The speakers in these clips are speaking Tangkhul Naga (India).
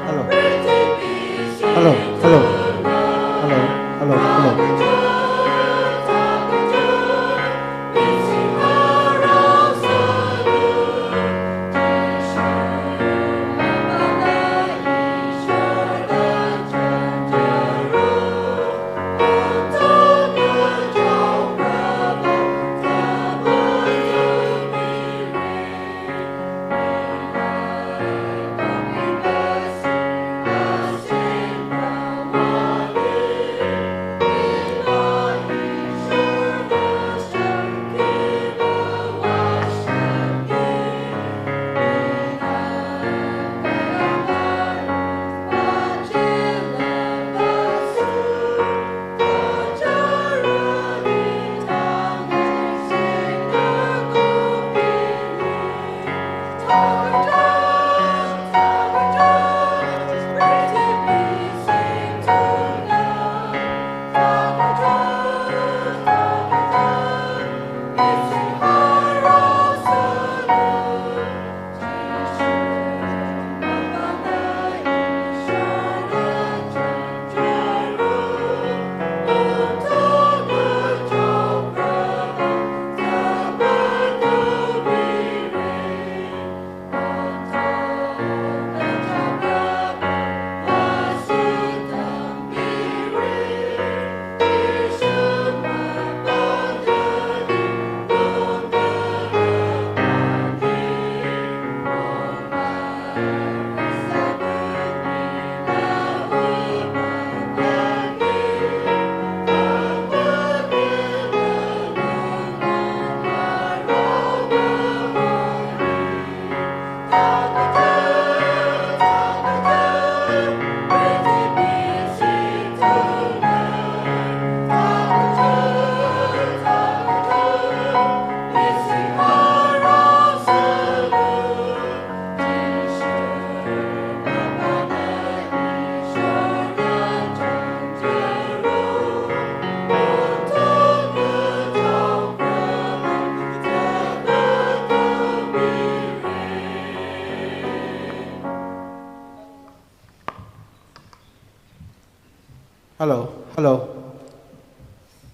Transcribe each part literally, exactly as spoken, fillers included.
Hello. Hello, hello. Hello, hello, hello. Hello, hello.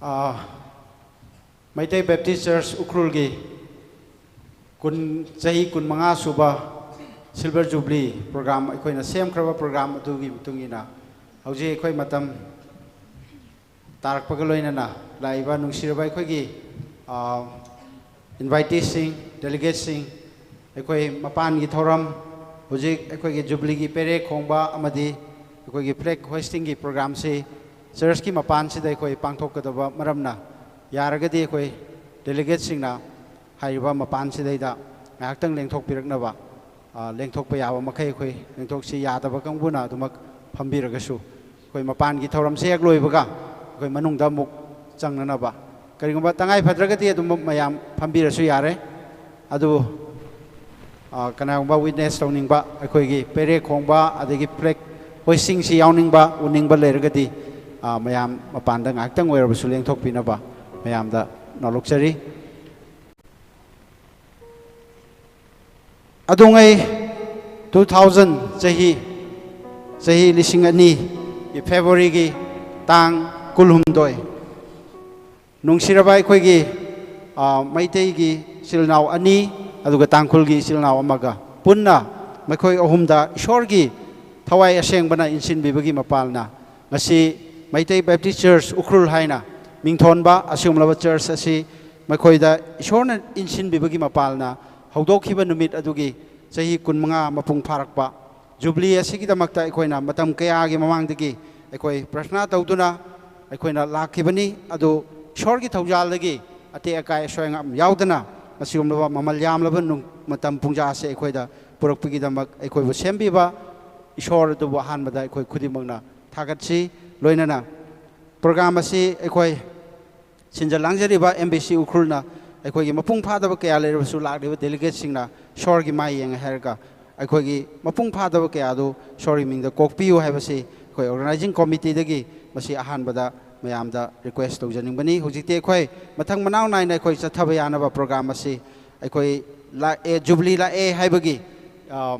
Ah, Meitei Baptist Church Ukhrulgi ꯀꯨꯟ, ꯆꯍꯤ ꯀꯨꯟꯃꯉꯥ ꯁꯨꯕ Silver Jubilee program ꯑꯩꯈꯣꯏꯅ ꯁꯦꯝꯈ꯭ꯔꯕ program ꯑꯗꯨꯒꯤ ꯃꯇꯨꯡ ꯏꯟꯅ ꯍꯧꯖꯤꯛ ꯑꯩꯈꯣꯏ ꯃꯇꯝ ꯇꯥꯔꯛꯄꯒ ꯂꯣꯏꯅꯅ ꯂꯥꯛꯏꯕ ꯅꯨꯡꯁꯤꯔꯕ ꯑꯩꯈꯣꯏꯒꯤ, ꯑꯥ, invitees ꯁꯤꯡ, delegates ꯁꯤꯡ, ꯑꯩꯈꯣꯏ ꯃꯄꯥꯟꯒꯤ ꯊꯧꯔꯝ, ꯍꯧꯖꯤꯛ ꯑꯩꯈꯣꯏꯒꯤ Jubilee ꯒꯤ ꯄꯦꯔꯦ ꯈꯣꯡꯕ ꯑꯃꯗꯤ ꯑꯩꯈꯣꯏꯒꯤ flag hoisting ꯒꯤ program ꯁꯤ church ꯀꯤ ꯃꯄꯥꯟꯁꯤꯗ ꯑꯩꯈꯣꯏ ꯄꯥꯡꯊꯣꯛꯀꯗꯕ ꯃꯔꯝꯅ, ꯌꯥꯔꯒꯗꯤ ꯑꯩꯈꯣꯏ delegates ꯁꯤꯡꯅ ꯍꯥꯏꯔꯤꯕ ꯃꯄꯥꯟꯁꯤꯗꯩꯗ ꯉꯥꯏꯍꯥꯛꯇꯪ ꯂꯦꯡꯊꯣꯛꯄꯤꯔꯛꯅꯕ, ꯑ, ꯂꯦꯡꯊꯣꯛꯄ ꯌꯥꯕ ꯃꯈꯩ ꯑꯩꯈꯣꯏ ꯂꯦꯡꯊꯣꯛꯁꯤ, ꯌꯥꯗꯕ ꯀꯥꯡꯕꯨꯅ ꯑꯗꯨꯃꯛ ꯐꯝꯕꯤꯔꯒꯁꯨ, ꯑꯩꯈꯣꯏ ꯃꯄꯥꯟꯒꯤ ꯊꯧꯔꯝꯁꯦ ꯍꯦꯛ ꯂꯣꯏꯕꯒ ꯑꯩꯈꯣꯏ ꯃꯅꯨꯡꯗ ꯑꯃꯨꯛ ꯆꯪꯅꯅꯕ꯫ ꯀꯔꯤꯒꯨꯝꯕ ꯇꯉꯥꯏ ꯐꯗ꯭ꯔꯒꯗꯤ ꯑꯗꯨꯝ ꯃꯌꯥꯝ ꯐꯝꯕꯤꯔꯁꯨ ꯌꯥꯔꯦ꯫ ꯑꯗꯨꯕꯨ, ꯑ, ꯀꯅꯥꯒꯨꯝꯕ witness ꯇꯧꯅꯤꯡꯕ, ꯑꯩꯈꯣꯏꯒꯤ ꯄꯦꯔꯦ ꯈꯣꯡꯕ ꯑꯗꯒꯤ flag hoisting ꯁꯤ ꯌꯥꯎꯅꯤꯡꯕ, ꯎꯅꯤꯡꯕ ꯂꯩꯔꯒꯗꯤ, ꯑ, ꯃꯌꯥꯝ ꯃꯄꯥꯟꯗ ꯉꯥꯏꯍꯥꯛꯇꯪ ꯑꯣꯏꯔꯕꯁꯨ ꯂꯦꯡꯊꯣꯛꯄꯤꯅꯕ ꯃꯌꯥꯝꯗ ꯅꯣꯜꯂꯨꯛꯆꯔꯤ꯫ Adungai two thousand chahi, chahi ꯂꯤꯁꯤꯡ ꯑꯅꯤꯒꯤ February ꯒꯤ ꯇꯥꯡ ꯀꯨꯟꯍꯨꯝꯗꯣꯏ, ꯅꯨꯡꯁꯤꯔꯕ ꯑꯩꯈꯣꯏꯒꯤ, ꯑ, ꯃꯩꯇꯩꯒꯤ ꯏꯆꯤꯜ ꯏꯅꯥꯎ ꯑꯅꯤ, ꯑꯗꯨꯒ ꯇꯥꯡꯈꯨꯜꯒꯤ ꯏꯆꯤꯜ ꯏꯅꯥꯎ ꯑꯃꯒ ꯄꯨꯟꯅ ꯃꯈꯣꯏ ꯑꯍꯨꯝꯗ ꯏꯁꯣꯔꯒꯤ ꯊꯋꯥꯏ ꯑꯁꯦꯡꯕꯅ ꯏꯟꯁꯤꯟꯕꯤꯕꯒꯤ ꯃꯄꯥꯜꯅ, ꯉꯁꯤ ꯃꯩꯇꯩ Baptist Church ꯎꯈ꯭ꯔꯨꯜ ꯍꯥꯏꯅ ꯃꯤꯡꯊꯣꯟꯕ ꯑꯁꯤꯒꯨꯝꯂꯕ church ꯑꯁꯤ ꯃꯈꯣꯏꯗ ꯏꯁꯣꯔꯅ ꯏꯟꯁꯤꯟꯕꯤꯕꯒꯤ ꯃꯄꯥꯜꯅ ꯍꯧꯗꯣꯛꯈꯤꯕ ꯅꯨꯃꯤꯠ ꯑꯗꯨꯒꯤ ꯆꯍꯤ ꯀꯨꯟꯃꯉꯥ ꯃꯄꯨꯡ ꯐꯥꯔꯛꯄ Jubilee ꯑꯁꯤꯒꯤꯗꯃꯛꯇ ꯑꯩꯈꯣꯏꯅ ꯃꯇꯝ ꯀꯌꯥꯒꯤ ꯃꯃꯥꯡꯗꯒꯤ ꯑꯩꯈꯣꯏ ꯄ꯭ꯔꯊꯅꯥ ꯇꯧꯗꯨꯅ ꯑꯩꯈꯣꯏꯅ ꯂꯥꯛꯈꯤꯕꯅꯤ꯫ ꯑꯗꯨ ꯏꯁꯣꯔꯒꯤ ꯊꯧꯖꯥꯜꯗꯒꯤ ꯑꯇꯦꯛ ꯑꯀꯥꯏ ꯑꯁꯣꯏ ꯑꯉꯥꯝ ꯌꯥꯎꯗꯅ ꯑꯁꯤꯒꯨꯝꯂꯕ ꯃꯃꯜ ꯌꯥꯝꯂꯕ ꯅꯨꯡ-, ꯃꯇꯝ ꯄꯨꯡꯖꯥ ꯑꯁꯤ ꯑꯩꯈꯣꯏꯗ ꯄꯨꯔꯛꯄꯒꯤꯗꯃꯛ ꯑꯩꯈꯣꯏꯕꯨ ꯁꯦꯝꯕꯤꯕ ꯏꯁꯣꯔ ꯑꯗꯨꯕꯨ ꯑꯍꯥꯟꯕꯗ ꯑꯩꯈꯣꯏ ꯈꯨꯗꯤꯡꯃꯛꯅ ꯊꯥꯒꯠꯁꯤ꯫ ꯂꯣꯏꯅꯅ program ꯑꯁꯤ ꯑꯩꯈꯣꯏ ꯁꯤꯟꯖ ꯂꯥꯡꯖꯔꯤꯕ M B C ꯎꯈ꯭ꯔꯨꯜꯅ ꯑꯩꯈꯣꯏꯒꯤ ꯃꯄꯨꯡ ꯐꯥꯗꯕ ꯀꯌꯥ ꯂꯩꯔꯕꯁꯨ ꯂꯥꯛꯂꯤꯕ delegateꯁꯤꯡꯅ ꯏꯁꯣꯔꯒꯤ ꯃꯥꯏ ꯌꯦꯡꯉꯦ ꯍꯥꯏꯔꯒ ꯑꯩꯈꯣꯏꯒꯤ ꯃꯄꯨꯡ ꯐꯥꯗꯕ ꯀꯌꯥ ꯑꯗꯨ ꯏꯁꯣꯔꯒꯤ ꯃꯤꯡꯗ ꯀꯣꯛꯄꯤꯌꯨ ꯍꯥꯏꯕꯁꯤ ꯑꯩꯈꯣꯏ organizing committeeꯗꯒꯤ ꯃꯁꯤ ꯑꯍꯥꯟꯕꯗ ꯃꯌꯥꯝꯗ request ꯇꯧꯖꯅꯤꯡꯕꯅꯤ꯫ ꯍꯧꯖꯤꯛꯇꯤ ꯑꯩꯈꯣꯏ ꯃꯊꯪ ꯃꯅꯥꯎ ꯅꯥꯏꯅ ꯑꯩꯈꯣꯏ ꯆꯠꯊꯕ ꯌꯥꯅꯕ program ꯑꯁꯤ ꯑꯩꯈꯣꯏ ꯂꯥꯛꯑꯦ, Jubilee ꯂꯥꯛꯑꯦ ꯍꯥꯏꯕꯒꯤ, ꯑ,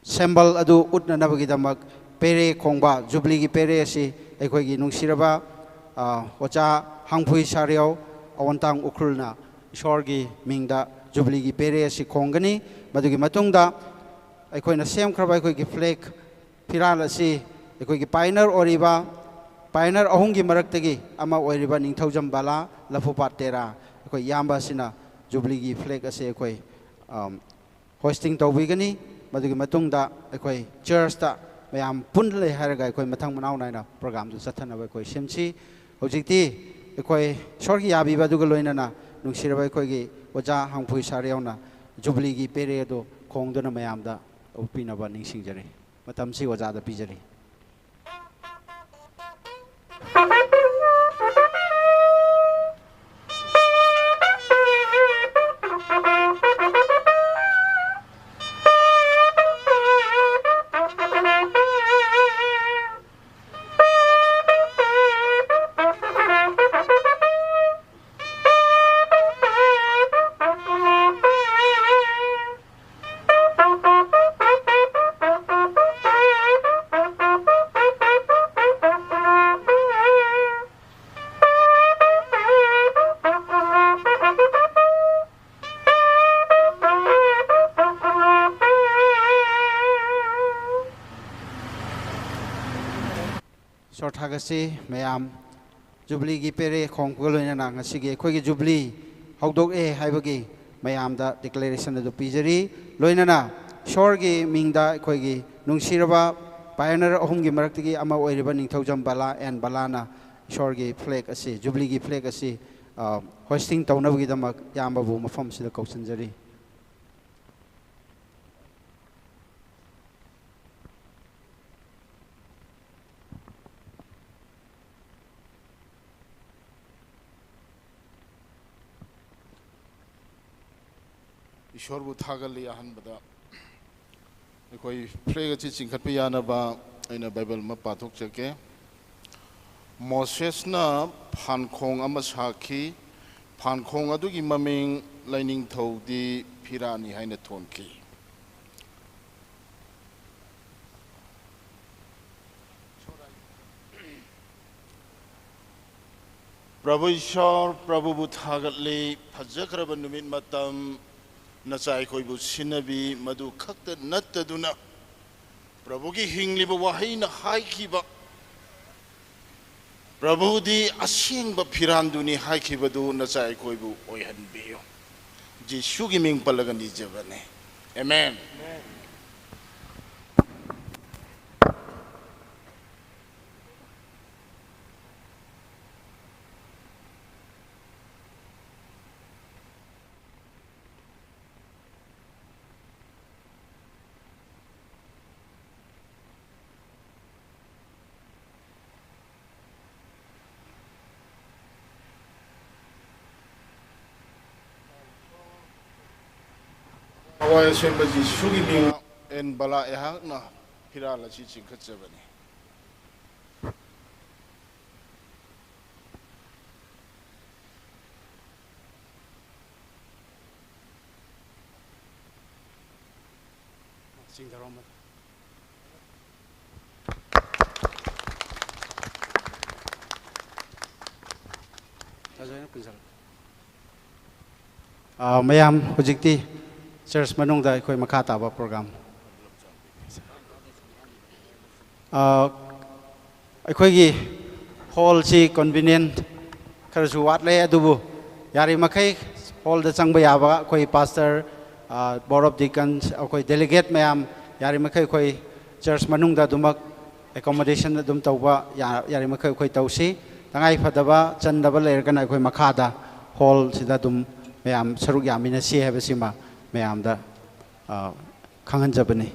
symbol ꯑꯗꯨ ꯎꯠꯅꯅꯕꯒꯤꯗꯃꯛ ꯄꯦꯔꯦ ꯈꯣꯡꯕ, Jubileeꯒꯤ ꯄꯦꯔꯦ ꯑꯁꯤ ꯑꯩꯈꯣꯏꯒꯤ ꯅꯨꯡꯁꯤꯔꯕ, ꯑ, ꯑꯣꯖꯥ ꯍꯥꯡꯐꯨꯏ ꯁꯥꯔꯤꯌꯥꯎ ꯑꯋꯣꯟꯇꯥꯡ ꯎꯈ꯭ꯔꯨꯜꯅ ꯏꯁꯣꯔꯒꯤ ꯃꯤꯡꯗ Jubileeꯒꯤ ꯄꯦꯔꯦ ꯑꯁꯤ ꯈꯣꯡꯒꯅꯤ꯫ ꯃꯗꯨꯒꯤ ꯃꯇꯨꯡꯗ ꯑꯩꯈꯣꯏꯅ ꯁꯦꯝꯈ꯭ꯔꯕ ꯑꯩꯈꯣꯏꯒꯤ flag ꯐꯤꯔꯥꯜ ꯑꯁꯤ ꯑꯩꯈꯣꯏꯒꯤ pioneer ꯑꯣꯏꯔꯤꯕ, pioneer ꯑꯍꯨꯝꯒꯤ ꯃꯔꯛꯇꯒꯤ ꯑꯃ ꯑꯣꯏꯔꯤꯕ ꯅꯤꯡꯊꯧꯖꯝ ꯕꯂꯥ ꯂꯐꯨꯄꯥꯠ ꯇꯦꯔꯥ ꯑꯩꯈꯣꯏ ꯏꯌꯥꯝꯕ ꯑꯁꯤꯅ Jubileeꯒꯤ flag ꯑꯁꯤ ꯑꯩꯈꯣꯏ, ꯑꯝ, hoisting ꯇꯧꯕꯤꯒꯅꯤ꯫ ꯃꯗꯨꯒꯤ ꯃꯇꯨꯡꯗ ꯑꯩꯈꯣꯏ churchꯇ ꯃꯌꯥꯝ ꯄꯨꯟꯅ ꯂꯩ ꯍꯥꯏꯔꯒ ꯑꯩꯈꯣꯏ ꯃꯊꯪ ꯃꯅꯥꯎ ꯅꯥꯏꯅ programꯗꯨ ꯆꯠꯊꯅꯕ ꯑꯩꯈꯣꯏ ꯁꯤꯟꯁꯤ꯫ ꯍꯧꯖꯤꯛꯇꯤ ꯑꯩꯈꯣꯏ ꯏꯁꯣꯔꯒꯤ ꯌꯥꯕꯤꯕ ꯑꯗꯨꯒ ꯂꯣꯏꯅꯅ ꯅꯨꯡꯁꯤꯔꯕ ꯑꯩꯈꯣꯏꯒꯤ ꯑꯣꯖꯥ ꯍꯥꯡꯐꯨꯏ ꯁꯥꯔꯤꯌꯥꯎꯅ Jubileeꯒꯤ ꯄꯦꯔꯦ ꯑꯗꯨ ꯈꯣꯡꯗꯨꯅ ꯃꯌꯥꯝꯗ ꯎꯠꯄꯤꯅꯕ ꯅꯤꯡꯁꯤꯡꯖꯔꯤ꯫ ꯃꯇꯝꯁꯤ ꯑꯣꯖꯥꯗ ꯄꯤꯖꯔꯤ꯫ ꯏꯁꯣꯔ ꯊꯥꯒꯠꯆꯩ ꯃꯌꯥꯝ, Jubileeꯒꯤ ꯄꯦꯔꯦ ꯈꯣꯡꯕꯒ ꯂꯣꯏꯅꯅ ꯉꯁꯤꯒꯤ ꯑꯩꯈꯣꯏꯒꯤ Jubilee ꯍꯧꯗꯣꯛꯑꯦ ꯍꯥꯏꯕꯒꯤ ꯃꯌꯥꯝꯗ declaration ꯑꯗꯨ ꯄꯤꯖꯔꯤ꯫ ꯂꯣꯏꯅꯅ ꯏꯁꯣꯔꯒꯤ ꯃꯤꯡꯗ ꯑꯩꯈꯣꯏꯒꯤ ꯅꯨꯡꯁꯤꯔꯕ pioneer ꯑꯍꯨꯝꯒꯤ ꯃꯔꯛꯇꯒꯤ ꯑꯃ ꯑꯣꯏꯔꯤꯕ ꯅꯤꯡꯊꯧꯖꯝ ꯕꯂꯥ ꯑꯦꯟ ꯕꯂꯥꯅ ꯏꯁꯣꯔꯒꯤ flag ꯑꯁꯤ, Jubileeꯒꯤ flag ꯑꯁꯤ, ꯑ, hoisting ꯇꯧꯅꯕꯒꯤꯗꯃꯛ ꯏꯌꯥꯝꯕꯕꯨ ꯃꯐꯝꯁꯤꯗ ꯀꯧꯁꯤꯟꯖꯔꯤ꯫ ꯏꯁꯣꯔꯕꯨ ꯊꯥꯒꯠꯂꯤ꯫ ꯑꯍꯥꯟꯕꯗ ꯑꯩꯈꯣꯏ flag ꯑꯁꯤ ꯆꯤꯡꯈꯠꯄ ꯌꯥꯅꯕ ꯑꯩꯅ Bible ꯑꯃ ꯄꯥꯊꯣꯛꯆꯒꯦ꯫ ꯃꯣꯁꯦꯁꯅ ꯐꯥꯟꯈꯣꯡ ꯑꯃ ꯁꯥꯈꯤ꯫ ꯐꯥꯟꯈꯣꯡ ꯑꯗꯨꯒꯤ ꯃꯃꯤꯡ ꯂꯥꯏꯅꯤꯡꯊꯧꯗꯤ ꯐꯤꯔꯥꯅꯤ ꯍꯥꯏꯅ ꯊꯣꯟꯈꯤ꯫ ꯄ꯭ꯔꯚꯨ ꯏꯁꯣꯔ, ꯄ꯭ꯔꯚꯨꯕꯨ ꯊꯥꯒꯠꯂꯤ꯫ ꯐꯖꯈ꯭ꯔꯕ ꯅꯨꯃꯤꯠ ꯃꯇꯝ, ꯅꯆꯥ ꯑꯩꯈꯣꯏꯕꯨ ꯁꯤꯟꯅꯕꯤ꯫ ꯃꯗꯨ ꯈꯛꯇ ꯅꯠꯇꯗꯨꯅ, ꯄ꯭ꯔꯚꯨꯒꯤ ꯍꯤꯡꯂꯤꯕ ꯋꯥꯍꯩꯅ ꯍꯥꯏꯈꯤꯕ, "ꯄ꯭ꯔꯚꯨꯗꯤ ꯑꯁꯦꯡꯕ ꯐꯤꯔꯥꯟꯗꯨꯅꯤ" ꯍꯥꯏꯈꯤꯕꯗꯨ ꯅꯆꯥ ꯑꯩꯈꯣꯏꯕꯨ ꯑꯣꯏꯍꯟꯕꯤꯌꯨ꯫ ꯖꯤꯁꯨꯒꯤ ꯃꯤꯡ ꯄꯜꯂꯒ ꯅꯤꯖꯕꯅꯦ꯫ ꯑꯦꯃꯦꯟ꯫ ꯊꯋꯥꯏ ꯑꯁꯦꯡꯕ ꯖꯤꯁꯨꯒꯤ ꯃꯤꯡ꯫ ꯑꯦꯟ ꯕꯂꯥ ꯑꯩꯍꯥꯛꯅ ꯐꯤꯔꯥꯜ ꯑꯁꯤ ꯆꯤꯡꯈꯠꯆꯕꯅꯤ꯫ ꯑꯥ, ꯃꯌꯥꯝ, ꯍꯧꯖꯤꯛꯇꯤ church ꯃꯅꯨꯡꯗ ꯑꯩꯈꯣꯏ ꯃꯈꯥ ꯇꯥꯕ program꯫ ꯑꯥ, ꯑꯩꯈꯣꯏꯒꯤ hall ꯁꯤ convenient ꯈꯔꯁꯨ ꯋꯥꯠꯂꯦ, ꯑꯗꯨꯕꯨ ꯌꯥꯔꯤꯃꯈꯩ hall ꯗ ꯆꯪꯕ ꯌꯥꯕ ꯑꯩꯈꯣꯏ pastor, ꯑꯥ, board of deacons, ꯑꯩꯈꯣꯏ delegate ꯃꯌꯥꯝ, ꯌꯥꯔꯤꯃꯈꯩ ꯑꯩꯈꯣꯏ church ꯃꯅꯨꯡꯗ ꯑꯗꯨꯃꯛ accommodation ꯑꯗꯨꯝ ꯇꯧꯕ ꯌꯥ-, ꯌꯥꯔꯤꯃꯈꯩ ꯑꯩꯈꯣꯏ ꯇꯧꯁꯤ꯫ ꯇꯉꯥꯏ ꯐꯗꯕ, ꯆꯟꯗꯕ ꯂꯩꯔꯒꯅ ꯑꯩꯈꯣꯏ ꯃꯈꯥꯗ hall ꯁꯤꯗ ꯑꯗꯨꯝ ꯃꯌꯥꯝ ꯁꯔꯨꯛ ꯌꯥꯃꯤꯟꯅꯁꯤ ꯍꯥꯏꯕꯁꯤꯃ ꯃꯌꯥꯝꯗ, ꯑ, ꯈꯪꯍꯟꯖꯕꯅꯤ꯫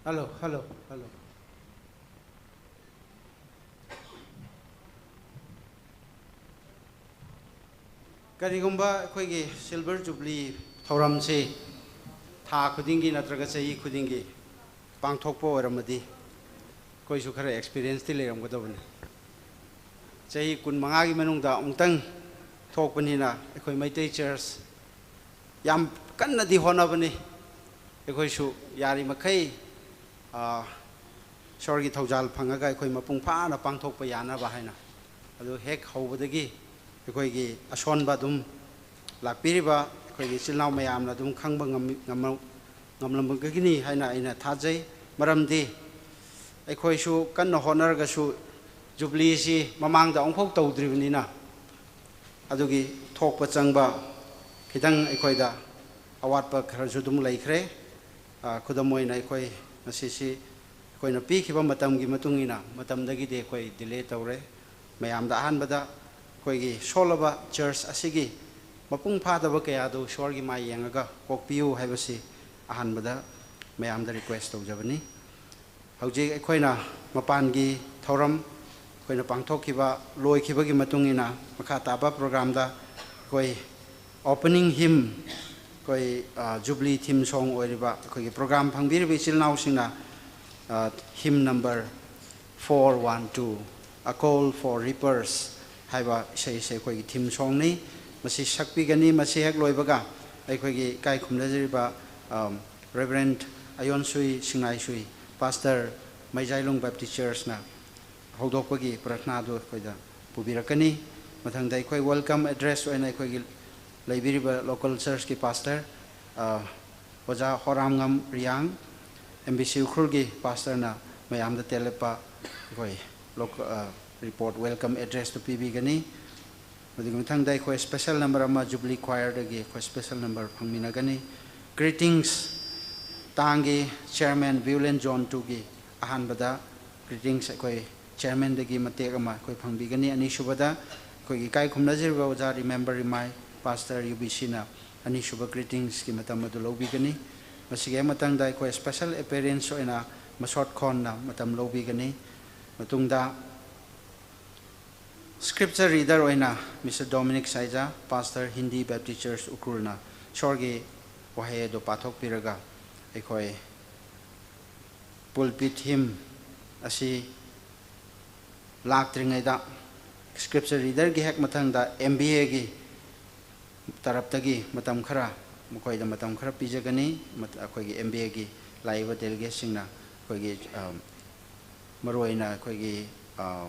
Hello, hello, hello. ꯀꯔꯤꯒꯨꯝꯕ ꯑꯩꯈꯣꯏꯒꯤ Silver Jubilee ꯊꯧꯔꯝꯁꯤ ꯊꯥ ꯈꯨꯗꯤꯡꯒꯤ ꯅꯠꯇ꯭ꯔꯒ ꯆꯍꯤ ꯈꯨꯗꯤꯡꯒꯤ ꯄꯥꯡꯊꯣꯛꯄ ꯑꯣꯏꯔꯝꯃꯗꯤ ꯑꯩꯈꯣꯏꯁꯨ ꯈꯔ experience ꯇꯤ ꯂꯩꯔꯝꯒꯗꯕꯅꯤ꯫ ꯆꯍꯤ ꯀꯨꯟꯃꯉꯥꯒꯤ ꯃꯅꯨꯡꯗ ꯑꯃꯨꯛꯇꯪ ꯊꯣꯛꯄꯅꯤꯅ ꯑꯩꯈꯣꯏ ꯃꯩꯇꯩ church ꯌꯥꯝ ꯀꯟꯅꯗꯤ ꯍꯣꯠꯅꯕꯅꯤ꯫ ꯑꯩꯈꯣꯏꯁꯨ ꯌꯥꯔꯤꯃꯈꯩ, ꯑꯥ, ꯏꯁꯣꯔꯒꯤ ꯊꯧꯖꯥꯜ ꯐꯪꯉꯒ ꯑꯩꯈꯣꯏ ꯃꯄꯨꯡ ꯐꯥꯅ ꯄꯥꯡꯊꯣꯛꯄ ꯌꯥꯅꯕ ꯍꯥꯏꯅ꯫ ꯑꯗꯨ ꯍꯦꯛ ꯍꯧꯕꯗꯒꯤ ꯑꯩꯈꯣꯏꯒꯤ ꯑꯁꯣꯟꯕ ꯑꯗꯨꯝ ꯂꯥꯛꯄꯤꯔꯤꯕ ꯑꯩꯈꯣꯏꯒꯤ ꯏꯆꯤꯜ ꯏꯅꯥꯎ ꯃꯌꯥꯝꯅ ꯑꯗꯨꯝ ꯈꯪꯕ ꯉꯝꯃꯤ-, ꯉꯝꯃ-, ꯉꯝꯂꯝꯒꯅꯤ ꯍꯥꯏꯅ ꯑꯩꯅ ꯊꯥꯖꯩ꯫ ꯃꯔꯝꯗꯤ ꯑꯩꯈꯣꯏꯁꯨ ꯀꯟꯅ ꯍꯣꯠꯅꯔꯒꯁꯨ Jubilee ꯁꯤ ꯃꯃꯥꯡꯗ ꯑꯃꯨꯛꯐꯥꯎ ꯇꯧꯗ꯭ꯔꯤꯕꯅꯤꯅ, ꯑꯗꯨꯒꯤ ꯊꯣꯛꯄ ꯆꯪꯕ ꯈꯤꯇꯪ ꯑꯩꯈꯣꯏꯗ ꯑꯋꯥꯠꯄ ꯈꯔꯁꯨ ꯑꯗꯨꯝ ꯂꯩꯈ꯭ꯔꯦ꯫ ꯑ, ꯈꯨꯗꯝ ꯑꯣꯏꯅ ꯑꯩꯈꯣꯏ ꯉꯁꯤꯁꯤ ꯑꯩꯈꯣꯏꯅ ꯄꯤꯈꯤꯕ ꯃꯇꯝꯒꯤ ꯃꯇꯨꯡ ꯏꯟꯅ ꯃꯇꯝꯗꯒꯤꯗꯤ ꯑꯩꯈꯣꯏ delay ꯇꯧꯔꯦ꯫ ꯃꯌꯥꯝꯗ ꯑꯍꯥꯟꯕꯗ ꯑꯩꯈꯣꯏꯒꯤ ꯁꯣꯜꯂꯕ church ꯑꯁꯤꯒꯤ ꯃꯄꯨꯡ ꯐꯥꯗꯕ ꯀꯌꯥꯗꯨ ꯏꯁꯣꯔꯒꯤ ꯃꯥꯏ ꯌꯦꯡꯉꯒ ꯀꯣꯛꯄꯤꯌꯨ ꯍꯥꯏꯕꯁꯤ ꯑꯍꯥꯟꯕꯗ ꯃꯌꯥꯝꯗ request ꯇꯧꯖꯕꯅꯤ꯫ ꯍꯧꯖꯤꯛ ꯑꯩꯈꯣꯏꯅ ꯃꯄꯥꯟꯒꯤ ꯊꯧꯔꯝ ꯑꯩꯈꯣꯏꯅ ꯄꯥꯡꯊꯣꯛꯈꯤꯕ ꯂꯣꯏꯈꯤꯕꯒꯤ ꯃꯇꯨꯡ ꯏꯟꯅ ꯃꯈꯥ ꯇꯥꯕ program ꯗ ꯑꯩꯈꯣꯏ opening hymn, ꯑꯩꯈꯣꯏ, ꯑ, Jubilee theme song ꯑꯣꯏꯔꯤꯕ ꯑꯩꯈꯣꯏꯒꯤ program ꯐꯪꯕꯤꯔꯤꯕ ꯏꯆꯤꯜ ꯏꯅꯥꯎꯁꯤꯡꯅ, ꯑ, hymn number four one two, A Call for Reapers ꯍꯥꯏꯕ ꯏꯁꯩꯁꯦ ꯑꯩꯈꯣꯏꯒꯤ theme song ꯅꯤ꯫ ꯃꯁꯤ ꯁꯛꯄꯤꯒꯅꯤ꯫ ꯃꯁꯤ ꯍꯦꯛ ꯂꯣꯏꯕꯒ ꯑꯩꯈꯣꯏꯒꯤ ꯏꯀꯥꯏ ꯈꯨꯝꯅꯖꯔꯤꯕ, ꯑꯝ, Reverend ꯑꯌꯣꯟꯁꯨꯏ ꯁꯤꯡꯅꯥꯏꯁꯨꯏ, Pastor, ꯃꯩꯖꯥꯏꯂꯨꯡ Baptist Church ꯅ ꯍꯧꯗꯣꯛꯄꯒꯤ ꯄ꯭ꯔꯊꯅꯥꯗꯨ ꯑꯩꯈꯣꯏꯗ ꯄꯨꯕꯤꯔꯛꯀꯅꯤ꯫ ꯃꯊꯪꯗ ꯑꯩꯈꯣꯏ welcome address ꯑꯣꯏꯅ ꯑꯩꯈꯣꯏꯒꯤ ꯂꯩꯕꯤꯔꯤꯕ local church ꯀꯤ pastor, ꯑ, ꯑꯣꯖꯥ ꯍꯣꯔꯥꯝꯉꯝ ꯔꯤꯌꯥꯡ, M B C ꯎꯈ꯭ꯔꯨꯜꯒꯤ pastor ꯅ ꯃꯌꯥꯝꯗ ꯇꯦꯂꯦꯞꯄ ꯑꯩꯈꯣꯏ loc-, ꯑ, report welcome address ꯇꯨ ꯄꯤꯕꯤꯒꯅꯤ꯫ ꯃꯗꯨꯒꯤ ꯃꯊꯪꯗ ꯑꯩꯈꯣꯏ special number ꯑꯃ Jubilee Choir ꯗꯒꯤ ꯑꯩꯈꯣꯏ special number ꯐꯪꯃꯤꯟꯅꯒꯅꯤ꯫ Greetings ꯇꯥꯡꯒꯤ chairman Viewland Zone two ꯒꯤ ꯑꯍꯥꯟꯕꯗ greetings ꯑꯩꯈꯣꯏ chairman ꯗꯒꯤ ꯃꯇꯦꯛ ꯑꯃ ꯑꯩꯈꯣꯏ ꯐꯪꯕꯤꯒꯅꯤ꯫ ꯑꯅꯤꯁꯨꯕꯗ ꯑꯩꯈꯣꯏꯒꯤ ꯏꯀꯥꯏ ꯈꯨꯝꯅꯖꯔꯤꯕ ꯑꯣꯖꯥ Remember ꯔꯤꯃꯥꯏ, Pastor U B C ꯅ ꯑꯅꯤꯁꯨꯕ greetings ꯀꯤ ꯃꯇꯝ ꯑꯗꯨ ꯂꯧꯕꯤꯒꯅꯤ꯫ ꯃꯁꯤꯒꯤ ꯍꯦꯛ ꯃꯊꯪꯗ ꯑꯩꯈꯣꯏ special appearance ꯑꯣꯏꯅ ꯃꯁꯣꯠ ꯈꯣꯟꯅ ꯃꯇꯝ ꯂꯧꯕꯤꯒꯅꯤ꯫ ꯃꯇꯨꯡꯗ Scripture reader ꯑꯣꯏꯅ Mister Dominic ꯁꯥꯏꯖꯥ, Pastor, Hindi Baptist Church ꯎꯈ꯭ꯔꯨꯜꯅ ꯏꯁꯣꯔꯒꯤ ꯋꯥꯍꯩ ꯑꯗꯨ ꯄꯥꯊꯣꯛꯄꯤꯔꯒ ꯑꯩꯈꯣꯏ pulpit hymn ꯑꯁꯤ ꯂꯥꯛꯇ꯭ꯔꯤꯉꯩꯗ Scripture reader ꯒꯤ ꯍꯦꯛ ꯃꯊꯪꯗ M B A ꯒꯤ ꯇꯔꯞꯇꯒꯤ ꯃꯇꯝ ꯈꯔ, ꯃꯈꯣꯏꯗ ꯃꯇꯝ ꯈꯔ ꯄꯤꯖꯒꯅꯤ꯫ ꯃꯠ-, ꯑꯩꯈꯣꯏꯒꯤ M B A ꯒꯤ ꯂꯥꯛꯏꯕ delegate ꯁꯤꯡꯅ ꯑꯩꯈꯣꯏꯒꯤ, ꯑ, ꯃꯔꯨꯑꯣꯏꯅ ꯑꯩꯈꯣꯏꯒꯤ, ꯑ,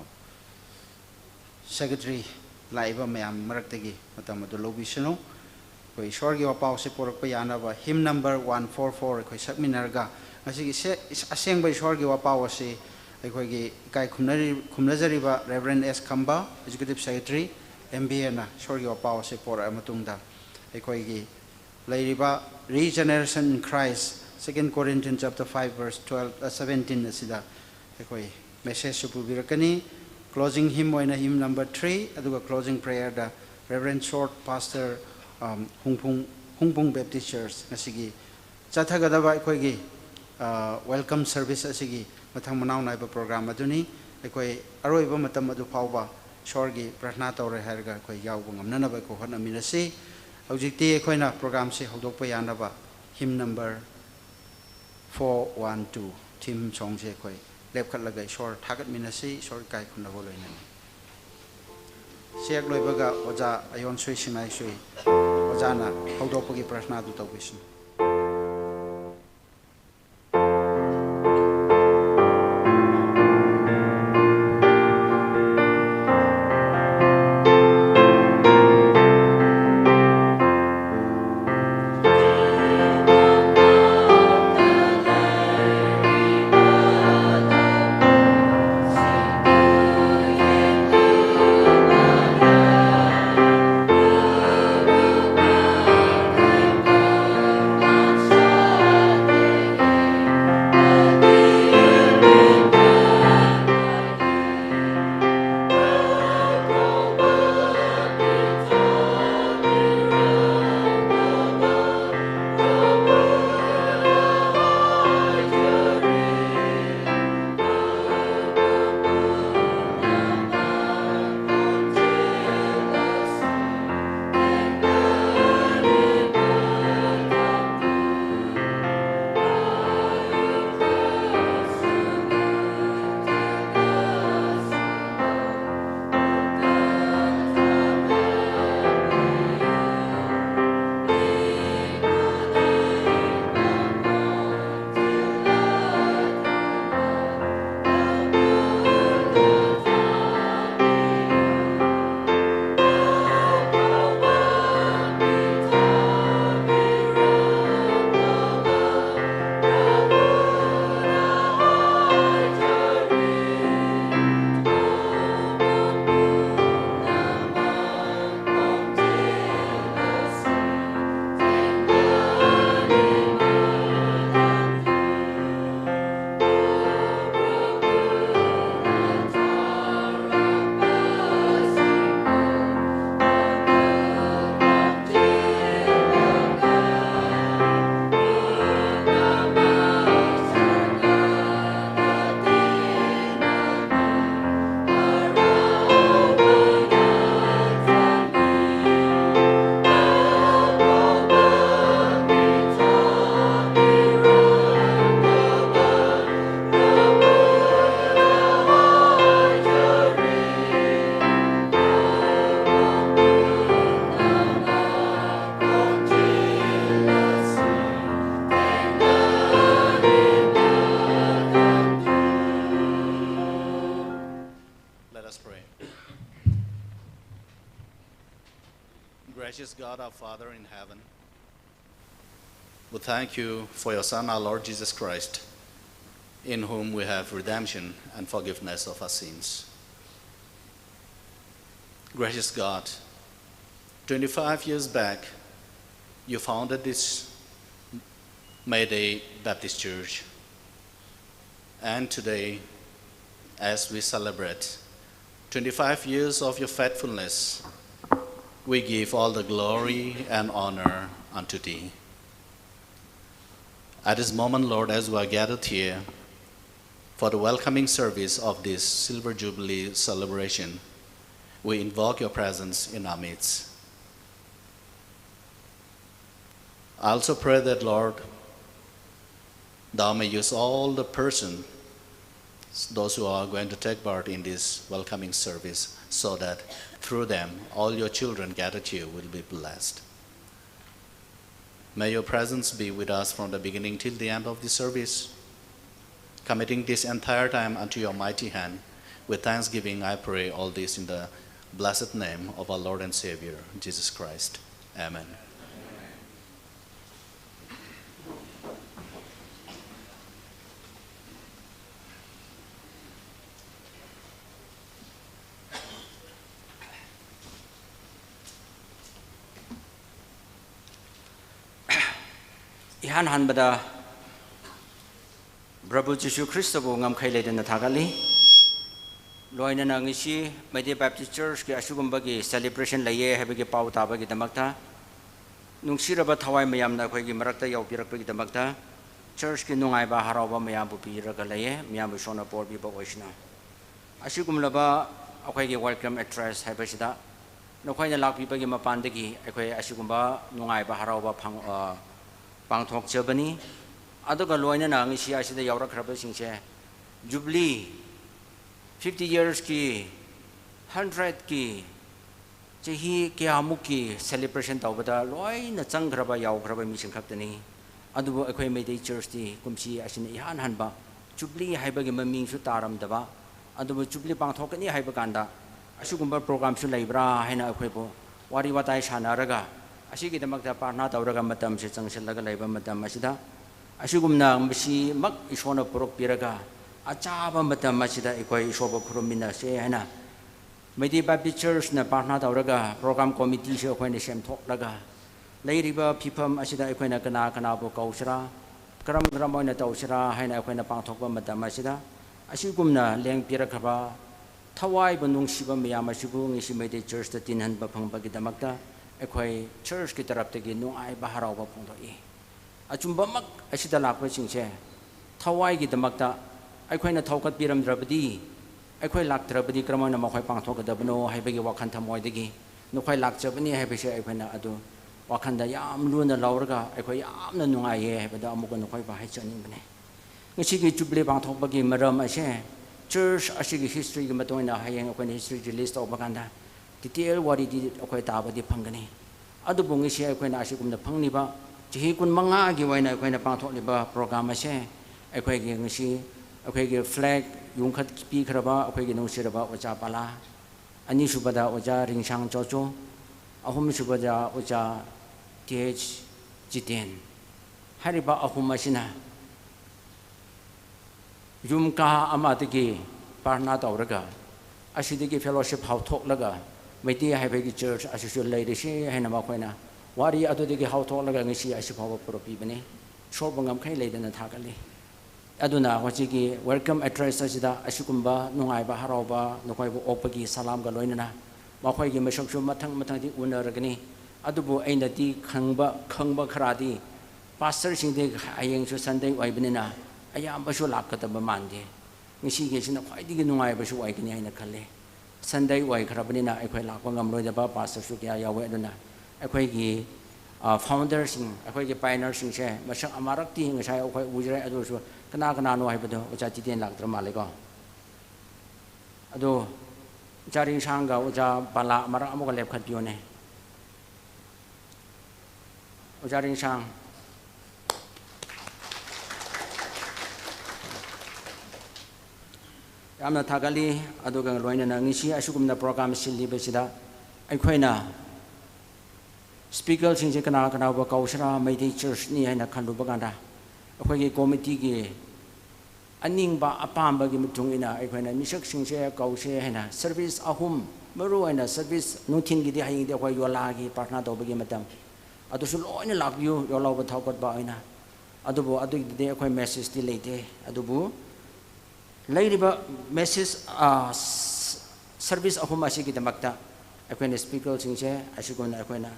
secretary ꯂꯥꯛꯏꯕ ꯃꯌꯥꯝ ꯃꯔꯛꯇꯒꯤ ꯃꯇꯝ ꯑꯗꯨ ꯂꯧꯕꯤꯁꯅꯨ꯫ ꯑꯩꯈꯣꯏ ꯏꯁꯣꯔꯒꯤ ꯋꯥꯄꯥꯎ ꯑꯁꯤ ꯄꯨꯔꯛꯄ ꯌꯥꯅꯕ hymn number one four four ꯑꯩꯈꯣꯏ ꯁꯛꯃꯤꯟꯅꯔꯒ ꯉꯁꯤꯒꯤ ꯁꯦ-, ꯑꯁꯦꯡꯕ ꯏꯁꯣꯔꯒꯤ ꯋꯥꯄꯥꯎ ꯑꯁꯤ ꯑꯩꯈꯣꯏꯒꯤ ꯏꯀꯥꯏ ꯈꯨꯝꯅꯔꯤ-, ꯈꯨꯝꯅꯖꯔꯤꯕ Reverend S Khamba, Executive Secretary, M B A ꯅ ꯏꯁꯣꯔꯒꯤ ꯋꯥꯄꯥꯎ ꯑꯁꯤ ꯄꯣꯔꯛꯑ ꯃꯇꯨꯡꯗ ꯑꯩꯈꯣꯏꯒꯤ ꯂꯩꯔꯤꯕ Regeneration in Christ, Second Corinthians chapter five verse twelve, ꯑ, seventeen ꯑꯁꯤꯗ ꯑꯩꯈꯣꯏ message ꯁꯨ ꯄꯨꯕꯤꯔꯛꯀꯅꯤ꯫ Closing hymn ꯑꯣꯏꯅ hymn number three, ꯑꯗꯨꯒ closing prayer ꯗ Reverend Short, Pastor, ꯑꯝ, ꯍꯨꯡꯐꯨꯡ, ꯍꯨꯡꯐꯨꯡ Baptist Church ꯉꯁꯤꯒꯤ ꯆꯠꯊꯒꯗꯕ ꯑꯩꯈꯣꯏꯒꯤ, ꯑ, welcome service ꯑꯁꯤꯒꯤ ꯃꯊꯪ ꯃꯅꯥꯎ ꯅꯥꯏꯕ program ꯑꯗꯨꯅꯤ꯫ ꯑꯩꯈꯣꯏ ꯑꯔꯣꯏꯕ ꯃꯇꯝ ꯑꯗꯨ ꯐꯥꯎꯕ ꯏꯁꯣꯔꯒꯤ ꯄ꯭ꯔꯊꯅꯥ ꯇꯧꯔꯦ ꯍꯥꯏꯔꯒ ꯑꯩꯈꯣꯏ ꯌꯥꯎꯕ ꯉꯝꯅꯅꯕ ꯑꯩꯈꯣꯏ ꯍꯣꯠꯅꯃꯤꯟꯅꯁꯤ꯫ ꯍꯧꯖꯤꯛꯇꯤ ꯑꯩꯈꯣꯏꯅ program ꯁꯤ ꯍꯧꯗꯣꯛꯄ ꯌꯥꯅꯕ hymn number four one two theme song ꯁꯦ ꯑꯩꯈꯣꯏ ꯂꯦꯞꯈꯠꯂꯒ ꯏꯁꯣꯔ ꯊꯥꯒꯠꯃꯤꯟꯅꯁꯤ, ꯏꯁꯣꯔ ꯏꯀꯥꯏ ꯈꯨꯝꯅꯕ ꯂꯣꯏꯅꯅ꯫ ꯁꯤ ꯍꯦꯛ ꯂꯣꯏꯕꯒ ꯑꯣꯖꯥ ꯑꯌꯣꯟꯁꯨꯏ ꯁꯤꯡꯅꯥꯏꯁꯨꯏ ꯑꯣꯖꯥꯅ ꯍꯧꯗꯣꯛꯄꯒꯤ ꯄ꯭ꯔꯊꯅꯥꯗꯨ ꯇꯧꯕꯤꯁꯅꯨ꯫ Gracious God, our Father in heaven, we thank you for your Son, our Lord Jesus Christ, in whom we have redemption and forgiveness of our sins. Gracious God, twenty-five years back, you founded this Meitei Baptist Church. And today, as we celebrate twenty-five years of your faithfulness, we give all the glory and honor unto thee. At this moment, Lord, as we are gathered here for the welcoming service of this Silver Jubilee celebration, we invoke your presence in our midst. I also pray that, Lord, thou may use all the persons, those who are going to take part in this welcoming service, so that through them, all your children gathered here will be blessed. May your presence be with us from the beginning till the end of the service. Committing this entire time unto your mighty hand, with thanksgiving I pray all this in the blessed name of our Lord and Savior, Jesus Christ. Amen. Ihan hanbada Prabhu Jishu Khristawui ngamkhei leidana thakali. Loinana ngashi Meitei Baptist Church ki ashikumbagi celebration leiye haibagi pao tāpagidamakta, nungsiraba thawai mayamna akhoi ki marakta yaopirakpagidamakta, church ki nungaiba haraoba mayambu piraga leiye, mayambu Ishona por piba oishina. Ashikumlaba akhoi ki welcome address haibashida, nakhoina lakpibagi mapandagi akhoi ashikumba nungaiba haraoba phang, uh, pangthok chabani. Aduga loinana ngashi ashida yaorakharaba singshe, Jubilee, fifty years ki, hundred ki, chahi kayamukki celebration taupada loina zangkharaba yaokharaba mi singkaptani. Adubu akhoi Meitei Church ti kumshi ashina ihan hanba Jubilee haibagi mamingsu taramdaba, adubu Jubilee pangthokani haibakanda, ashikumba program su leibra haina akhoibu wari watai shanaraga, ashigidamakta parna tauraga matam shi zangshalaga leiba matam ashida, ashikumna mashi mak Ishona purok piraga, achaba matam ashida akhoi Ishoba khurumminase haina Meitei Baptist Church na parna tauraga program committee shi akhoina semthoklaga, leiriba phipham ashida akhoina kana kanabu kausira, karam karam oina tausira haina akhoina pangthokba matam ashida, ashikumna lengpirakhaba thawaiba nungshiba mayam ashibu ngashi Meitei Church ta tinhanba phangpagidamakta, akhoi church ki taraptagi nungaiba haraoba phongthoki. Achumba mak ashida lakpa singshe, thawaigi damakta, akhoina thaokatpiramdrabadi, akhoi lakdrabadi karamana makhoi pangthokadabano haibagi wakhan thamoidagi, nakhoi lakchabani haibashi akhoina adu wakhanda yam luna lauraga, akhoi yamna nungaiye haibada amuka nakhaiva haichaningbane. Ngashiki Jubilee pangthokpagi maram ashe, church ashiki history ki matungna hayang akhoina history release taupakanda, detail wari di akhoi tāpadi phangkani. Adubu ngashi akhoina ashikumna phangniba, chahi kun mangagi waina akhoina pangthokniba program ashe, akhoiki ngashi, akhoiki flag yungkhat pikharaba, akhoiki nungsiraba Oja Bala, anisubada Oja Ringshang Chocho, ahumsubada Oja T H Jiten. Hairiba ahum ashina yumka amadagi parna tauraga, ashidagi fellowship haothoklaga, Meitei haibagi church ashisu leirishi haina makhoina wari adudagi haothoklaga ngashi ashiphao purok pibane. Shoba ngamkhei leidana thakali. Aduna hojiki welcome address ashida ashikumba nungaiba haraoba nakhoibu opagi salam ga loinana, makhoiki mashakshu mathang mathangdi unaragani. Adubu einadi khangba, khangba kharadi, pastor singdi hayangsu Sunday oibanina, ayambashu lakkatabamandi. Ngashiki shina khwaidagi nungaibashu oikani haina khale. Sunday oikharabanina akhoi lakpa ngamloidaba pastor su kaya yawe aduna, akhoiki, ah, founder sing, akhoiki pioneer singse, mashak amarakti ngashai akhoi ujire adusu, kana kanano haibado, Oja Jiten laktra maleko. Adu, Oja Ringshang ga Oja Bala marak amuka lepkhat pione. Oja Ringshang. Yamna thakali, aduga loinana ngashi ashikumna program siliba shida, akhoina Speaker singse kana kanava kausera Meitei Church ni haina khanlupa kanda, ꯑꯩꯈꯣꯏꯒꯤ committee ꯒꯤ ꯑꯅꯤꯡꯕ ꯑꯄꯥꯝꯕꯒꯤ ꯃꯇꯨꯡ ꯏꯟꯅ ꯑꯩꯈꯣꯏꯅ ꯃꯤꯁꯛꯁꯤꯡꯁꯦ ꯀꯧꯁꯦ ꯍꯥꯏꯅ service ꯑꯍꯨꯝ, ꯃꯔꯨ ꯑꯣꯏꯅ service ꯅꯨꯡꯊꯤꯟꯒꯤꯗꯤ ꯍꯌꯦꯡꯗꯤ ꯑꯩꯈꯣꯏ ꯌꯣꯂꯥꯒꯤ ꯄ꯭ꯔꯥꯊꯅꯥ ꯇꯧꯕꯒꯤ ꯃꯇꯝ, ꯑꯗꯨꯁꯨ ꯂꯣꯏꯅ ꯂꯥꯛꯄꯤꯌꯨ, ꯌꯣꯂꯥꯕꯨ ꯊꯧꯒꯠꯄ ꯑꯣꯏꯅ꯫ ꯑꯗꯨꯕꯨ ꯑꯗꯨꯒꯤꯗꯤ ꯑꯩꯈꯣꯏ message ꯇꯤ ꯂꯩꯇꯦ꯫ ꯑꯗꯨꯕꯨ ꯂꯩꯔꯤꯕ message, ꯑ, ꯁ-, service ꯑꯍꯨꯝ ꯑꯁꯤꯒꯤꯗꯃꯛꯇ ꯑꯩꯈꯣꯏꯅ speaker ꯁꯤꯡꯁꯦ ꯑꯁꯤꯒꯨꯝꯅ ꯑꯩꯈꯣꯏꯅ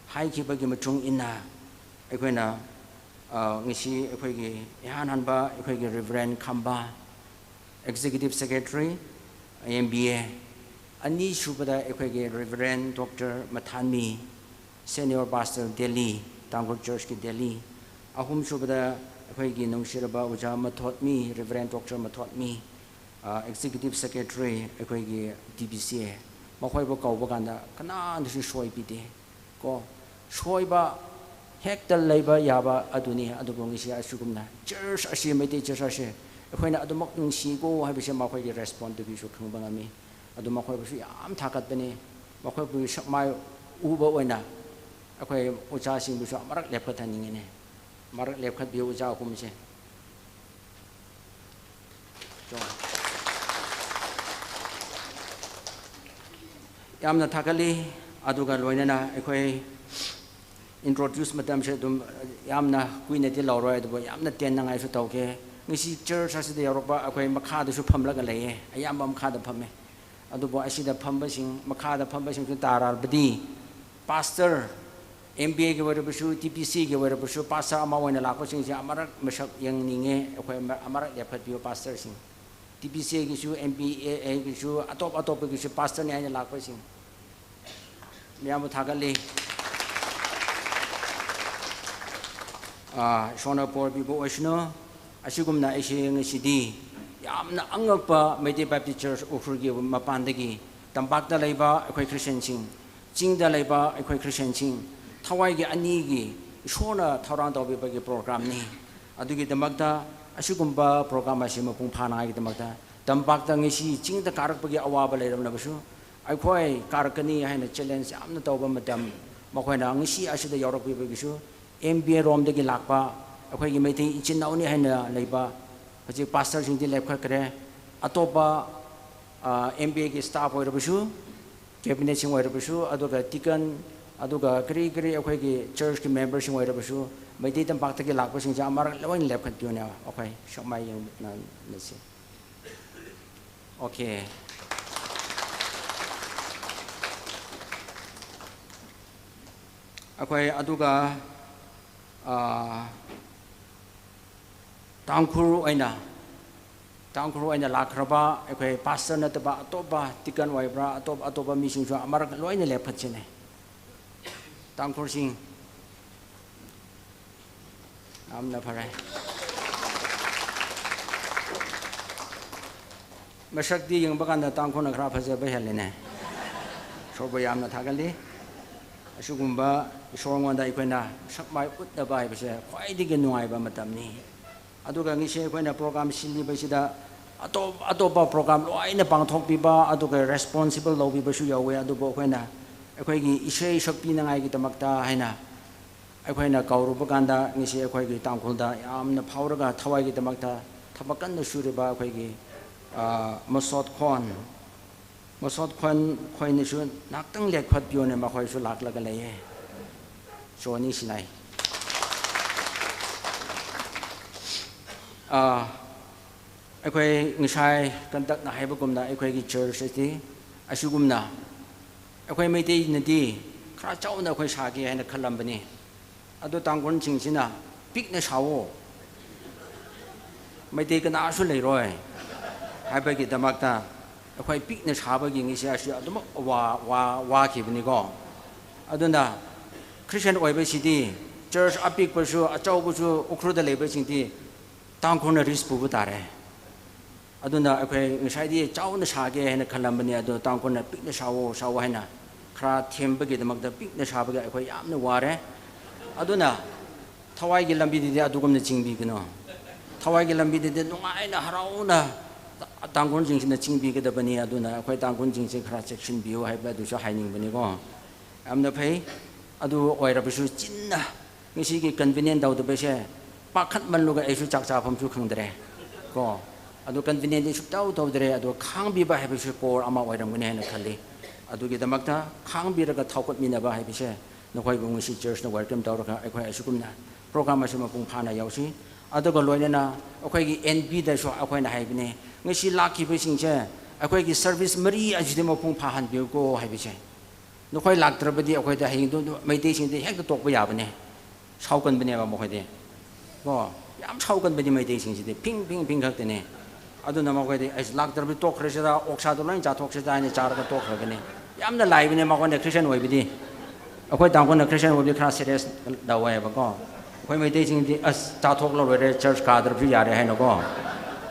ꯍꯥꯏꯈꯤꯕꯒꯤ ꯃꯇꯨꯡ ꯏꯟꯅ ꯑꯩꯈꯣꯏꯅ, ꯑ, ꯉꯁꯤ ꯑꯩꯈꯣꯏꯒꯤ ꯏꯍꯥꯟ ꯍꯥꯟꯕ ꯑꯩꯈꯣꯏꯒꯤ Reverend ꯈꯝꯕ, Executive Secretary, M B A, ꯑꯅꯤꯁꯨꯕꯗ ꯑꯩꯈꯣꯏꯒꯤ Reverend Doctor ꯃꯊꯥꯟꯃꯤ, Senior Pastor Delhi, ꯇꯥꯡꯈꯨꯜ Church ꯀꯤ Delhi, ꯑꯍꯨꯝꯁꯨꯕꯗ ꯑꯩꯈꯣꯏꯒꯤ ꯅꯨꯡꯁꯤꯔꯕ ꯑꯣꯖꯥ ꯃꯊꯣꯠꯃꯤ, Reverend Doctor ꯃꯊꯣꯠꯃꯤ, ꯑ, Executive Secretary ꯑꯩꯈꯣꯏꯒꯤ D B C A, ꯃꯈꯣꯏꯕꯨ ꯀꯧꯕ ꯀꯥꯟꯗ ꯀꯅꯥꯅꯁꯨ ꯁꯣꯏꯕꯤꯗꯦ꯫ ꯀꯣ, ꯁꯣꯏꯕ ꯍꯦꯛꯇ ꯂꯩꯕ ꯌꯥꯕ ꯑꯗꯨꯅꯤ꯫ ꯑꯗꯨꯕꯨ ꯉꯁꯤ ꯑꯁꯤꯒꯨꯝꯅ church ꯑꯁꯤ, ꯃꯩꯇꯩ church ꯑꯁꯤ ꯑꯩꯈꯣꯏꯅ ꯑꯗꯨꯃꯛ ꯅꯨꯡꯁꯤꯀꯣ ꯍꯥꯏꯕꯁꯦ ꯃꯈꯣꯏꯒꯤ response ꯇꯒꯤꯁꯨ ꯈꯪꯕ ꯉꯝꯃꯤ꯫ ꯑꯗꯨ ꯃꯈꯣꯏꯕꯨꯁꯨ ꯌꯥꯝ ꯊꯥꯒꯠꯄꯅꯤ꯫ ꯃꯈꯣꯏꯕꯨ ꯁꯛꯃꯥꯏ ꯎꯕ ꯑꯣꯏꯅ ꯑꯩꯈꯣꯏ ꯑꯣꯖꯥꯁꯤꯡꯕꯨꯁꯨ ꯑꯃꯔꯛ ꯂꯦꯞꯈꯠꯍꯟꯅꯤꯡꯉꯤꯅꯦ꯫ ꯑꯃꯔꯛ ꯂꯦꯞꯈꯠꯄꯤꯌꯨ, ꯑꯣꯖꯥ ꯑꯍꯨꯝꯁꯦ꯫ ꯌꯥꯝꯅ ꯊꯥꯒꯠꯂꯤ꯫ ꯑꯗꯨꯒ ꯂꯣꯏꯅꯅ ꯑꯩꯈꯣꯏ introduce ꯃꯇꯝꯁꯦ ꯑꯗꯨꯝ ꯌꯥꯝꯅ ꯀꯨꯏꯅꯗꯤ ꯂꯧꯔꯣꯏ, ꯑꯗꯨꯕꯨ ꯌꯥꯝꯅ ꯇꯦꯟꯅꯉꯥꯏꯁꯨ ꯇꯧꯒꯦ꯫ ꯉꯁꯤ church ꯑꯁꯤꯗ ꯌꯧꯔꯛꯄ ꯑꯩꯈꯣꯏ ꯃꯈꯥꯗꯁꯨ ꯐꯝꯂꯒ ꯂꯩꯌꯦ, ꯑꯌꯥꯝꯕ ꯃꯈꯥꯗ ꯐꯝꯃꯦ꯫ ꯑꯗꯨꯕꯨ ꯑꯁꯤꯗ ꯐꯝꯕꯁꯤꯡ, ꯃꯈꯥꯗ ꯐꯝꯕꯁꯤꯡꯁꯨ ꯇꯥꯔꯕꯗꯤ, pastor, M B A ꯒꯤ ꯑꯣꯏꯔꯕꯁꯨ, T P C ꯒꯤ ꯑꯣꯏꯔꯕꯁꯨ, pastor ꯑꯃ ꯑꯣꯏꯅ ꯂꯥꯛꯄꯁꯤꯡꯁꯦ ꯑꯃꯔꯛ ꯃꯁꯛ ꯌꯦꯡꯅꯤꯡꯉꯦ꯫ ꯑꯩꯈꯣꯏ ꯑꯃ-, ꯑꯃꯔꯛ ꯂꯦꯞꯈꯠꯄꯤꯌꯨ, pastor ꯁꯤꯡ꯫ T P C ꯒꯤꯁꯨ, M B A ꯒꯤꯁꯨ, ꯑꯇꯣꯞ ꯑꯇꯣꯞꯄꯒꯤꯁꯨ pastor ꯅꯤ ꯍꯥꯏꯅ ꯂꯥꯛꯄꯁꯤꯡ꯫ ꯃꯌꯥꯝꯕꯨ ꯊꯥꯒꯠꯂꯤ꯫ ꯑꯥ, ꯏꯁꯣꯔꯅ ꯕꯣꯔ ꯄꯤꯕ ꯑꯣꯏꯁꯅꯨ꯫ ꯑꯁꯤꯒꯨꯝꯅ ꯑꯩꯁꯦ ꯉꯁꯤꯗꯤ ꯌꯥꯝꯅ ꯑꯉꯛꯄ ꯃꯩꯇꯩ Baptist Church ꯎꯈ꯭ꯔꯨꯜꯒꯤ ꯃꯄꯥꯟꯗꯒꯤ ꯇꯝꯄꯥꯛꯇ ꯂꯩꯕ ꯑꯩꯈꯣꯏ Christian ꯁꯤꯡ, ꯆꯤꯡꯗ ꯂꯩꯕ ꯑꯩꯈꯣꯏ Christian ꯁꯤꯡ, ꯊꯋꯥꯏꯒꯤ ꯑꯅꯤꯒꯤ ꯏꯁꯣꯔꯅ ꯊꯧꯔꯥꯡ ꯇꯧꯕꯤꯕꯒꯤ program ꯅꯤ꯫ ꯑꯗꯨꯒꯤꯗꯃꯛꯇ ꯑꯁꯤꯒꯨꯝꯕ program ꯑꯁꯤ ꯃꯄꯨꯡ ꯐꯥꯅꯉꯥꯏꯒꯤꯗꯃꯛꯇ ꯇꯝꯄꯥꯛꯇ ꯉꯁꯤ ꯆꯤꯡꯗ ꯀꯥꯔꯛꯄꯒꯤ ꯑꯋꯥꯕ ꯂꯩꯔꯝꯂꯕꯁꯨ, ꯑꯩꯈꯣꯏ ꯀꯥꯔꯛꯀꯅꯤ ꯍꯥꯏꯅ challenge ꯌꯥꯝꯅ ꯇꯧꯕ ꯃꯇꯝ, ꯃꯈꯣꯏꯅ ꯉꯁꯤ ꯑꯁꯤꯗ ꯌꯧꯔꯛꯄꯤꯕꯒꯤꯁꯨ, M B A ꯔꯣꯝꯗꯒꯤ ꯂꯥꯛꯄ ꯑꯩꯈꯣꯏꯒꯤ ꯃꯩꯇꯩ ꯏꯆꯤꯟ ꯏꯅꯥꯎꯅꯤ ꯍꯥꯏꯅ ꯂꯩꯕ ꯍꯧꯖꯤꯛ pastor ꯁꯤꯡꯗꯤ ꯂꯦꯞꯈꯠꯈ꯭ꯔꯦ꯫ ꯑꯇꯣꯞꯄ, ꯑ, M B A ꯒꯤ staff ꯑꯣꯏꯔꯕꯁꯨ, cabinet ꯁꯤꯡ ꯑꯣꯏꯔꯕꯁꯨ, ꯑꯗꯨꯒ deacon, ꯑꯗꯨꯒ ꯀꯔꯤ ꯀꯔꯤ ꯑꯩꯈꯣꯏꯒꯤ church ꯀꯤ member ꯁꯤꯡ ꯑꯣꯏꯔꯕꯁꯨ, ꯃꯩꯇꯩ ꯇꯝꯄꯥꯛꯇꯒꯤ ꯂꯥꯛꯄꯁꯤꯡꯁꯦ ꯑꯃꯔꯛ ꯂꯣꯏꯅ ꯂꯦꯞꯈꯠꯄꯤꯌꯨꯅꯦ, ꯑꯩꯈꯣꯏ ꯁꯛꯃꯥꯏ ꯌꯦꯡꯃꯤꯟꯅꯁꯤ꯫ Okay꯫ ꯑꯩꯈꯣꯏ ꯑꯗꯨꯒ, ꯑꯥ, ꯇꯥꯡꯈꯨꯜ ꯑꯣꯏꯅ, ꯇꯥꯡꯈꯨꯜ ꯑꯣꯏꯅ ꯂꯥꯛꯈ꯭ꯔꯕ ꯑꯩꯈꯣꯏ pastor ꯅꯠꯇꯕ ꯑꯇꯣꯞꯄ deacon ꯑꯣꯏꯕ꯭ꯔꯥ, ꯑꯇꯣꯞ ꯑꯇꯣꯞꯄ ꯃꯤꯁꯤꯡꯁꯨ ꯑꯃꯔꯛ ꯂꯣꯏꯅ ꯂꯦꯞꯈꯠꯁꯤꯅꯦ꯫ ꯇꯥꯡꯈꯨꯜꯁꯤꯡ꯫ ꯌꯥꯝꯅ ꯐꯔꯦ꯫ ꯃꯁꯛꯇꯤ ꯌꯦꯡꯕ ꯀꯥꯟꯗ ꯇꯥꯡꯈꯨꯜꯅ ꯈꯔ ꯐꯖꯕ ꯍꯦꯜꯂꯦꯅꯦ꯫ ꯏꯁꯣꯔꯕꯨ ꯌꯥꯝꯅ ꯊꯥꯒꯠꯂꯤ꯫ ꯑꯁꯤꯒꯨꯝꯕ ꯏꯁꯣꯔꯉꯣꯟꯗ ꯑꯩꯈꯣꯏꯅ ꯁꯛꯃꯥꯏ ꯎꯠꯅꯕ ꯍꯥꯏꯕꯁꯦ ꯈ꯭ꯋꯥꯏꯗꯒꯤ ꯅꯨꯡꯉꯥꯏꯕ ꯃꯇꯝꯅꯤ꯫ ꯑꯗꯨꯒ ꯉꯁꯤ ꯑꯩꯈꯣꯏꯅ program ꯁꯤꯜꯂꯤꯕꯁꯤꯗ ꯑꯇꯣꯞ ꯑꯇꯣꯞꯄ program ꯂꯣꯏꯅ ꯄꯥꯡꯊꯣꯛꯄꯤꯕ, ꯑꯗꯨꯒ responsible ꯂꯧꯕꯤꯕꯁꯨ ꯌꯥꯎꯋꯦ꯫ ꯑꯗꯨꯕꯨ ꯑꯩꯈꯣꯏꯅ ꯑꯩꯈꯣꯏꯒꯤ ꯏꯁꯩ ꯁꯛꯄꯤꯅꯉꯥꯏꯒꯤꯗꯃꯛꯇ ꯍꯥꯏꯅ ꯑꯩꯈꯣꯏꯅ ꯀꯧꯔꯨꯕ ꯀꯥꯟꯗ, ꯉꯁꯤ ꯑꯩꯈꯣꯏꯒꯤ ꯇꯥꯡꯈꯨꯜꯗ ꯌꯥꯝꯅ ꯐꯥꯎꯔꯒ ꯊꯋꯥꯏꯒꯤꯗꯃꯛꯇ ꯊꯕꯛ ꯀꯟꯅ ꯁꯨꯔꯤꯕ ꯑꯩꯈꯣꯏꯒꯤ, ꯑ, ꯃꯁꯣꯠ ꯈꯣꯟ, ꯃꯁꯣꯠ ꯈꯣꯟ ꯈꯣꯏꯅꯁꯨ ꯉꯥꯛꯇꯪ ꯂꯦꯞꯈꯠꯄꯤꯌꯣꯅꯦ, ꯃꯈꯣꯏꯁꯨ ꯂꯥꯛꯂꯒ ꯂꯩꯌꯦ꯫ ꯖꯣꯅꯤ ꯁꯤꯅꯥꯏ꯫ ꯑ, ꯑꯩꯈꯣꯏ ꯉꯁꯥꯏ ꯀꯟꯇꯛꯅ ꯍꯥꯏꯕꯒꯨꯝꯅ ꯑꯩꯈꯣꯏꯒꯤ church ꯑꯁꯤ ꯑꯁꯤꯒꯨꯝꯅ ꯑꯩꯈꯣꯏ ꯃꯩꯇꯩꯅꯗꯤ ꯈꯔ ꯆꯥꯎꯅ ꯑꯩꯈꯣꯏ ꯁꯥꯒꯦ ꯍꯥꯏꯅ ꯈꯜꯂꯝꯕꯅꯤ꯫ ꯑꯗꯨ ꯇꯥꯡꯈꯨꯜꯁꯤꯡꯁꯤꯅ ꯄꯤꯛꯅ ꯁꯥꯑꯣ, ꯃꯩꯇꯩ ꯀꯅꯥꯁꯨ ꯂꯩꯔꯣꯏ ꯍꯥꯏꯕꯒꯤꯗꯃꯛꯇ ꯑꯩꯈꯣꯏ ꯄꯤꯛꯅ ꯁꯥꯕꯒꯤ ꯉꯁꯤ ꯑꯁꯤ ꯑꯗꯨꯃꯛ ꯋꯥ-, ꯋꯥ-, ꯋꯥꯈꯤꯕꯅꯤꯀꯣ꯫ ꯑꯗꯨꯅ Christian ꯑꯣꯏꯕꯁꯤꯗꯤ church ꯑꯄꯤꯛꯄꯁꯨ ꯑꯆꯧꯕꯁꯨ ꯎꯈ꯭ꯔꯨꯜꯗ ꯂꯩꯕꯁꯤꯡꯗꯤ ꯇꯥꯡꯈꯨꯜꯅ risk ꯄꯨꯕ ꯇꯥꯔꯦ꯫ ꯑꯗꯨꯅ ꯑꯩꯈꯣꯏ ꯉꯁꯥꯏꯗꯤ ꯆꯥꯎꯅ ꯁꯥꯒꯦ ꯍꯥꯏꯅ ꯈꯜꯂꯝꯕꯅꯤ, ꯑꯗꯣ ꯇꯥꯡꯈꯨꯜꯅ ꯄꯤꯛꯅ ꯁꯥꯑꯣ, ꯁꯥꯑꯣ ꯍꯥꯏꯅ ꯈꯔ ꯊꯦꯝꯕꯒꯤꯗꯃꯛꯇ ꯄꯤꯛꯅ ꯁꯥꯕꯒꯤ ꯑꯩꯈꯣꯏ ꯌꯥꯝꯅ ꯋꯥꯔꯦ꯫ ꯑꯗꯨꯅ ꯊꯋꯥꯏꯒꯤ ꯂꯝꯕꯤꯗꯗꯤ ꯑꯗꯨꯒꯨꯝꯅ ꯆꯤꯡꯕꯤꯒꯅꯨ꯫ ꯊꯋꯥꯏꯒꯤ ꯂꯝꯕꯤꯗꯗꯤ ꯅꯨꯡꯉꯥꯏꯅ, ꯍꯔꯥꯎꯅ ꯇꯥꯡꯈꯨꯜꯁꯤꯡꯁꯤꯅ ꯆꯤꯡꯕꯤꯒꯗꯕꯅꯤ꯫ ꯑꯗꯨꯅ ꯑꯩꯈꯣꯏ ꯇꯥꯡꯈꯨꯜꯁꯤꯡꯁꯦ ꯈꯔ ꯆꯦꯛꯁꯤꯟꯕꯤꯌꯨ ꯍꯥꯏꯕ ꯑꯗꯨꯁꯨ ꯍꯥꯏꯅꯤꯡꯕꯅꯤꯀꯣ꯫ ꯌꯥꯝꯅ ꯐꯩ꯫ Ado oirabishu chinna, ngashiki convenient thaoda bese, pakhat manluga aishu chak chāpamshu khangdare. Ko, ado convenient di shuptau thaodare, ado khāngpiba haibishu por ama oiramgani haina khali. Adogidamakta khāngpiraga thaokatminaba haibise, nakhoi bu ngashi church na welcome thaoraka, aikhoi aishukumna program ashi mapung phāna yaosi. Adoga loinana, akhoiki N P da shu akhoina haibine, ngashi lākkibasingse, akhoiki service mari ajidi mapung phāhanbiuko haibise. Nakhoi lāktarabadi akhoida hingdu Meiteisingdi hekta tokpa yabane. Shaokanbaneba makhoidi. Ko, yam shaokanbadi Meiteisingshidi. Ping, ping, ping khaktane. Aduna makhoidi, ai lāktarabadi tokra shida, oksa do loin chāthok shida, ani chāraga tokra kane. Yamna laibane makhoina Christian oibadi. Akhoi Tangkhulna Christian oibadi khara serious thaowaiba ko. Akhoi Meiteisingdi, as chāthok loire, church kātarabadi yare haina ko.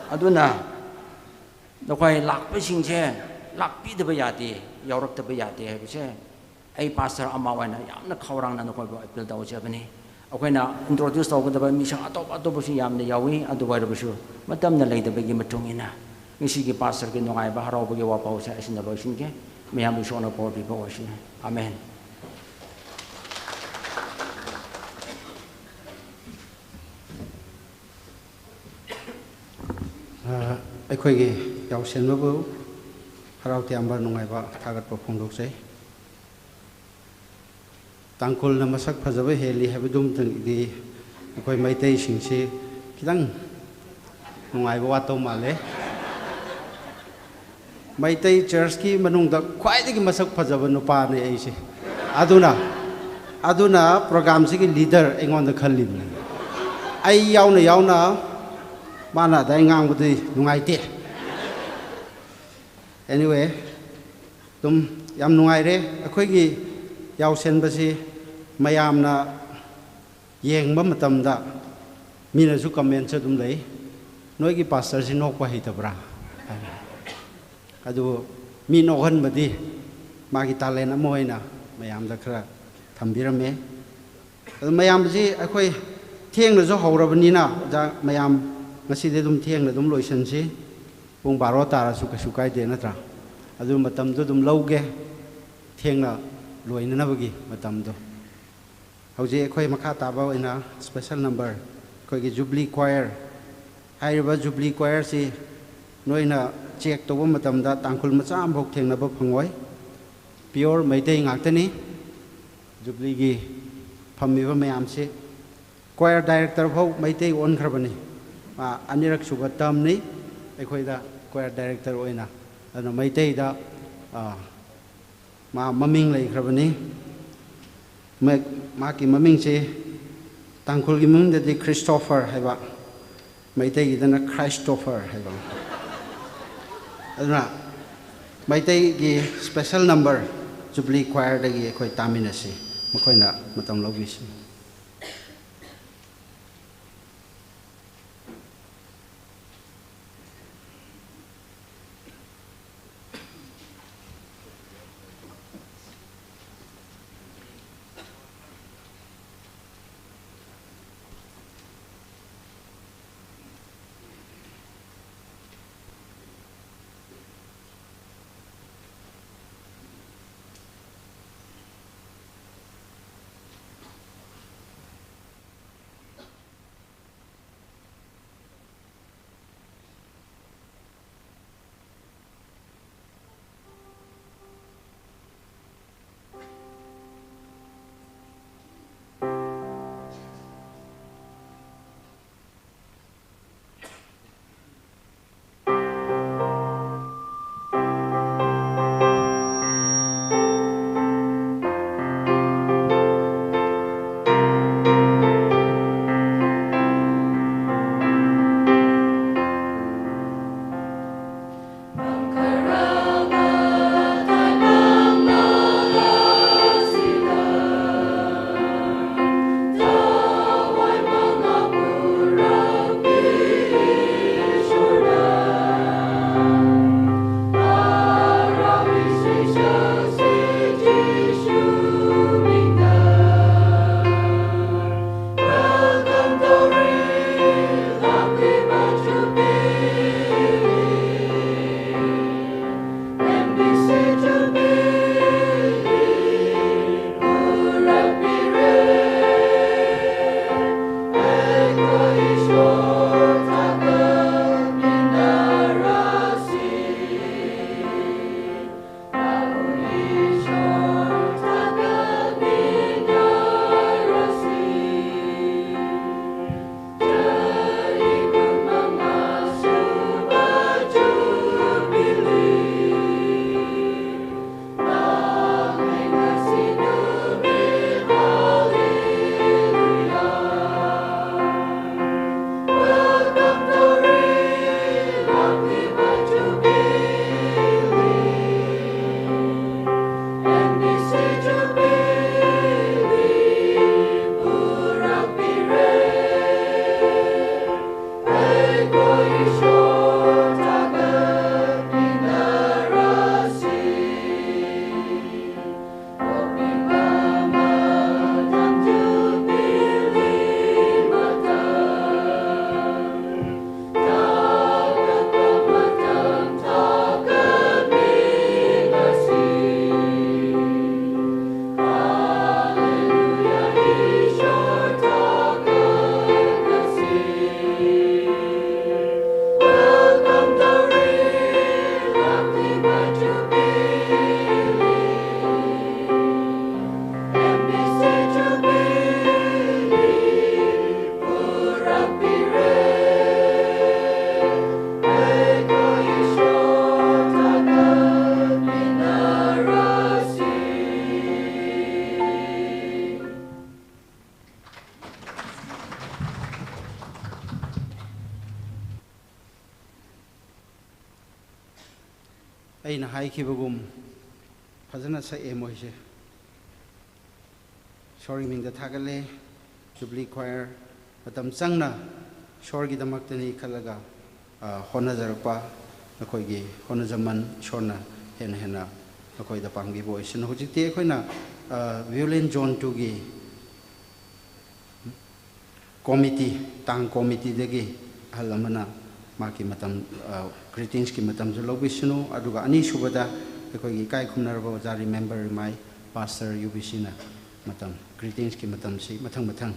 Aduna, nakhoi lākpasingse, lākpidaba yade, yaoraktaba yade haibise, ai pastor ama oina yamna khaorangna nakhoibu appeal thaochebane. Akhoina introduce thaokadaba mishang atop atopbashu yamna yaoi, ado oirabishu matamna leidabagi matungina, ngashiki pastor ki nungaiba haraobagi wapaose ashina loishinge, mayambu shona por pipa oshi. Amen. Ah, ꯑꯩꯈꯣꯏꯒꯤ ꯌꯥꯎꯁꯦꯟꯕꯕꯨ ꯍꯔꯥꯎ ꯇꯌꯥꯝꯕ ꯅꯨꯡꯉꯥꯏꯕ ꯊꯥꯒꯠꯄ ꯐꯣꯡꯗꯣꯛꯆꯩ꯫ ꯇꯥꯡꯈꯨꯜꯅ ꯃꯁꯛ ꯐꯖꯕ ꯍꯦꯜꯂꯤ ꯍꯥꯏꯕꯗꯨꯃꯇꯪꯗꯤ ꯑꯩꯈꯣꯏ ꯃꯩꯇꯩꯁꯤꯡꯁꯤ ꯈꯤꯇꯪ ꯅꯨꯡꯉꯥꯏꯕ ꯋꯥꯠꯇꯧ ꯃꯥꯜꯂꯦ꯫ ꯃꯩꯇꯩ churchꯀꯤ ꯃꯅꯨꯡꯗ ꯈ꯭ꯋꯥꯏꯗꯒꯤ ꯃꯁꯛ ꯐꯖꯕ ꯅꯨꯄꯥꯅꯦ ꯑꯩꯁꯦ꯫ ꯑꯗꯨꯅ, ꯑꯗꯨꯅ programꯁꯤꯒꯤ leader ꯑꯩꯉꯣꯟꯗ ꯈꯜꯂꯤꯕꯅꯤ꯫ ꯑꯩ ꯌꯥꯎꯅ ꯌꯥꯎꯅ ꯃꯥꯅ ꯑꯗꯥꯏ ꯉꯥꯡꯕꯗꯤ ꯅꯨꯡꯉꯥꯏꯇꯦ꯫ Anyway, ꯑꯗꯨꯝ ꯌꯥꯝ ꯅꯨꯡꯉꯥꯏꯔꯦ꯫ ꯑꯩꯈꯣꯏꯒꯤ ꯌꯥꯎꯁꯦꯟꯕꯁꯤ ꯃꯌꯥꯝꯅ ꯌꯦꯡꯕ ꯃꯇꯝꯗ ꯃꯤꯅꯁꯨ commentꯁꯨ ꯑꯗꯨꯝ ꯂꯩ, "ꯅꯣꯏꯒꯤ pastorꯁꯤ ꯅꯣꯛꯄ ꯍꯩꯇꯕ꯭ꯔꯥ?" ꯍꯥꯏꯅ꯫ ꯑꯗꯨꯕꯨ ꯃꯤ ꯅꯣꯛꯍꯟꯕꯗꯤ ꯃꯥꯒꯤ talent ꯑꯃ ꯑꯣꯏꯅ ꯃꯌꯥꯝꯗ ꯈꯔ ꯊꯝꯕꯤꯔꯝꯃꯦ꯫ ꯑꯗꯨ ꯃꯌꯥꯝꯁꯤ ꯑꯩꯈꯣꯏ ꯊꯦꯡꯅꯁꯨ ꯍꯧꯔꯕꯅꯤꯅ, ꯑꯣꯖꯥ ꯃꯌꯥꯝ, ꯉꯁꯤꯗꯤ ꯑꯗꯨꯝ ꯊꯦꯡꯅ ꯑꯗꯨꯝ ꯂꯣꯏꯁꯤꯟꯁꯤ꯫ ꯄꯨꯡ ꯕꯥꯔꯣ ꯇꯥꯔꯁꯨ ꯀꯩꯁꯨ ꯀꯥꯏꯗꯦ, ꯅꯠꯇ꯭ꯔꯥ? ꯑꯗꯨ ꯃꯇꯝꯗꯣ ꯑꯗꯨꯝ ꯂꯧꯒꯦ, ꯊꯦꯡꯅ ꯂꯣꯏꯅꯅꯕꯒꯤ ꯃꯇꯝꯗꯣ꯫ ꯍꯧꯖꯤꯛ ꯑꯩꯈꯣꯏ ꯃꯈꯥ ꯇꯥꯕ ꯑꯣꯏꯅ special number, ꯑꯩꯈꯣꯏꯒꯤ Jubilee Choir꯫ ꯍꯥꯏꯔꯤꯕ Jubilee Choirꯁꯤ ꯅꯣꯏꯅ check ꯇꯧꯕ ꯃꯇꯝꯗ ꯇꯥꯡꯈꯨꯜ ꯃꯆꯥ ꯑꯃꯐꯥꯎ ꯊꯦꯡꯅꯕ ꯐꯪꯉꯣꯏ꯫ Pure ꯃꯩꯇꯩ ꯉꯥꯛꯇꯅꯤ꯫ Jubileeꯒꯤ ꯐꯝꯃꯤꯕ ꯃꯌꯥꯝꯁꯤ, choir director ꯐꯥꯎ ꯃꯩꯇꯩ ꯑꯣꯟꯈ꯭ꯔꯕꯅꯤ꯫ ꯃꯥ ꯑꯅꯤꯔꯛ ꯁꯨꯕ termꯅꯤ ꯑꯩꯈꯣꯏꯗ choir director ꯑꯣꯏꯅ꯫ ꯑꯗꯨꯅ ꯃꯩꯇꯩꯗ, ꯑ, ꯃꯥ ꯃꯃꯤꯡ ꯂꯩꯈ꯭ꯔꯕꯅꯤ꯫ ꯃ-, ꯃꯍꯥꯛꯀꯤ ꯃꯃꯤꯡꯁꯤ ꯇꯥꯡꯈꯨꯜꯒꯤ ꯃꯃꯤꯡꯗꯗꯤ Christopher ꯍꯥꯏꯕ, ꯃꯩꯇꯩꯒꯤꯗꯅ Christopher ꯍꯥꯏꯕ꯫ ꯑꯗꯨꯅ ꯃꯩꯇꯩꯒꯤ special number Jubilee Choirꯗꯒꯤ ꯑꯩꯈꯣꯏ ꯇꯥꯃꯤꯟꯅꯁꯤ꯫ ꯃꯈꯣꯏꯅ ꯃꯇꯝ ꯂꯧꯕꯤꯁꯤ꯫ ꯑꯩꯅ ꯍꯥꯏꯈꯤꯕꯒꯨꯝ ꯐꯖꯅ ꯁꯛꯑꯦ ꯃꯣꯏꯁꯦ꯫ ꯏꯁꯣꯔꯒꯤ ꯃꯤꯡꯗ ꯊꯥꯒꯠꯂꯦ꯫ Jubilee Choir ꯃꯇꯝ ꯆꯪꯅ ꯏꯁꯣꯔꯒꯤꯗꯃꯛꯇꯅꯤ ꯈꯜꯂꯒ, ꯑ, ꯍꯣꯠꯅꯖꯔꯛꯄ ꯅꯈꯣꯏꯒꯤ ꯍꯣꯠꯅꯖꯃꯟ ꯏꯁꯣꯔꯅ ꯍꯦꯟꯅ ꯍꯦꯟꯅ ꯅꯈꯣꯏꯗ ꯄꯥꯡꯕꯤꯕ ꯑꯣꯏꯁꯅꯨ꯫ ꯍꯧꯖꯤꯛꯇꯤ ꯑꯩꯈꯣꯏꯅ, ꯑ, Violin Zone two ꯒꯤ committee, town committee ꯗꯒꯤ ꯑꯍꯜ ꯑꯃꯅ ꯃꯥꯒꯤ ꯃꯇꯝ, ꯑ, greetings ꯀꯤ ꯃꯇꯝꯁꯨ ꯂꯧꯕꯤꯁꯅꯨ꯫ ꯑꯗꯨꯒ ꯑꯅꯤꯁꯨꯕꯗ ꯑꯩꯈꯣꯏꯒꯤ ꯏꯀꯥꯏ ꯈꯨꯝꯅꯔꯕ ꯑꯣꯖꯥ Remember ꯔꯤꯃꯥꯏ, Pastor ꯌꯨ ꯕꯤ ꯁꯤꯅ ꯃꯇꯝ, greetings ꯀꯤ ꯃꯇꯝꯁꯤ ꯃꯊꯪ ꯃꯊꯪ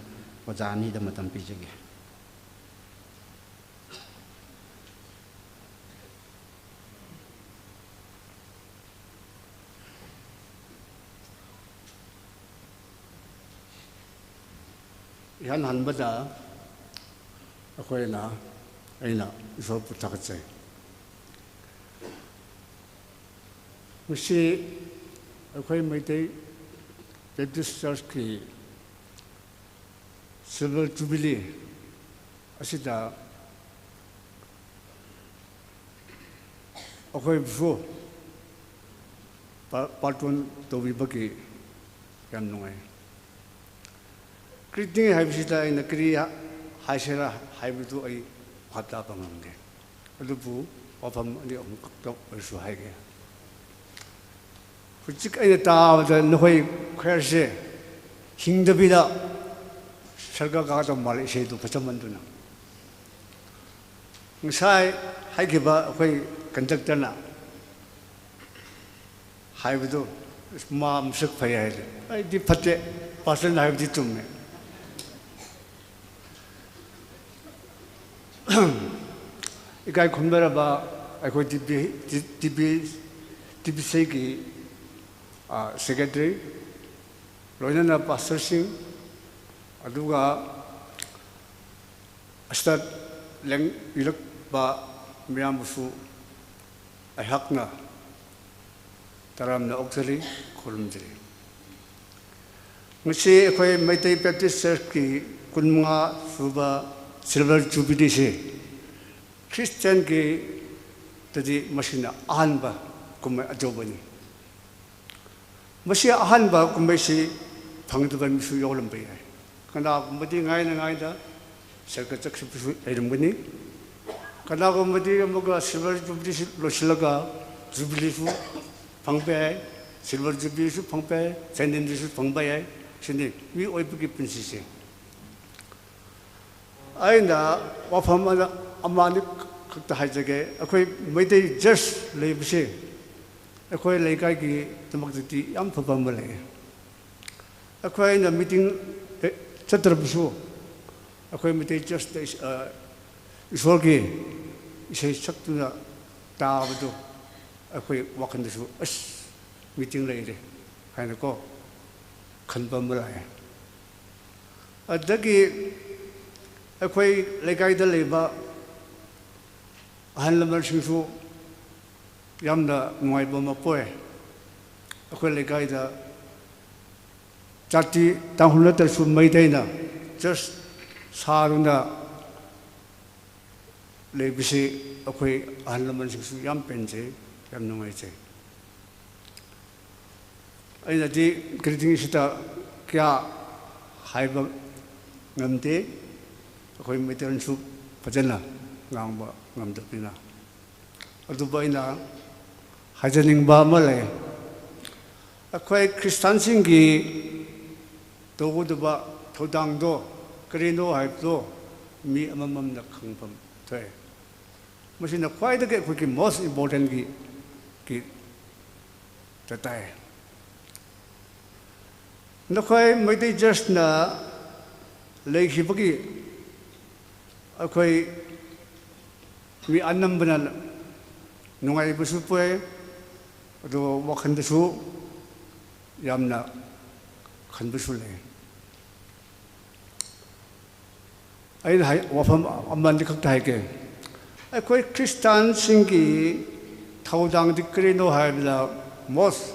ꯑꯣꯖꯥ ꯑꯅꯤꯗ ꯃꯇꯝ ꯄꯤꯖꯒꯦ꯫ ꯏꯍꯥꯟ ꯍꯥꯟꯕꯗ ꯑꯩꯈꯣꯏꯅ, ꯑꯩꯅ ꯏꯁꯣꯔꯕꯨ ꯊꯥꯒꯠꯆꯩ꯫ ꯉꯁꯤ ꯑꯩꯈꯣꯏ ꯃꯩꯇꯩ Baptist Church ꯀꯤ Silver Jubilee ꯑꯁꯤꯗ ꯑꯩꯈꯣꯏꯕꯨꯁꯨ ꯄꯥ-, ꯄꯥꯔꯇꯣꯟ ꯇꯧꯕꯤꯕꯒꯤ ꯌꯥꯝ ꯅꯨꯡꯉꯥꯏ꯫ Greeting ꯍꯥꯏꯕꯁꯤꯗ ꯑꯩꯅ ꯀꯔꯤ ꯍꯥꯏꯁꯤꯔꯥ ꯍꯥꯏꯕꯗꯨ ꯑꯩ ꯚꯥꯞ ꯇꯥꯕ ꯉꯝꯗꯦ꯫ ꯑꯗꯨꯕꯨ ꯋꯥꯐꯝ ꯑꯅꯤ ꯑꯍꯨꯝ ꯈꯛꯇ ꯑꯣꯏꯔꯁꯨ ꯍꯥꯏꯒꯦ꯫ ꯍꯧꯖꯤꯛ ꯑꯩꯅ ꯇꯥꯕꯗ ꯅꯈꯣꯏ choir ꯁꯦ ꯍꯤꯡꯗꯕꯤꯗ ꯁꯔꯒ ꯀꯥꯒꯗꯧ ꯃꯥꯜꯂꯦ, ꯏꯁꯩꯗꯨ ꯐꯖꯃꯟꯗꯨꯅ꯫ ꯉꯁꯥꯏ ꯍꯥꯏꯈꯤꯕ ꯑꯩꯈꯣꯏ conductor ꯅ ꯍꯥꯏꯕꯗꯨ, "ꯑꯁ, ꯃꯥ ꯃꯁꯛ ꯐꯩ" ꯍꯥꯏꯔꯦ꯫ ꯑꯩꯗꯤ ꯐꯠꯇꯦ, pastor ꯅ ꯍꯥꯏꯕꯗꯤ ꯆꯨꯝꯃꯦ꯫ ꯏꯀꯥꯏ ꯈꯨꯝꯅꯔꯕ ꯑꯩꯈꯣꯏ T B, T-, T B, T B C ꯒꯤ, ꯑ, secretary, ꯂꯣꯏꯅꯅ pastor ꯁꯤꯡ, ꯑꯗꯨꯒ ꯑꯁꯤꯗ ꯂꯦꯡꯕꯤꯔꯛꯄ ꯃꯌꯥꯝꯕꯨꯁꯨ ꯑꯩꯍꯥꯛꯅ ꯇꯔꯥꯝꯅ ꯑꯣꯛꯆꯔꯤ, ꯈꯨꯔꯨꯝꯖꯔꯤ꯫ ꯉꯁꯤ ꯑꯩꯈꯣꯏ ꯃꯩꯇꯩ Baptist Church ꯀꯤ ꯀꯨꯟꯃꯉꯥ ꯁꯨꯕ Silver Jubilee ꯁꯤ Christian ꯒꯤꯗꯗꯤ ꯃꯁꯤꯅ ꯑꯍꯥꯟꯕ ꯀꯨꯝꯍꯩ ꯑꯆꯧꯕꯅꯤ꯫ ꯃꯁꯤ ꯑꯍꯥꯟꯕ ꯀꯨꯝꯍꯩꯁꯤ ꯐꯪꯗꯕ ꯃꯤꯁꯨ ꯌꯥꯎꯔꯝꯕ ꯌꯥꯏ꯫ ꯀꯅꯥꯒꯨꯝꯕꯗꯤ ꯉꯥꯏꯅ ꯉꯥꯏꯅ ꯁꯔꯒ ꯆꯠꯈꯤꯕꯁꯨ ꯂꯩꯔꯝꯒꯅꯤ꯫ ꯀꯅꯥꯒꯨꯝꯕꯗꯤ ꯑꯃꯨꯛꯀ Silver Jubilee ꯁꯤ ꯂꯣꯏꯁꯤꯜꯂꯒ Jubilee ꯁꯨ ꯐꯪꯕ ꯌꯥꯏ, Silver Jubilee ꯁꯨ ꯐꯪꯕ ꯌꯥꯏ, Centenary ꯁꯨ ꯐꯪꯕ ꯌꯥꯏ꯫ ꯁꯤꯅꯤ ꯃꯤꯑꯣꯏꯕꯒꯤ ꯄꯨꯟꯁꯤꯁꯦ꯫ ꯑꯩꯅ ꯋꯥꯐꯝ ꯑꯃ, ꯑꯃ ꯑꯅꯤ ꯈꯛꯇ ꯍꯥꯏꯖꯒꯦ꯫ ꯑꯩꯈꯣꯏ ꯃꯩꯇꯩ church ꯂꯩꯕꯁꯦ ꯑꯩꯈꯣꯏ ꯂꯩꯀꯥꯏꯒꯤꯗꯃꯛꯇꯗꯤ ꯌꯥꯝ ꯐꯕ ꯑꯃ ꯂꯩ꯫ ꯑꯩꯈꯣꯏꯅ meeting ꯆꯠꯇ꯭ꯔꯕꯁꯨ ꯑꯩꯈꯣꯏ ꯃꯩꯇꯩ church ꯇ ꯏꯁ-, ꯑ, ꯏꯁꯣꯔꯒꯤ ꯏꯁꯩ ꯁꯛꯇꯨꯅ ꯇꯥꯕꯗꯨ ꯑꯩꯈꯣꯏ ꯋꯥꯈꯜꯗꯁꯨ, "ꯑꯁ, meeting ꯂꯩꯔꯦ" ꯍꯥꯏꯅꯀꯣ ꯈꯟꯕ ꯑꯃ ꯂꯥꯛꯑꯦ꯫ ꯑꯗꯒꯤ ꯑꯩꯈꯣꯏ ꯂꯩꯀꯥꯏꯗ ꯂꯩꯕ ꯑꯍꯜ ꯂꯃꯟꯁꯤꯡꯁꯨ ꯌꯥꯝꯅ ꯅꯨꯡꯉꯥꯏꯕ ꯑꯃ ꯄꯣꯛꯑꯦ꯫ ꯑꯩꯈꯣꯏ ꯂꯩꯀꯥꯏꯗ ꯖꯥꯇꯤ ꯇꯥꯡꯈꯨꯜ ꯅꯠꯇ꯭ꯔꯁꯨ ꯃꯩꯇꯩꯅ church ꯁꯥꯗꯨꯅ ꯂꯩꯕꯁꯤ ꯑꯩꯈꯣꯏ ꯑꯍꯜ ꯂꯃꯟꯁꯤꯡꯁꯨ ꯌꯥꯝ ꯄꯦꯟꯖꯩ, ꯌꯥꯝ ꯅꯨꯡꯉꯥꯏꯖꯩ꯫ ꯑꯩꯅꯗꯤ greeting ꯁꯤꯗ ꯀꯌꯥ ꯍꯥꯏꯕ ꯉꯝꯗꯦ, ꯑꯩꯈꯣꯏ ꯃꯩꯇꯩꯂꯣꯟꯁꯨ ꯐꯖꯅ ꯉꯥꯡꯕ ꯉꯝꯗꯕꯅꯤꯅ꯫ ꯑꯗꯨꯕꯨ ꯑꯩꯅ ꯍꯥꯏꯖꯅꯤꯡꯕ ꯑꯃ ꯂꯩ꯫ ꯑꯩꯈꯣꯏ Christian ꯁꯤꯡꯒꯤ ꯇꯧꯒꯗꯕ ꯊꯧꯗꯥꯡꯗꯣ ꯀꯔꯤꯅꯣ ꯍꯥꯏꯕꯗꯣ ꯃꯤ ꯑꯃꯃꯝꯅ ꯈꯪꯐꯝ ꯊꯣꯛꯑꯦ꯫ ꯃꯁꯤꯅ ꯈ꯭ꯋꯥꯏꯗꯒꯤ ꯑꯩꯈꯣꯏꯒꯤ most important ꯒꯤ, ꯒꯤ ꯗꯔꯀꯥꯔ ꯇꯥꯏ꯫ ꯅꯈꯣꯏ ꯃꯩꯇꯩ church ꯅ ꯂꯩꯈꯤꯕꯒꯤ ꯑꯩꯈꯣꯏ ꯃꯤ ꯑꯅꯝꯕꯅ ꯅꯨꯡꯉꯥꯏꯕꯁꯨ ꯄꯣꯛꯑꯦ, ꯑꯗꯨꯒ ꯋꯥꯈꯜꯗꯁꯨ ꯌꯥꯝꯅ ꯈꯟꯕꯁꯨ ꯂꯩ꯫ ꯑꯩꯅ ꯍꯥꯏ, ꯋꯥꯐꯝ ꯑꯃ ꯑꯅꯤ ꯈꯛꯇ ꯍꯥꯏꯒꯦ꯫ ꯑꯩꯈꯣꯏ Christian ꯁꯤꯡꯒꯤ ꯊꯧꯗꯥꯡꯗꯤ ꯀꯔꯤꯅꯣ ꯍꯥꯏꯕꯗ, most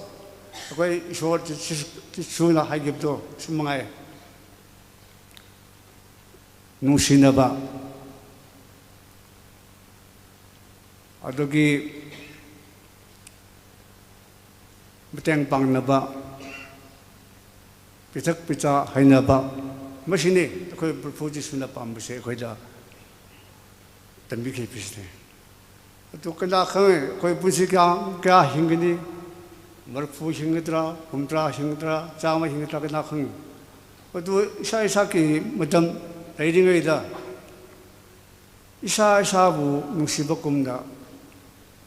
ꯑꯩꯈꯣꯏ ꯏꯁꯣꯔ ꯖꯤ-, ꯖꯤꯁꯨꯅ ꯍꯥꯏꯈꯤꯕꯗꯣ ꯁꯤ ꯃꯉꯥꯏ꯫ ꯅꯨꯡꯁꯤꯅꯕ, ꯑꯗꯨꯒꯤ Mateng pangnava, pithak pitha hāinava, mashina, akhoi Proho Jishuna pānbase, akhoida tambikhai pishina. Atu kana khang, akhoi punshi kya, kya hingkani, marfu hingkatra, humtra hingkatra, chama hingkatra kana khang. Atu isha ishāki matam leiringaida, isha ishābu nungshiba kumda,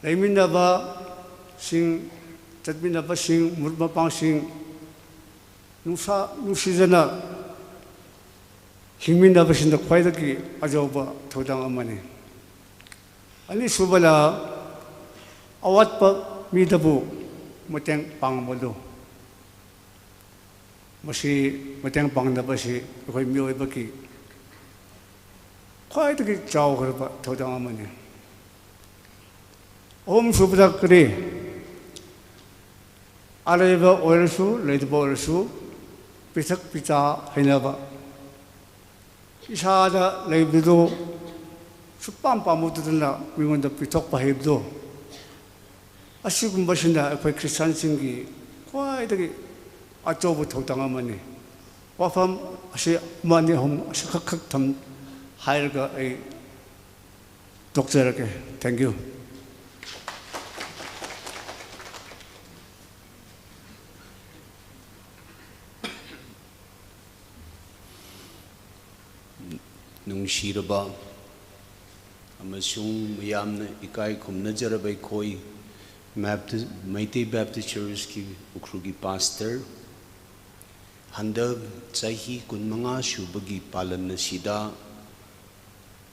leiminnavasing, chatminnavasing, murupmapāngsing, nungsa, nungshizana hingminnavasingda khwaidaki ajaoba thotang amana. Anisubala, awatpa midabu mateng pāngmalu. Mashi mateng pāngnavasi akhoi mioibaki khwaidaki chaokhararpa thotang amana. Ahumsubada kari, aleiva oilasu, leidava oilasu, pithak pitha hāinava. Ishāda leibulu, supam pamutadana mingunda pithok pahaibulu. Asikumbashina akhoi Christian singki khwaidaki ajaoba thotang amana. Wafam ashi mani hom ashi khak khak thamhailaga ai tokzarake. Thank you. Nungshiraba amasung mayamna ikai khumnazaraba akhoi Baptist, Meitei Baptist Church ki Ukhrulki pastor, handak chahi kunmanga shubagi palanna shida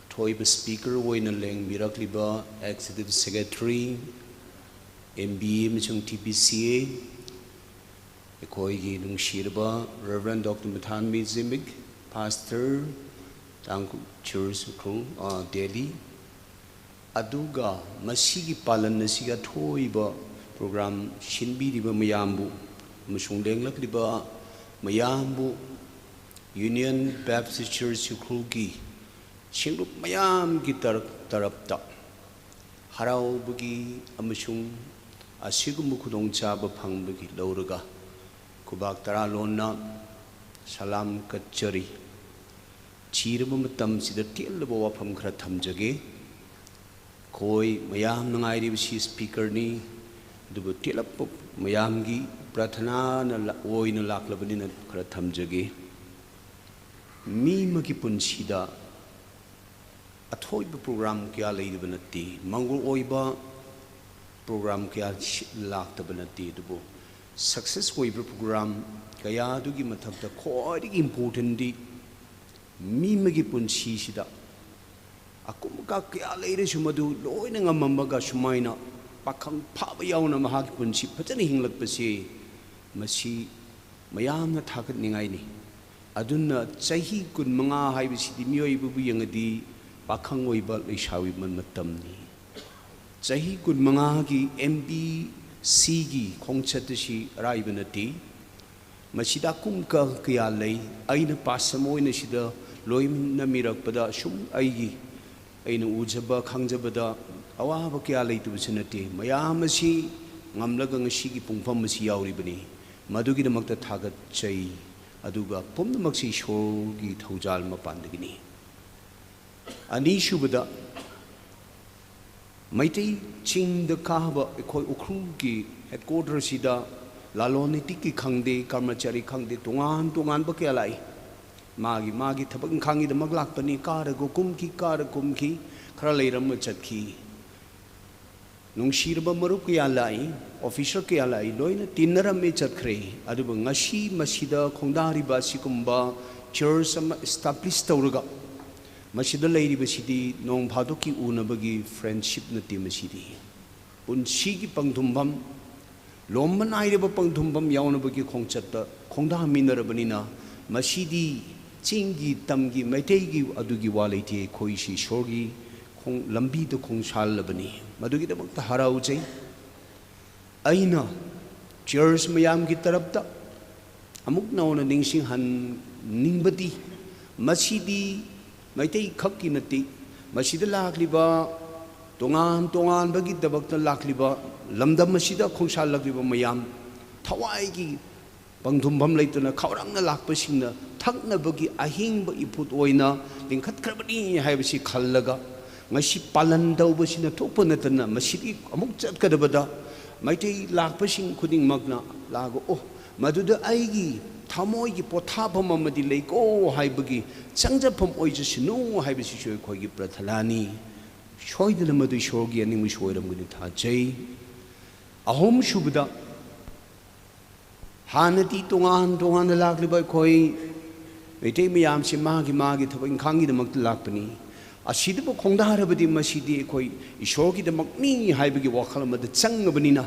thoiba speaker oina lengmirakliba Executive Secretary, M B A amachung T B C A, akhoi nungshiraba Reverend Doctor Mathanmi Zimik, Pastor, Tangkhul Church Ukhrul, ah, Delhi, aduga mashiki palanna shida thoiba program shinbiriba mayambu, amachung lenglakliba mayambu, Union Baptist Church Ukhrulki shingrup mayamki tar-, tarapta haraobagi amachung asigumba khudongchāba phangba khi lauraga, khubak taralonna salam kachari. Chiraba matam shida tellaba wafam khara thamjage. Akhoi mayamna ngairibashi speaker ni, adubu tellaba mayamki prathanana la-, oina laklabanina khara thamjage. Mi amaki punshida athoiba program kayā leidaba nate, mangul oiba program kayā shi-, lakdaba nate, adubu success oiba program kayā aduki mathakta khoi important di, mi amaki punshi shida akum akha kayā leirasu madu loina ngamammaga shumaina pakhang phāba yaona mahaki punshi phazana hinglakpase, mashi mayamna thakatningaina. Aduna chahi kunmanga haibashidi mioibabu yangadi pakhang oiba leishāwui man matamna. Chahi kunmangaki M B C ki khongchat ashi araiba nate. Mashida kum akha kayā lei, eina pastor oina shida loinamirakpada shum aiki eina ujaba khangjabada awāva kayā leitubasi nate. Mayam ashi ngamlaga ngashiki pungfam ashi yaoribana. Madukidamakta thakatchai, aduga pumnamaksi Ishorki thouchal mapandakina. Anisubada, Meitei chingda kahaba akhoi Ukhrulki headquarter shida lalon itikki khangde, karmachari khangde, tongan tonganba kayā lei. Magi, magi thabak khangida maklakpani, kara kakumki, kara kumki, khara leiramma chatki. Nungshiraba marup kayā lei, officer kayā lei, loina tinnarammi chatkhare, adubu ngashi mashida khongdariba sikumba church ama establish tauraga, mashida leiribashidi nongphadokki unabagi friendship nate mashidi. Punshiki pangthumbam, lomma nairaba pangthumbam yaonabagi khongchatta khongdaminarabanina, mashidi chingki tamki Meiteiki aduki vāleite, khoishi Ishorki khong lambida khongshālabana. Madukidamakta haraochai. Eina church mayamki tarapta amuk naona ningshinghanningbadi, mashidi Meitei khakki nate, mashida lakliba, tongan tonganbagidabakta lakliba, lamdam mashida khongshālakliba mayam, thawai ki pangthumpham leitana khaorangna lākpashingna thaknabaki ahingba iphut oina lingkhatkharabani haibasi khallaga, ngashi palan taubasina thukpa nathana mashili amuk zatkadabada, Meitei lākpashing khudingmakna lāga, "Oh, maduda aigi thamoigi pothāpham amadi leiko," haibagi chānjampham oizasanu haibasi shoi khoigi prathanani. Shoidana madu Ishorgi aning mashoiramgani thāchei. Ahumshubada, hānati tongan tonganna lākliba khoi, Meitei mayamsi magi magi thaba ingkhanggidamakta lākpani. Ashidabu khongdarabadi mashidi khoi Ishorgidamakni haibagi wakhal amada zangbanina.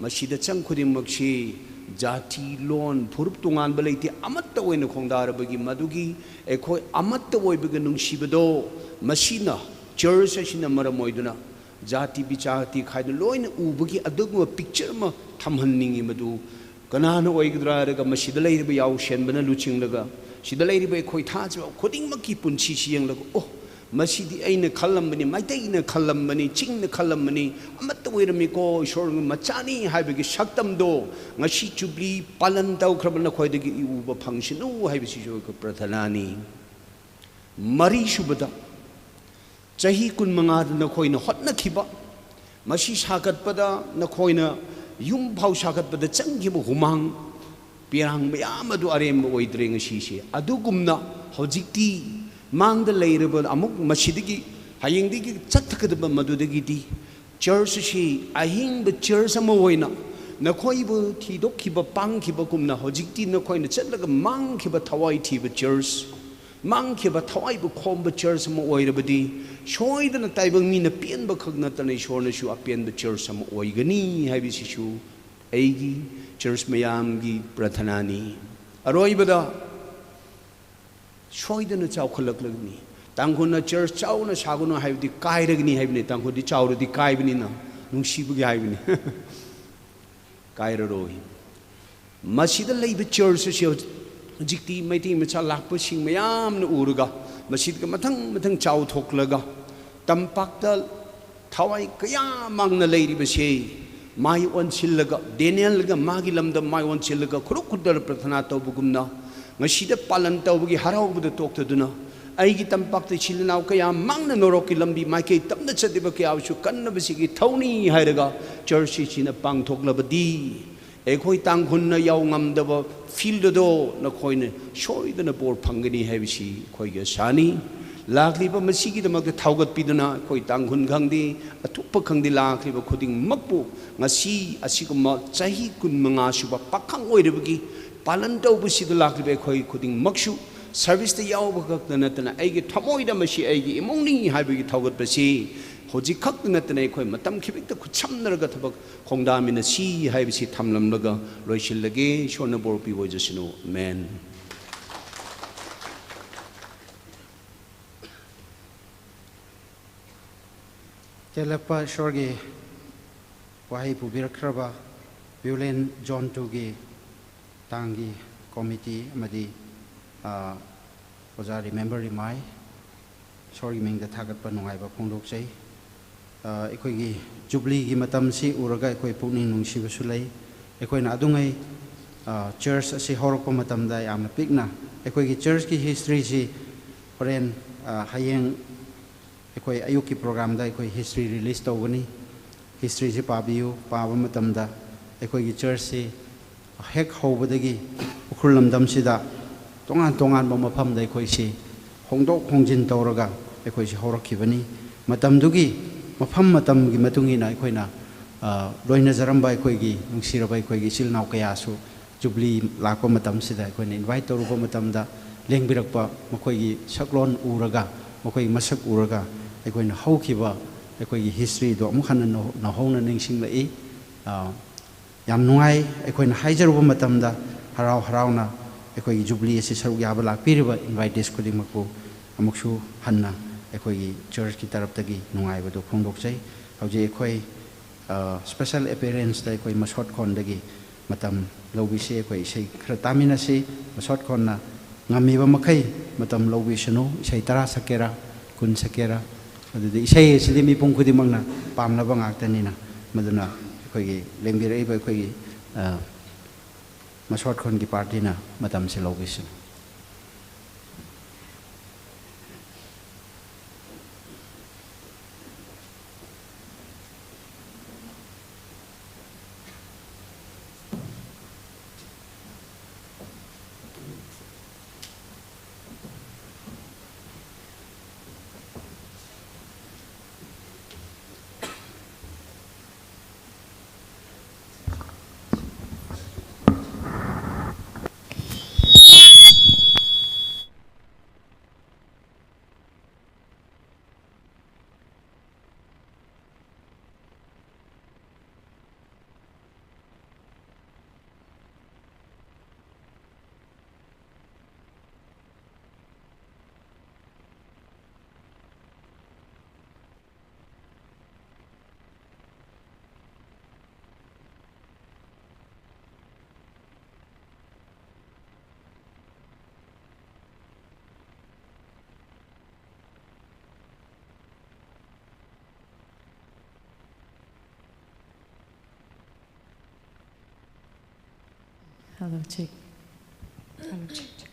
Mashida zang khudingmaksi jati, lon, phurup tonganba leiti, amata oina khongdarabagi madugi khoi amata oibagi nungshiba do. Mashina, church ashina maram oiduna jati bijati khaida loina ubagi adugma picture ma thamhanningi madu. Kanana oikadra laga mashida leiriba yaoshenbana luchinglaga, shida leiriba khoi thāchaba khudingmakki punshi shiyanglaga, "Oh, mashidi eina khallambani, Meiteina khallambani, chingna khallambani, amata oiramiko, Ishorna machani," haibagi shaktam do, ngashi Jubilee palan taukharabana khoidagi i uba phangsanu haibasi shoi khoigi prathanani. Marishubada, chahi kunmangada nakhoina hotnakhiba, mashi shākatpada nakhoina yumphao shākatpada zangkhiba humang, pirang mayamadu aremma oidre ngashishi. Adugumna hojikti mangda leiraba amuk mashidagi, hayengdagi zatthakadaba madudagidi, church shi ahingba church ama oina, nakhoibu thidok khiba pangkhiba kumna hojikti nakhoina zatlaga mangkhiba thawai thiba church, mangkhiba thawaibu khomba church ama oirabadi, shoidana taibang mina penba khak nathana Ishornasu apenba church ama oigani haibasishu aigi church mayamgi prathanani. Aroibada, shoidana chaokhalaklagani. Tangkhulna church chaona shākunu haibadi kairagani haibani, Tangkhuldi chaoradi kaibanina, nungshibagi haibani. Kairaroi. Mashida leiba church shi hojikti Meitei machā lākpashing mayamna uraga, mashida mathang mathang chaothoklaga, tampakta thawai kayamangna leiribase, mai onsilaga, Daniel laga magi lamda mai onsilaga, khuruk khudar prathana taubagumna, ngashida palan taubagi haraobada toktaduna, aigi tampakta ichil inao kayamangna norokki lambi maikei tamda zatliba kayaosu kannabasigi thaoni hailaga, church shina pangthoklabadi, eikhoi Tangkhulna yaongamdaba field do, nakhoina shoidana bor phangani haibasi khoiga shani. Lākliba mashigidamakta thaogatpiduna, khoi Tangkhul khangdi, athupa khangdi lākliba khudingmakpu, ngashi asiguma chahi kunmangasuba pakhang oirabagi, palan taubasida lākliba khoi khudingmaksu, service da yaoba khakta nathana, aigi thamoida mashi aigi imungni haibagi thaogatpasi, hojik khakta nathana khoi matam khipikta khutsamnaraga thabak khongda minasi haibasi thamlamlaga loishillage, Ishorna bor pivoizasanu. Amen. Teleppa Ishorgi wahai pubirakharaba Viewland Zone two gi tanggi committee amadi, ah, Ojā Remember Rimai, Ishorgi mingda thagatpa nungaiba phongdokchai. Ah, eikhoigi Jubilee gi matamsi uraga eikhoi pukning nungshibasu lei. Eikhoina adungai, ah, church asi horokpa matamda yamna pikna, eikhoigi church gi history si horen, ah, hayeng eikhoi ayukki program da eikhoi history release taugani. History si pabiu, paba matamda, eikhoigi church si hek haobadagi Ukhrul lamdamsida tongan tonganba mafamda eikhoisi hongdok hongjin tauraga eikhoisi horokkhibani. Matamdugi mafam matamgi matung eina eikhoina, ah, loinazarambai eikhoigi, nungsiraba eikhoigi ichil inao kayasu Jubilee lākpa matamsida eikhoina invite taurukpa matamda lengbirakpa makhoigi saklon uraga, makhoigi masak uraga, eikhoina haokhiba eikhoigi history do amuk hānna no-, nahongna ningshinglai. Ah, yam nungai, eikhoina haizaruba matamda harao haraona eikhoigi Jubilee asi saruk yaba lākpiriba invitees khudingmakpu amukshu hānna eikhoigi church ki taraptagi nungaiba do phongdokchai. Hojik eikhoi, ah, special appearance da eikhoi masot khondagi matam loubisi, eikhoi isei khara taminasi, masot khonna ngammiba makhai matam loubisanu, isei tara sakera, kun sakera. Aduda isei sili mipung khudingmakna pamlaba ngaktanina. Maduna eikhoigi lengbirakpa eikhoigi, ah, Mashot khon ki party na matam si location. Hello, check. Hello, check, check.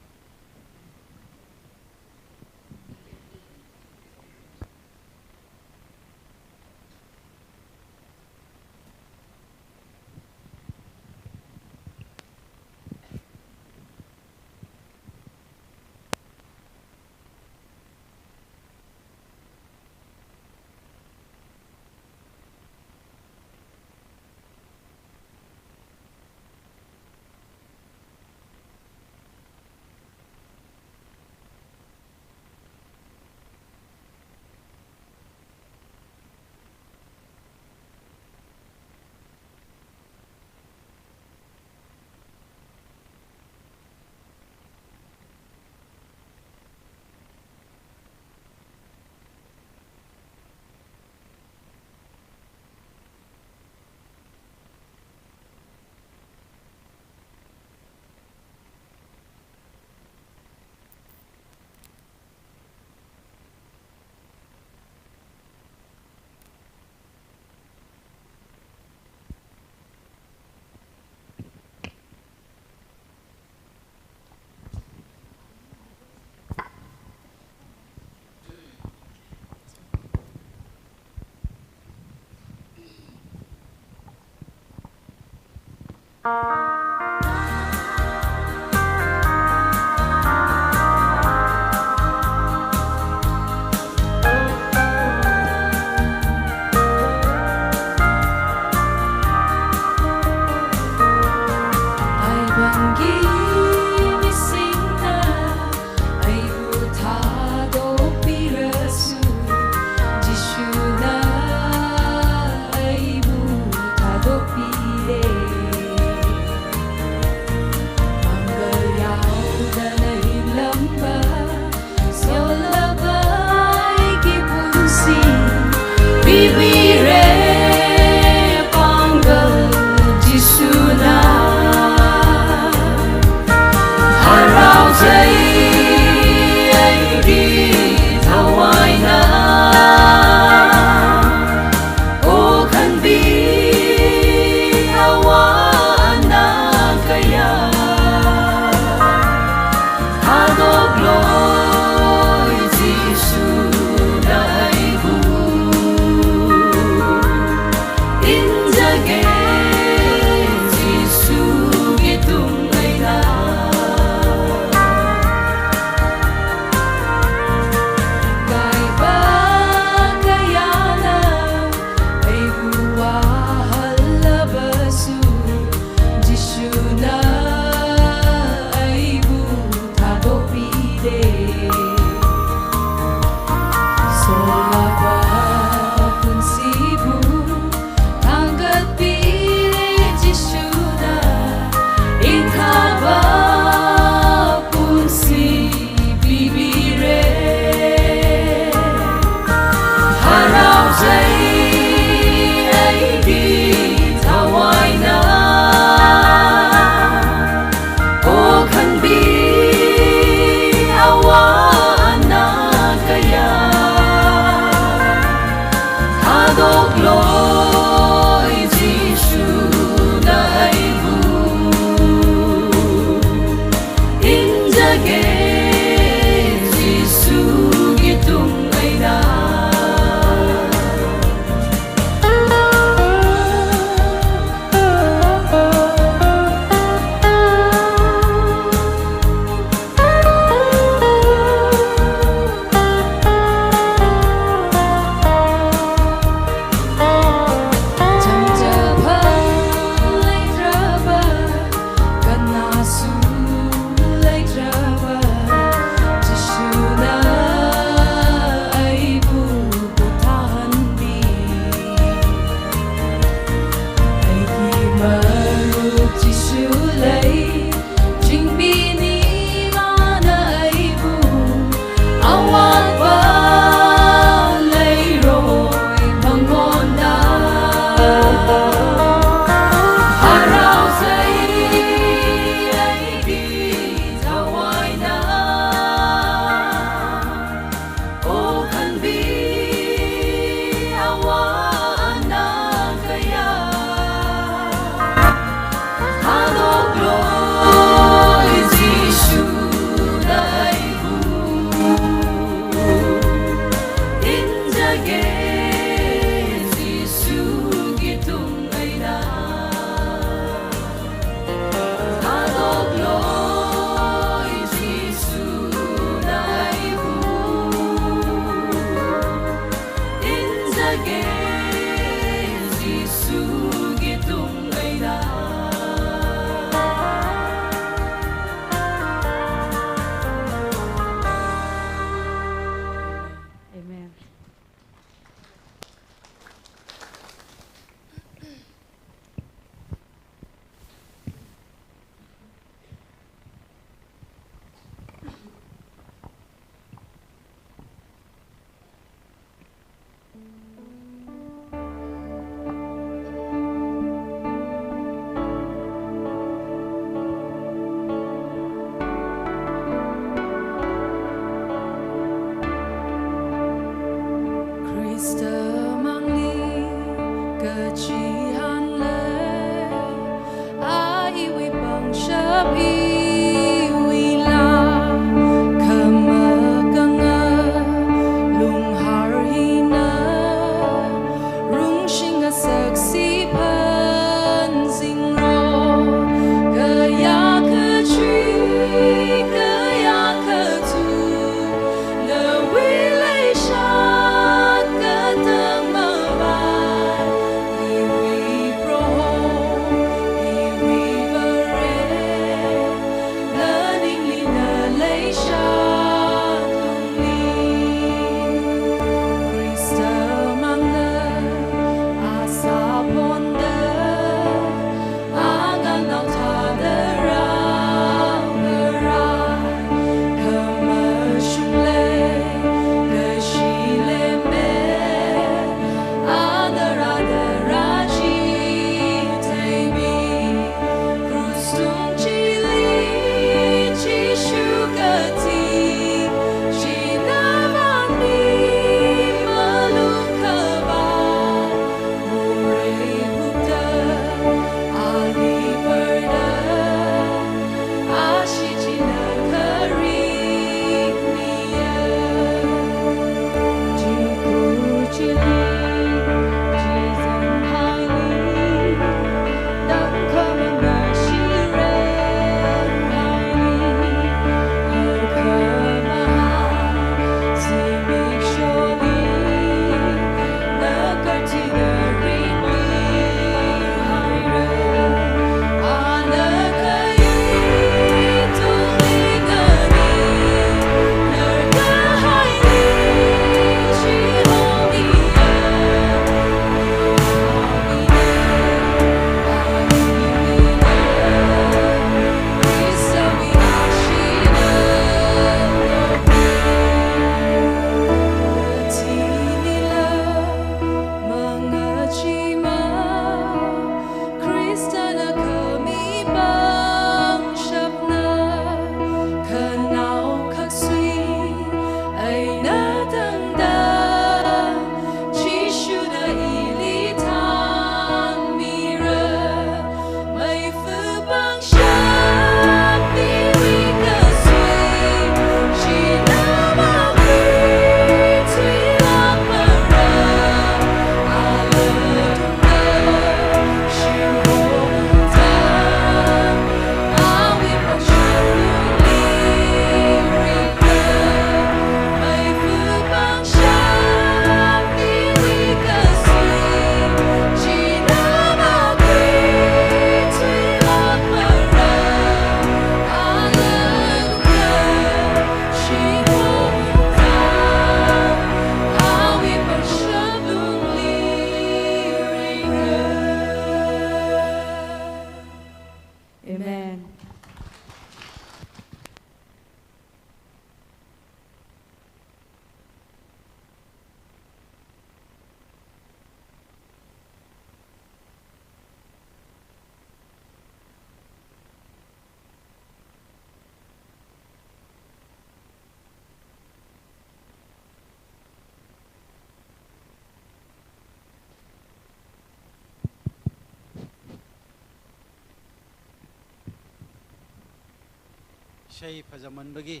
Ishei phazamanbagi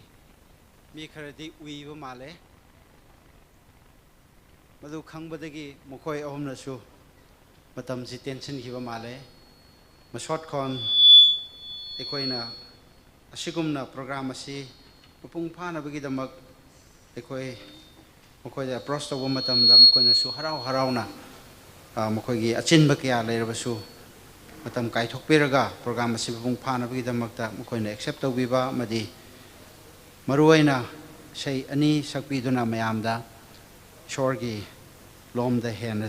mi kharati uiva male. Madu khangvadagi makhoi ahumnasu matamsi tension khiva male. Mashotkhon, ꯑꯩꯈꯣꯏꯅ ꯑꯁꯤꯒꯨꯝꯅ program ꯑꯁꯤ ꯃꯄꯨꯡ ꯐꯥꯅꯕꯒꯤꯗꯃꯛ ꯑꯩꯈꯣꯏ ꯃꯈꯣꯏꯗ approach ꯇꯧꯕ ꯃꯇꯝꯗ ꯃꯈꯣꯏꯅꯁꯨ ꯍꯔꯥꯎ ꯍꯔꯥꯎꯅ, ꯑ, ꯃꯈꯣꯏꯒꯤ ꯑꯆꯤꯟꯕ ꯀꯌꯥ ꯂꯩꯔꯕꯁꯨ ꯃꯇꯝ ꯀꯥꯏꯊꯣꯛꯄꯤꯔꯒ program ꯑꯁꯤ ꯃꯄꯨꯡ ꯐꯥꯅꯕꯒꯤꯗꯃꯛꯇ ꯃꯈꯣꯏꯅ accept ꯇꯧꯕꯤꯕ ꯑꯃꯗꯤ ꯃꯔꯨꯑꯣꯏꯅ ꯏꯁꯩ ꯑꯅꯤ ꯁꯛꯄꯤꯗꯨꯅ ꯃꯌꯥꯝꯗ ꯏꯁꯣꯔꯒꯤ ꯂꯣꯝꯗ ꯍꯦꯟꯅ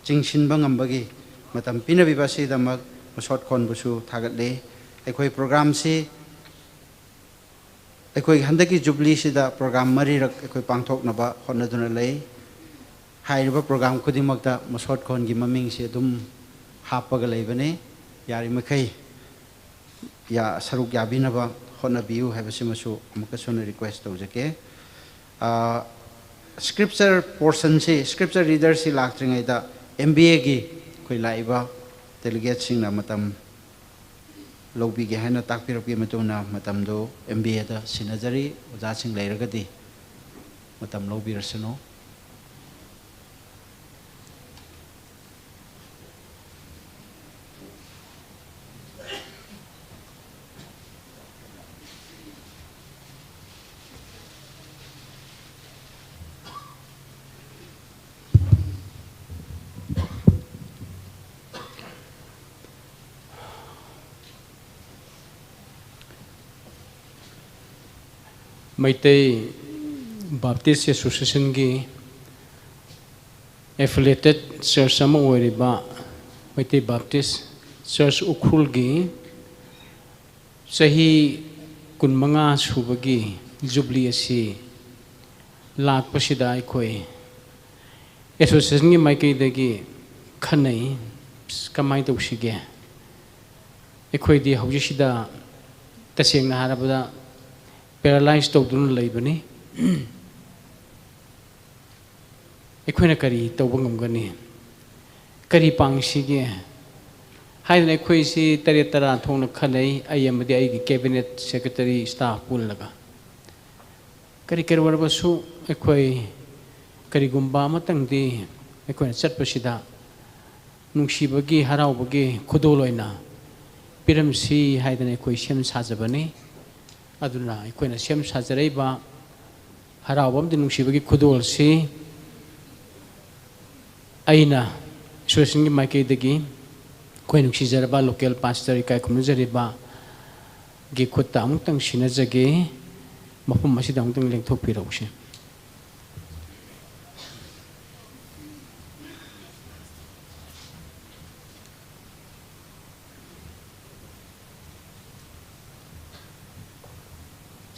ꯆꯤꯡꯁꯤꯟꯕ ꯉꯝꯕꯒꯤ ꯃꯇꯝ ꯄꯤꯅꯕꯤꯕ ꯑꯁꯤꯒꯤꯗꯃꯛ ꯃꯁꯣꯠ ꯈꯣꯟꯕꯨꯁꯨ ꯊꯥꯒꯠꯂꯤ꯫ ꯑꯩꯈꯣꯏ program ꯁꯤ, ꯑꯩꯈꯣꯏꯒꯤ ꯍꯟꯗꯛꯀꯤ Jubilee ꯁꯤꯗ program ꯃꯔꯤꯔꯛ ꯑꯩꯈꯣꯏ ꯄꯥꯡꯊꯣꯛꯅꯕ ꯍꯣꯠꯅꯗꯨꯅ ꯂꯩ꯫ ꯍꯥꯏꯔꯤꯕ program ꯈꯨꯗꯤꯡꯃꯛꯇ ꯃꯁꯣꯠ ꯈꯣꯟꯒꯤ ꯃꯃꯤꯡꯁꯤ ꯑꯗꯨꯝ ꯍꯥꯞꯄꯒ ꯂꯩꯕꯅꯤ꯫ ꯌꯥꯔꯤꯃꯈꯩ ꯌꯥ-, ꯁꯔꯨꯛ ꯌꯥꯕꯤꯅꯕ ꯍꯣꯠꯅꯕꯤꯌꯨ ꯍꯥꯏꯕꯁꯤꯃꯁꯨ ꯑꯃꯨꯛꯀꯁꯨ ꯍꯟꯅ request ꯇꯧꯖꯒꯦ꯫ ꯑꯥ, scripture portion ꯁꯤ, scripture reader ꯁꯤ ꯂꯥꯛꯇ꯭ꯔꯤꯉꯩꯗ M B A ꯒꯤ ꯑꯩꯈꯣꯏ ꯂꯥꯛꯏꯕ delegate ꯁꯤꯡꯅ ꯃꯇꯝ ꯂꯧꯕꯤꯒꯦ ꯍꯥꯏꯅ ꯇꯥꯛꯄꯤꯔꯛꯄꯒꯤ ꯃꯇꯨꯡ ꯏꯟꯅ ꯃꯇꯝꯗꯨ M B A ꯗ ꯁꯤꯟꯅꯖꯔꯤ꯫ ꯑꯣꯖꯥꯁꯤꯡ ꯂꯩꯔꯒꯗꯤ ꯃꯇꯝ ꯂꯧꯕꯤꯔꯁꯅꯨ꯫ Meitei Baptist Association ꯒꯤ affiliated church ꯑꯃ ꯑꯣꯏꯔꯤꯕ Meitei Baptist Church ꯎꯈ꯭ꯔꯨꯜꯒꯤ ꯆꯍꯤ ꯀꯨꯟꯃꯉꯥ ꯁꯨꯕꯒꯤ Jubilee ꯑꯁꯤ ꯂꯥꯛꯄꯁꯤꯗ ꯑꯩꯈꯣꯏ association ꯒꯤ ꯃꯥꯏꯀꯩꯗꯒꯤ ꯈꯟꯅꯩ, ꯀꯃꯥꯏꯅ ꯇꯧꯁꯤꯒꯦ? ꯑꯩꯈꯣꯏꯗꯤ ꯍꯧꯖꯤꯛꯁꯤꯗ ꯇꯁꯦꯡꯅ ꯍꯥꯏꯔꯕꯗ paralyze ꯇꯧꯗꯨꯅ ꯂꯩꯕꯅꯤ꯫ ꯑꯩꯈꯣꯏꯅ ꯀꯔꯤ ꯇꯧꯕ ꯉꯝꯒꯅꯤ? ꯀꯔꯤ ꯄꯥꯡꯁꯤꯒꯦ? ꯍꯥꯏꯗꯅ ꯑꯩꯈꯣꯏꯁꯤ ꯇꯔꯦꯠ ꯇꯔꯥ ꯊꯣꯛꯅ ꯈꯟꯅꯩ, ꯑꯩ ꯑꯃꯗꯤ ꯑꯩꯒꯤ cabinet secretary staff ꯄꯨꯜꯂꯒ꯫ ꯀꯔꯤ ꯀꯔꯤ ꯑꯣꯏꯔꯕꯁꯨ ꯑꯩꯈꯣꯏ ꯀꯔꯤꯒꯨꯝꯕ ꯑꯃꯇꯪꯗꯤ ꯑꯩꯈꯣꯏꯅ ꯆꯠꯄꯁꯤꯗ ꯅꯨꯡꯁꯤꯕꯒꯤ, ꯍꯔꯥꯎꯕꯒꯤ ꯈꯨꯗꯣꯜ ꯑꯣꯏꯅ ꯄꯤꯔꯝꯁꯤ ꯍꯥꯏꯗꯅ ꯑꯩꯈꯣꯏ ꯁꯦꯝ ꯁꯥꯖꯕꯅꯤ꯫ ꯑꯗꯨꯅ ꯑꯩꯈꯣꯏꯅ ꯁꯦꯝ ꯁꯥꯖꯔꯛꯏꯕ ꯍꯔꯥꯎꯕ ꯑꯃꯗꯤ ꯅꯨꯡꯁꯤꯕꯒꯤ ꯈꯨꯗꯣꯜꯁꯤ ꯑꯩꯅ association ꯒꯤ ꯃꯥꯏꯀꯩꯗꯒꯤ ꯑꯩꯈꯣꯏ ꯅꯨꯡꯁꯤꯖꯔꯕ local pastor, ꯏꯀꯥꯏ ꯈꯨꯝꯅꯖꯔꯤꯕ ꯒꯤ ꯈꯨꯠꯇ ꯑꯃꯨꯛꯇꯪ ꯁꯤꯟꯅꯖꯒꯦ꯫ ꯃꯐꯝ ꯑꯁꯤꯗ ꯑꯃꯨꯛꯇꯪ ꯂꯦꯡꯊꯣꯛꯄꯤꯔꯛꯎꯁꯦ꯫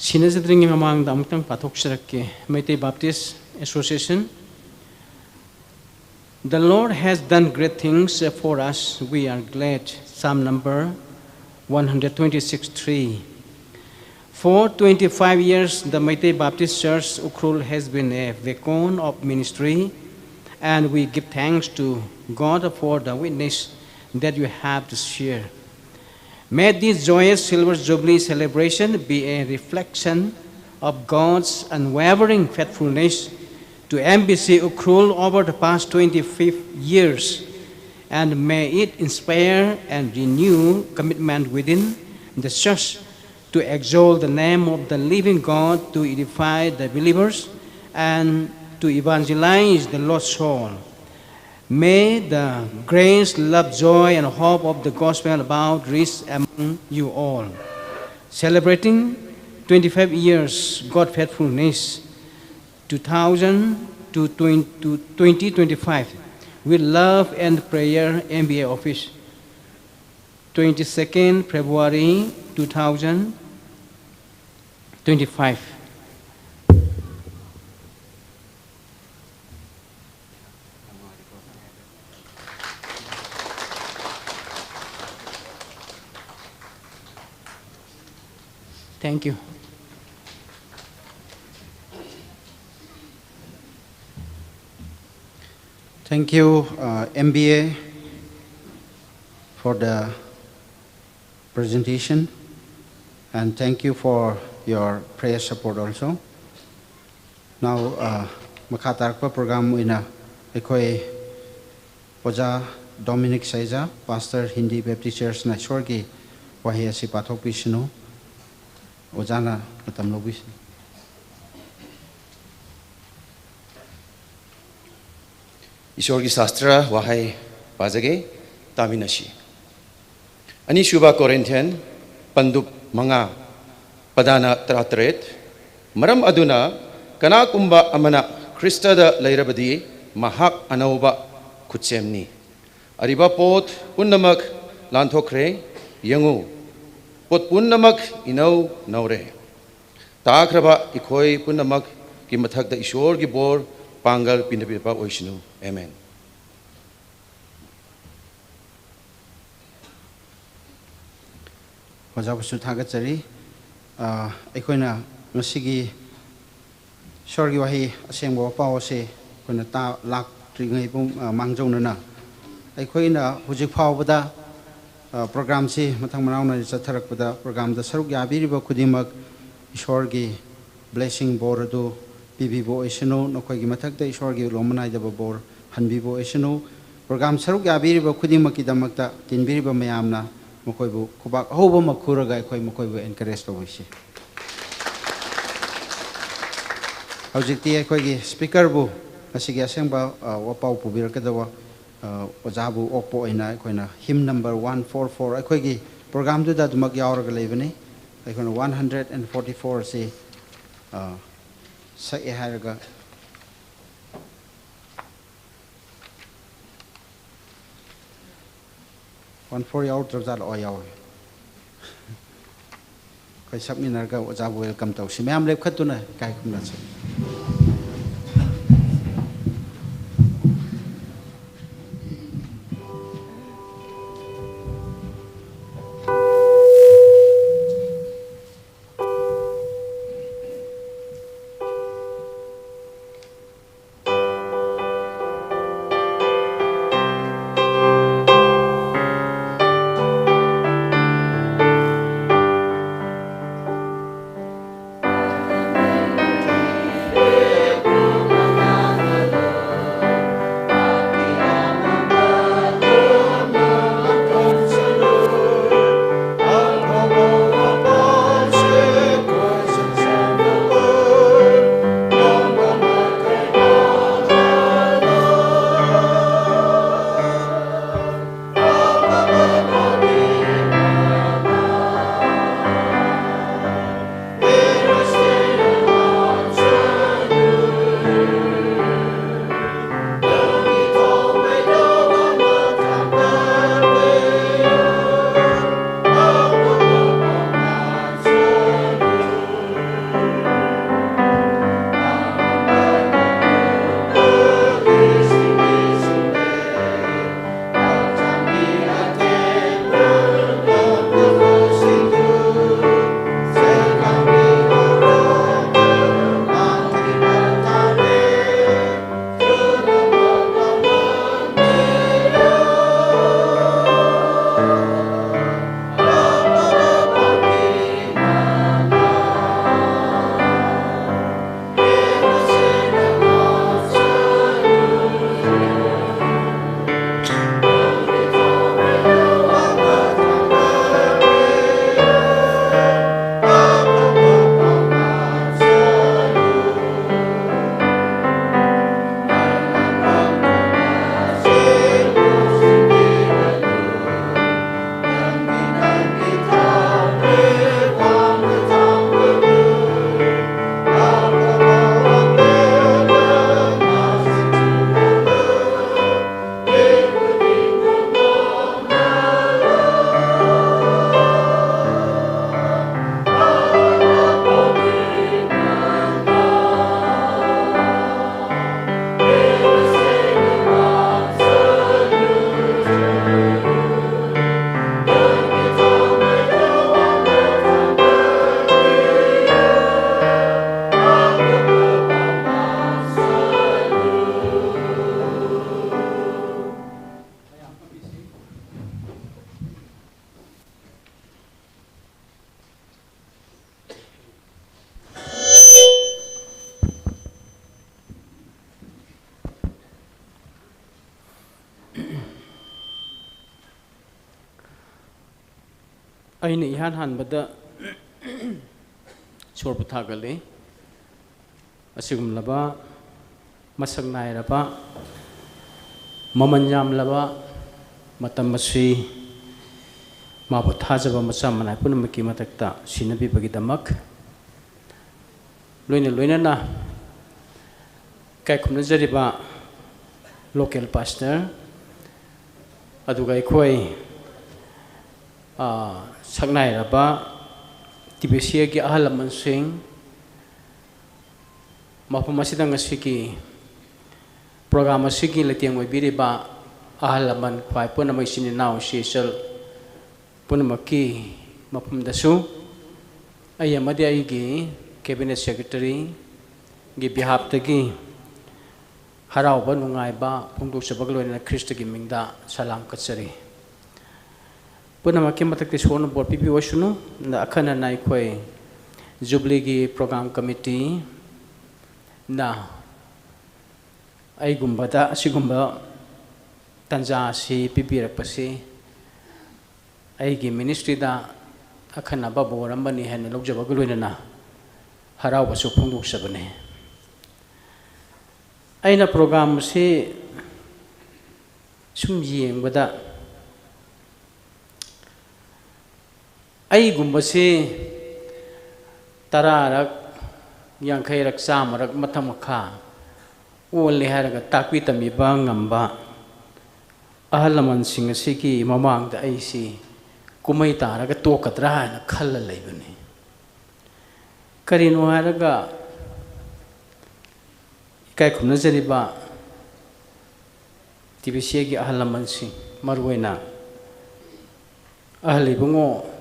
ꯁꯤꯟꯅꯖꯗ꯭ꯔꯤꯉꯩ ꯃꯃꯥꯡꯗ ꯑꯃꯨꯛꯇꯪ ꯄꯥꯊꯣꯛꯆꯔꯛꯀꯦ꯫ Meitei Baptist Association. The Lord has done great things for us. We are glad. Psalm number one hundred twenty-six three. For twenty-five years, the Meitei Baptist Church Ukhrul has been a beacon of ministry, and we give thanks to God for the witness that you have to share. May this joyous Silver Jubilee celebration be a reflection of God's unwavering faithfulness to M B C Ukhrul over the past twenty-five years, and may it inspire and renew commitment within the church to exalt the name of the living God, to edify the believers, and to evangelize the lost soul. May the grace, love, joy, and hope of the gospel abound rich among you all. Celebrating twenty-five years God faithfulness, two thousand to twenty, to twenty twenty-five, with love and prayer, M B A office, twenty-second February two thousand twenty-five. Thank you. Thank you, uh, M B A, for the presentation. And thank you for your prayer support also. Now, uh, makhatarpa program wui eina, eikhoi Oja Dominic Saija, Pastor Hindi Baptist Church na Ishorki wahei asi pathokpisanu. Ojana matam lopisanu. Ishorki Shastra wahei pazage, tamina shi. Anishuba Corinthian, pandup manga, padana taratret. Maram aduna, kanakumba amana Khrista da leirabadi, mahak anauba khutsemni. Ariba pot punnamak lanthokre, yangu. Pot punnamak inau naure. Takraba eikhoi punnamakki mathakda Ishorki bor pāngal pinda pipa oishinu. Amen. Oja Basu thakachari, ah, eikhoina ngasiki Ishorki wahei asengba pao se, eikhoina ta lak tringai pum, ah, mangjonana. Eikhoina hujik pao bada, ah, program si mathang manaona chatharak bada, program da saruk yabiriba khudingmak Ishorki blessing bor adu pipibo oishinu, nakhoiki mathakda Ishorki lomanaida ba bor hanbibo oishinu. Program saruk yabiriba khudingmakki damakta, tinbiriba mayamna, makhoibu khubak ahoba makhuraga eikhoi makhoibu encourage taushi. Hujikti eikhoiki speaker bu, ngasiki asengba, ah, wapao pubirakada wa, ah, Oja bu okpo eina, eikhoina hymn number one four four, eikhoiki program tuda dumak yaoraga leibani, eikhoina one hundred and forty-four si, ah, sak e hairakha. One four yao, trap zat o yao. Koi sak minarga Oja bu welcome taushi. Mayam lepkhat tuna, kaikhumna se. ꯑꯩꯅ ꯏꯍꯥꯟ ꯍꯥꯟꯕꯗ ꯁꯣꯔ ꯄꯣꯊꯥꯒꯜꯂꯤ꯫ ꯑꯁꯤꯒꯨꯝꯂꯕ ꯃꯁꯛ ꯅꯥꯏꯔꯕ, ꯃꯃꯜ ꯌꯥꯝꯂꯕ ꯃꯇꯝ ꯑꯁꯤ ꯃꯥꯕꯨ ꯊꯥꯖꯕ ꯃꯆꯥ ꯃꯅꯥꯏ ꯄꯨꯝꯅꯃꯛꯀꯤ ꯃꯊꯛꯇ ꯁꯤꯟꯅꯕꯤꯕꯒꯤꯗꯃꯛ, ꯂꯣꯏꯅ ꯂꯣꯏꯅꯅ ꯏꯀꯥꯏ ꯈꯨꯝꯅꯖꯔꯤꯕ local pastor, ꯑꯗꯨꯒ ꯑꯩꯈꯣꯏ, ꯑꯥ, ꯁꯛꯅꯥꯏꯔꯕ T B C Aꯒꯤ ꯑꯍꯜ ꯂꯃꯟꯁꯤꯡ, ꯃꯐꯝ ꯑꯁꯤꯗ ꯉꯁꯤꯒꯤ program ꯑꯁꯤꯒꯤ ꯂꯩꯇꯦꯡ ꯑꯣꯏꯕꯤꯔꯤꯕ ꯑꯍꯜ ꯂꯃꯟ, ꯈ꯭ꯋꯥꯏ ꯄꯨꯝꯅꯃꯛ, ꯏꯆꯤꯟ ꯏꯅꯥꯎ, ꯏꯆꯦ ꯏꯆꯜ ꯄꯨꯝꯅꯃꯛꯀꯤ ꯃꯐꯝꯗꯁꯨ ꯑꯩ ꯑꯃꯗꯤ ꯑꯩꯒꯤ cabinet secretaryꯒꯤ behalfꯇꯒꯤ ꯍꯔꯥꯎꯕ ꯅꯨꯡꯉꯥꯏꯕ ꯐꯣꯡꯗꯣꯛꯆꯕꯒ ꯂꯣꯏꯅꯅ ꯈ꯭ꯔꯤꯁꯇꯒꯤ ꯃꯤꯡꯗ ꯁꯂꯥꯝ ꯀꯠꯆꯔꯤ꯫ ꯄꯨꯝꯅꯃꯛꯀꯤ ꯃꯊꯛꯇ ꯏꯁꯣꯔꯅ ꯕꯣꯔ ꯄꯤꯕꯤꯌꯨ ꯑꯣꯏꯁꯅꯨ꯫ ꯑꯗ ꯑꯈꯟꯅꯅ ꯑꯩꯈꯣꯏ Jubileeꯒꯤ program committeeꯅ ꯑꯩꯒꯨꯝꯕꯗ ꯑꯁꯤꯒꯨꯝꯕ ꯇꯥꯟꯖꯥ ꯑꯁꯤ ꯄꯤꯕꯤꯔꯛꯄꯁꯤ ꯑꯩꯒꯤ ministryꯗ ꯑꯈꯟꯅꯕ ꯕꯣꯔ ꯑꯃꯅꯤ ꯍꯥꯏꯅ ꯂꯧꯖꯕꯒ ꯂꯣꯏꯅꯅ ꯍꯔꯥꯎꯕꯁꯨ ꯐꯣꯡꯗꯣꯛꯆꯕꯅꯤ꯫ ꯑꯩꯅ program ꯑꯁꯤ ꯁꯨꯝ ꯌꯦꯡꯕꯗ, ꯑꯩꯒꯨꯝꯕꯁꯤ ꯇꯔꯥꯔꯛ, ꯌꯥꯡꯈꯩꯔꯛ, ꯆꯥꯝꯃꯔꯛ ꯃꯊꯛ ꯃꯈꯥ ꯑꯣꯜꯂꯦ ꯍꯥꯏꯔꯒ ꯇꯥꯛꯄꯤ ꯇꯝꯕꯤꯕ ꯉꯝꯕ ꯑꯍꯜ ꯂꯃꯟꯁꯤꯡ ꯑꯁꯤꯒꯤ ꯃꯃꯥꯡꯗ ꯑꯩꯁꯤ ꯀꯨꯝꯍꯩ ꯇꯥꯔꯒ ꯇꯣꯛꯀꯗ꯭ꯔꯥ ꯍꯥꯏꯅ ꯈꯜꯂ ꯂꯩꯕꯅꯤ꯫ ꯀꯔꯤꯅꯣ ꯍꯥꯏꯔꯒ, ꯏꯀꯥꯏ ꯈꯨꯝꯅꯖꯔꯤꯕ T B C Aꯒꯤ ꯑꯍꯜ ꯂꯃꯟꯁꯤꯡ, ꯃꯔꯨꯑꯣꯏꯅ ꯑꯍꯜ ꯏꯕꯨꯡꯉꯣ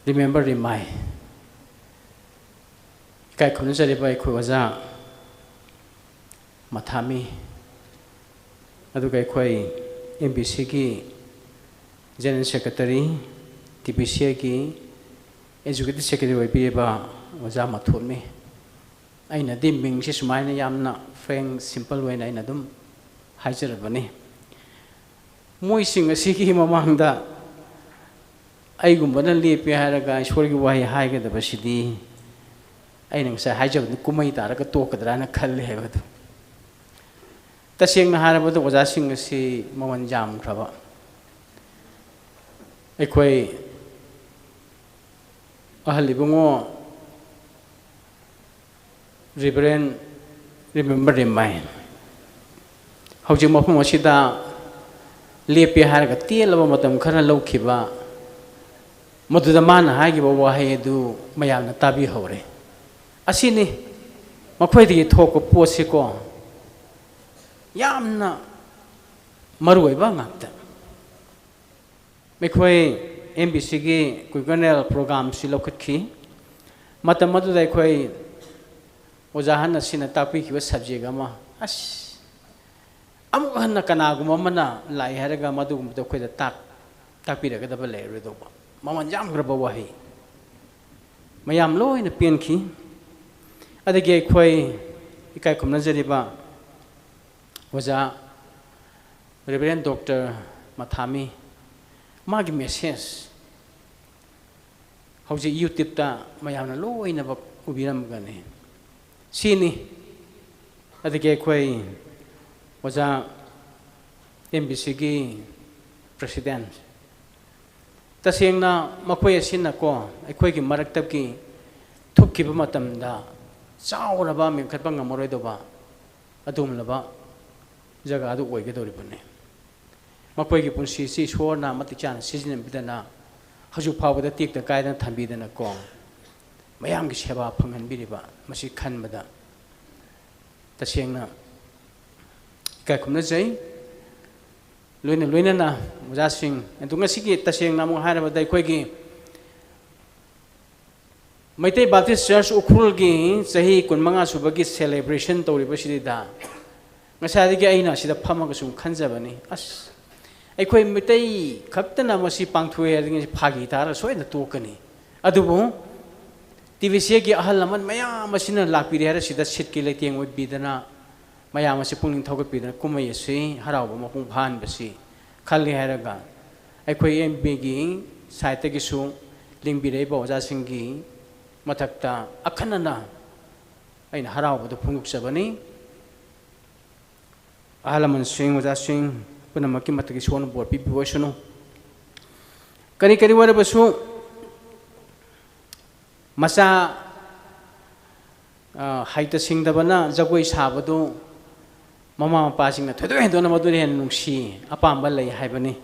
Remember ꯔꯤꯃꯥꯏ, ꯏꯀꯥꯏ ꯈꯨꯝꯅꯖꯔꯤꯕ ꯑꯩꯈꯣꯏ ꯑꯣꯖꯥ ꯃꯊꯥꯃꯤ, ꯑꯗꯨꯒ ꯑꯩꯈꯣꯏ M B Cꯒꯤ General Secretary, T B C Aꯒꯤ Executive Secretary ꯑꯣꯏꯕꯤꯔꯤꯕ ꯑꯣꯖꯥ ꯃꯊꯣꯟꯃꯤ, ꯑꯩꯅꯗꯤ ꯃꯤꯡꯁꯤ ꯁꯨꯃꯥꯏꯅ ꯌꯥꯝꯅ frank, simple ꯑꯣꯏꯅ ꯑꯩꯅ ꯑꯗꯨꯝ ꯍꯥꯏꯖꯔꯕꯅꯤ꯫ ꯃꯣꯏꯁꯤꯡ ꯑꯁꯤꯒꯤ ꯃꯃꯥꯡꯗ ꯑꯩꯒꯨꯝꯕꯅ ꯂꯦꯞꯄꯦ ꯍꯥꯏꯔꯒ ꯏꯁꯣꯔꯒꯤ ꯋꯥꯍꯩ ꯍꯥꯏꯒꯗꯕꯁꯤꯗꯤ, ꯑꯩꯅ ꯉꯁꯥꯏ ꯍꯥꯏꯖꯕꯗꯨ ꯀꯨꯝꯍꯩ ꯇꯥꯔꯒ ꯇꯣꯛꯀꯗ꯭ꯔꯥꯅ ꯈꯜꯂꯦ ꯍꯥꯏꯕꯗꯨ꯫ ꯇꯁꯦꯡꯅ ꯍꯥꯏꯔꯕꯗ ꯑꯣꯖꯥꯁꯤꯡ ꯑꯁꯤ ꯃꯃꯜ ꯌꯥꯝꯈ꯭ꯔꯕ꯫ ꯑꯩꯈꯣꯏ ꯑꯍꯜ ꯏꯕꯨꯡꯉꯣ Reverend Remember ꯔꯤꯃꯥꯏ ꯍꯧꯖꯤꯛ ꯃꯐꯝ ꯑꯁꯤꯗ ꯂꯦꯞꯄꯦ ꯍꯥꯏꯔꯒ ꯇꯦꯜꯂꯕ ꯃꯇꯝ ꯈꯔ ꯂꯧꯈꯤꯕ, ꯃꯗꯨꯗ ꯃꯥꯅ ꯍꯥꯏꯈꯤꯕ ꯋꯥꯍꯩ ꯑꯗꯨ ꯃꯌꯥꯝꯅ ꯇꯥꯕꯤꯍꯧꯔꯦ꯫ ꯑꯁꯤꯅꯤ ꯃꯈꯣꯏꯗꯒꯤ ꯊꯣꯛꯄ ꯄꯣꯠꯁꯤꯀꯣ, ꯌꯥꯝꯅ ꯃꯔꯨꯑꯣꯏꯕ ꯉꯥꯛꯇ꯫ ꯑꯩꯈꯣꯏ M B Cꯒꯤ ꯀꯨꯏꯀꯣꯅꯦꯜ programꯁꯤ ꯂꯧꯈꯠꯈꯤ꯫ ꯃꯇꯝ ꯑꯗꯨꯗ ꯑꯩꯈꯣꯏ ꯑꯣꯖꯥ ꯑꯍꯟ ꯑꯁꯤꯅ ꯇꯥꯛꯄꯤꯈꯤꯕ subject ꯑꯃ, ꯑꯁ, ꯑꯃꯨꯛ ꯍꯟꯅ ꯀꯅꯥꯒꯨꯝꯕ ꯑꯃꯅ ꯂꯥꯛꯑꯦ ꯍꯥꯏꯔꯒ ꯃꯗꯨꯒꯨꯝꯕꯗꯣ ꯑꯩꯈꯣꯏꯗ ꯇꯥꯛ-, ꯇꯥꯛꯄꯤꯔꯛꯀꯗꯕ ꯂꯩꯔꯔꯣꯏꯗꯧꯕ ꯃꯃꯜ ꯌꯥꯝꯈ꯭ꯔꯕ ꯋꯥꯍꯩ꯫ ꯃꯌꯥꯝ ꯂꯣꯏꯅ ꯄꯦꯟꯈꯤ꯫ ꯑꯗꯒꯤ ꯑꯩꯈꯣꯏ ꯏꯀꯥꯏ ꯈꯨꯝꯅꯖꯔꯤꯕ ꯑꯣꯖꯥ Reverend Doctor ꯃꯊꯥꯃꯤ, ꯃꯥꯒꯤ message ꯍꯧꯖꯤꯛ YouTubeꯇ ꯃꯌꯥꯝꯅ ꯂꯣꯏꯅꯃꯛ ꯎꯕꯤꯔꯝꯒꯅꯤ꯫ ꯁꯤꯅꯤ꯫ ꯑꯗꯒꯤ ꯑꯩꯈꯣꯏ ꯑꯣꯖꯥ M B Cꯒꯤ president, ꯇꯁꯦꯡꯅ ꯃꯈꯣꯏ ꯑꯁꯤꯅꯀꯣ, ꯑꯩꯈꯣꯏꯒꯤ ꯃꯔꯛꯇꯒꯤ ꯊꯨꯞꯈꯤꯕ ꯃꯇꯝꯗ ꯆꯥꯎꯔꯕ ꯃꯦꯟꯈꯠꯄ ꯉꯝꯃꯔꯣꯏꯗꯧꯕ ꯑꯗꯨꯒꯨꯝꯂꯕ ꯖꯒꯥꯗꯨ ꯑꯣꯏꯒꯗꯧꯔꯤꯕꯅꯤ꯫ ꯃꯈꯣꯏꯒꯤ ꯄꯨꯟꯁꯤꯁꯤ ꯏꯁꯣꯔꯅ ꯃꯇꯤꯛ ꯆꯥꯅ ꯁꯤꯖꯤꯟꯅꯕꯤꯗꯅ, ꯍꯧꯖꯤꯛ ꯐꯥꯎꯕꯗ ꯇꯦꯛꯇ ꯀꯥꯏꯗꯅ ꯊꯝꯕꯤꯗꯅꯀꯣ, ꯃꯌꯥꯝꯒꯤ ꯁꯦꯕꯥ ꯐꯪꯍꯟꯕꯤꯔꯤꯕ, ꯃꯁꯤ ꯈꯟꯕꯗ ꯇꯁꯦꯡꯅ ꯏꯀꯥꯏ ꯈꯨꯝꯅꯖꯩ꯫ ꯂꯣꯏꯅ ꯂꯣꯏꯅꯅ ꯑꯣꯖꯥꯁꯤꯡ ꯑꯗꯨ, ꯉꯁꯤꯒꯤ ꯇꯁꯦꯡꯅ ꯑꯃꯨꯛ ꯍꯥꯏꯔꯕꯗ, ꯑꯩꯈꯣꯏꯒꯤ ꯃꯩꯇꯩ Baptist Church ꯎꯈ꯭ꯔꯨꯜꯒꯤ ꯆꯍꯤ ꯀꯨꯟꯃꯉꯥ ꯁꯨꯕꯒꯤ celebration ꯇꯧꯔꯤꯕꯁꯤꯗ, ꯉꯁꯥꯏꯗꯒꯤ ꯑꯩꯅ ꯑꯁꯤꯗ ꯐꯝꯃꯒ ꯁꯨꯝ ꯈꯟꯖꯕꯅꯤ, ꯑꯁ, ꯑꯩꯈꯣꯏ ꯃꯩꯇꯩ ꯈꯛꯇꯅ ꯃꯁꯤ ꯄꯥꯡꯊꯣꯛꯑꯦ ꯍꯥꯏꯔꯗꯤ ꯉꯁꯤ ꯐꯥꯒꯤ ꯇꯥꯔꯒ ꯁꯣꯏꯗꯅ ꯇꯣꯛꯀꯅꯤ꯫ ꯑꯗꯨꯕꯨ T B Cꯒꯤ ꯑꯍꯜ ꯂꯃꯟ ꯃꯌꯥꯝ ꯑꯁꯤꯅ ꯂꯥꯛꯄꯤꯔꯦ ꯍꯥꯏꯔ ꯁꯤꯗ seatꯀꯤ ꯂꯩꯇꯦꯡ ꯑꯣꯏꯕꯤꯗꯅ, ꯃꯌꯥꯝ ꯑꯁꯤ ꯄꯨꯛꯅꯤꯡ ꯊꯧꯒꯠꯄꯤꯗꯨꯅ ꯀꯨꯝꯍꯩ ꯑꯁꯤ ꯍꯔꯥꯎꯕ ꯃꯄꯨꯡ ꯐꯥꯍꯟꯕꯁꯤ ꯈꯜꯂꯤ ꯍꯥꯏꯔꯒ, ꯑꯩꯈꯣꯏ M B Cꯒꯤ side-tagisu lingbireiva ojāsinggi mathakta akhana eina haraovāda phungukchabani. Ahalaman sing, ojāsing, punamakki mathak Ishorna bor pibiosanu. Kari kari oiravasu, masa, ah, haita singda bana jagoi sāvādu, mama mapasingna thoidoi hindona madu hen nungshi, apamba lei haibani.